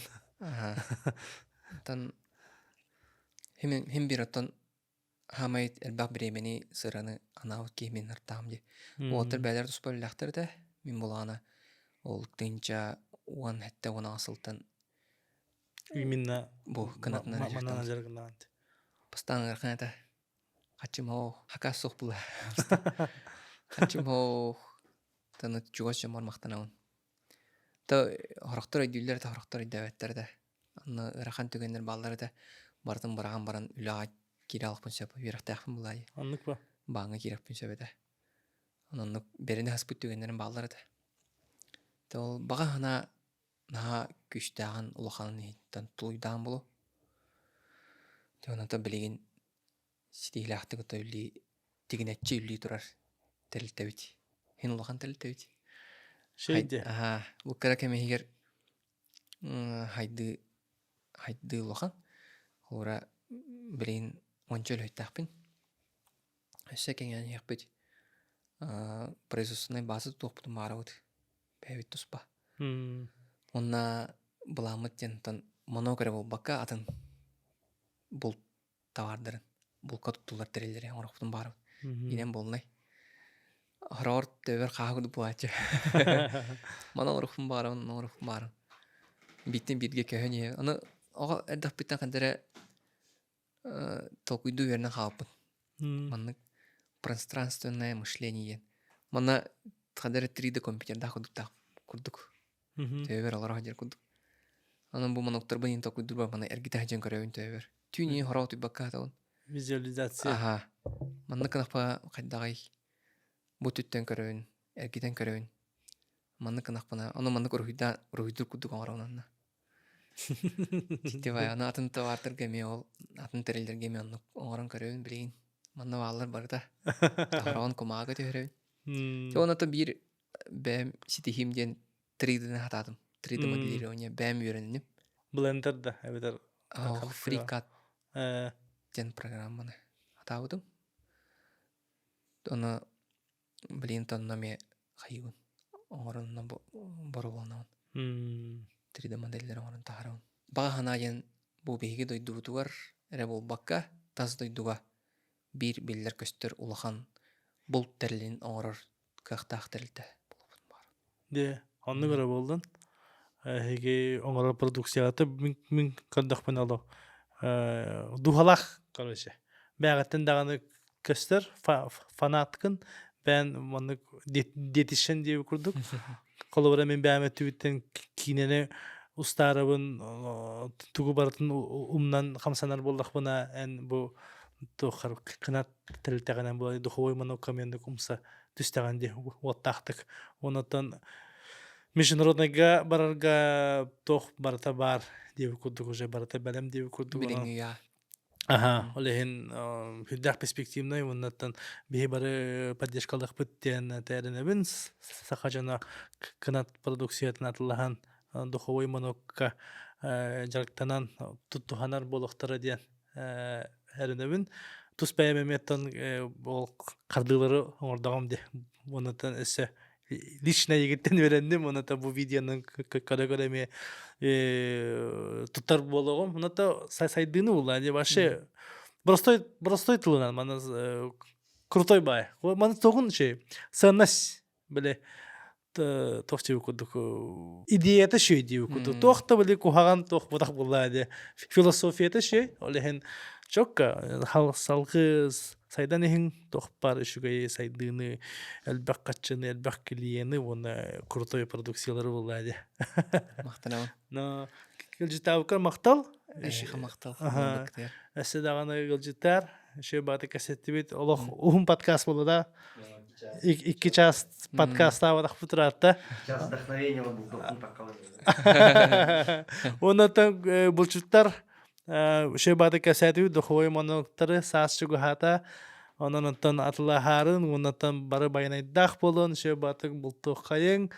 Оттон хим биир оттон хаамай элбэх бириэмэни сыраны анаабыт киһи мин артаам дии. Уолаттар бэйэлэрэ туспа үлэлээхтэр этэ. Мин булаана ол тыынча 17-18 сылтан Именно бу кынатынан манан дьарыгынаан. Бастаан ыарахан этэ. Хачым оох, хакас суох була. Хачым оох. Таны чугас дьоммор махтанабын. То хорохтор өйдүүллэр этэ, хорохтор өйдөөбөттөр этэ. Онно ыарахан түгэннэр бааллар этэ. Барытын быраҕан баран үлэҕэ киирэ алахпын сөп, үөрэхтээхпин булаайы. Оннук ба? Бааҥҥа киирэхпин сөп этэ. Оннук бэрини аспыт түгэннэрим бааллар этэ. То ол баҕа санаа наһаа күүстээҕин, улаханын иһиттэн тулуйдаан булу. Дьэ онон билигин ситиһиилээхтик ото үллии тигинэччи үллүү турар тэрилтэбит. Иһин улахан тэрилтэбит. Шейде. Аха, бу кыра кэм иһигэр хайдыы хайдыы улахан. Холобура билигин уонча үлэһиттээхпин. Өссө кэҥээн иһиэхпит. Производственнай бааза тутуохпутун баарабыт. Бэйэбит туспа. Уонна былааммыт диэн оттон монок эрэ буолбакка атын булт табаардарын булка туттуллар тэриллэри оҥоруохпутун баарабыт. Инэн буолнай. Хороҕор төбөр хааһы курдук буолааччы. Маны оҥоруохпун баарабын, оҥоруохпун баарабын. Бииртэн бииргэ көһөн иһэ. Аны оҕо эрдэхпиттэн ханна эрэ толкуйдуу үөрэнэн хаалбыт. Маннык пространственное мышление диэн. Манна ханна эрэ 3D компьютердаах курдуктаах курдук. Төбөбөр олоро сылдьар курдук. Онон бу монуктарбын иһин толкуйдуурбар маны эргитэ сылдьан көрөбүн төбөбөр. Түүн иһин хороҕо утуйбакка сытабын. Визуализация. Аха. Маннык гынахпа хайдаҕый? Бу өттүттэн көрөбүн, эргитэн көрөбүн. Маннык гынахпына, ону маннык уруһуйдаан уруһуйдуур курдук оҥоробун онно. Дьикти баайы. Аны атын табаартарга эмиэ ол атын тэриллэргэ эмиэ оннук оҥорон көрөбүн билигин. Манна бааллар барыта. Хороҕон кумааҕыга түһэрэбин. Дьэ уонна биир бэйэм ситиһиим диэн 3D-ны хатаатым. 3D моделирование бэйэм үөрэнним. Блендер да эбэтэр FreeCAD диэн программаны хатаабытым. Ону блин тонно эмиэ хайыыбын оҥоронно боруобаланабын. 3D модельлэри оҥорон таһаарабын. Баҕа санаа диэн бу биһиги дойдубутугар эрэ буолбакка тас дойдуга биир биллэр-көстөр улахан булт тэрилин оҥорор кыахтаах тэрилтэ буолуохпут баар. Дьэ, оннук эрэ буоллун. Эһиги оҥорор продукцияҕыта мин, мин көрдөхпүнэ олох дууһалаах, короче. Бэйэҕиттэн даҕаны көстөр фанаткын бэйэн маннык диетишен диэбит курдук. Холобура мин бэйэм өттүбүттэн киинэни устаарабын тугу барытын умнан хамсанар буоллахпына эн бу туоххар кынат тэрилтэҕинэн буолар духовой монокомендик умса түстэҕин дии уоттаахтык. Онотон международныйга барарга туох барыта баар диэбит курдук уже барыта бэлэм диэбит курдук. Билиҥҥи я. Аха, ол иһин сүрдээх перспективнай уоннаттан биһи бары поддержкалыахпыт диэн тэринэбин. Саха дьоно кынат продукциятын атыллаһан духовой монокка дьарыктанан туттуһанар буолуохтара диэн эрэнэбин. Тус бэйэм эмиэттэн ол хардыылары оҥордоҕум дии. Уоннаттан өссө лично эйигиттэн үөрэнним, уонна бу видеоны көрө-көрө эмиэ туттар буолуоҕум. Уонна сайдыыны булла. Вообще простой простой тылынан маны крутой бай. Маны тоҕун şey ценность били туох диэбит курдук идеята шүй диэбит курдук туох да били куһаҕан туох бутах булла диye философията шүй ол иһин чокка салгыы сайдан иһин туох баар үчүгэй сайдыыны элбэх хаччыны элбэх клиены уонна крутой продукциялары булла диye Махтанабын. Но ыалдьыттаабыккар махтал. Эйиэхэ махтал. Өссө даҕаны ыалдьыттаар. Үчүгэй бааты кэсэттибит. Олох уһун подкаст буолла да. Икки час подкастаабатахпыт ыраатта. Час вдохновения булдуктун таккалын. Оннотон булчуттар үчүгэй бааты кэсээтибит духовой монологтары саас чугаһаата. Онон онтон атылаһаарын, уоннаттан бары байанайдаах буолун, үчүгэй баатык бултуоххайыҥ,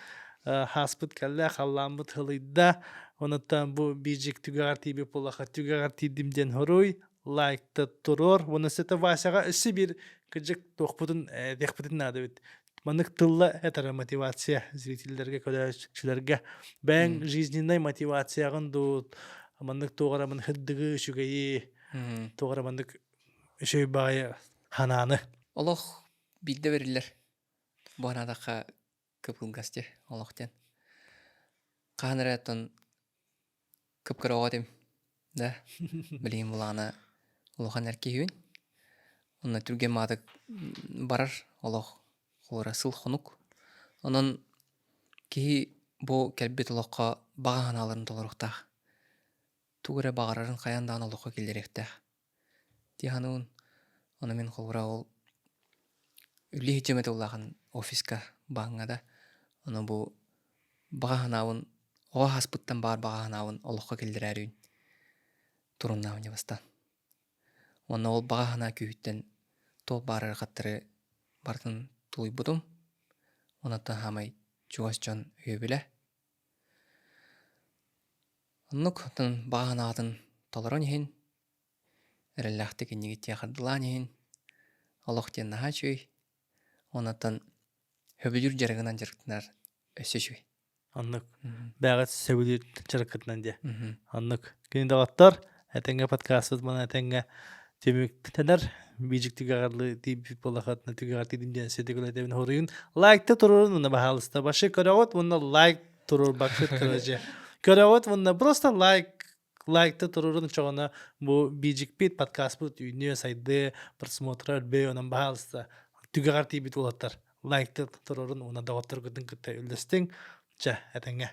хааспыт кэллэ, халлааммыт хылыйда. Онуттан бу биижик түгэҕэр тиийбит буоллахха түгэҕэр тиийдим диэн хоруй, лайкта туруор. Уонна сета Васяҕа өссө биир кыдьык туохпутун этиэхпитин наада эбит. Маннык тылла этэрэ мотивация зрителлэргэ, көрөөччүлэргэ. Бэйэҥ жизненнай мотивацияҕын дуу, маннык туох эрэ маннык сырдыгы, үчүгэйи, туох эрэ маннык үчүгэй баҕайы ханааны. Олох биирдэ бэриллэр. Бу анаатахха кып-кылгас дии олох диэн. Хаһан эрэ оттон кып-кыра оҕо этим да билигин булаана улахан эр киһибин. Онно түргэн маатык барар олох холура сыл хонук. Онон киһи бу кэлбит олоххо баҕа санааларын толоруохтаах. Тугу эрэ баҕарарын хайаан даҕаны олоххо киллэриэхтээх. Дии саныыбын. Ону мин холобура ол үлэ иһдьэм этэ улахан офиска, бааҥҥа да. Ону бу баҕа санаабын оҕо ааспыттан баар баҕа санаабын олоххо киллэрээрибин туруннаабын дьэ бастаан. Уонна ол баҕа санаа күүһүттэн туох баар ыарахаттары барытын тулуйбутум. Онуттан саамай чугас дьон өйөбүлэ. Оннук оттон баҕа санаатын толорон иһин, эрэллээхтик иннигиттэн хардылаан иһин, олох диэн наһаа үчүгэй. Онуттан сөбүлүүр дьарыгынан дьарыктанар өссө үчүгэй. Оннук. Бэҕэт сөбүлүүр дьарыккытынан диэ. Оннук. Күнү доҕоттор, этэҥҥэ подкастпыт мана этэҥҥэ түмүктэнэр. Биижик түгэҕэр тиийбит буоллаххытына түгэҕэр тиийдим диэн ситик этэбин хоруйун. Лайкта туруорун уонна баһаалыста. Башы көрөҕүт уонна лайк туруорбаккыт короче. Көрөҕүт уонна просто лайк лайкта туруорун очоҕуна бу биижикпит подкастпыт үүнүө сайдыа просмотра өлбөй онон баһаалыста түгэҕэр тиийбит уолаттар лайкта туруорун уонна доҕотторгутун кытта үллэстиҥ чэ этэҥҥэ.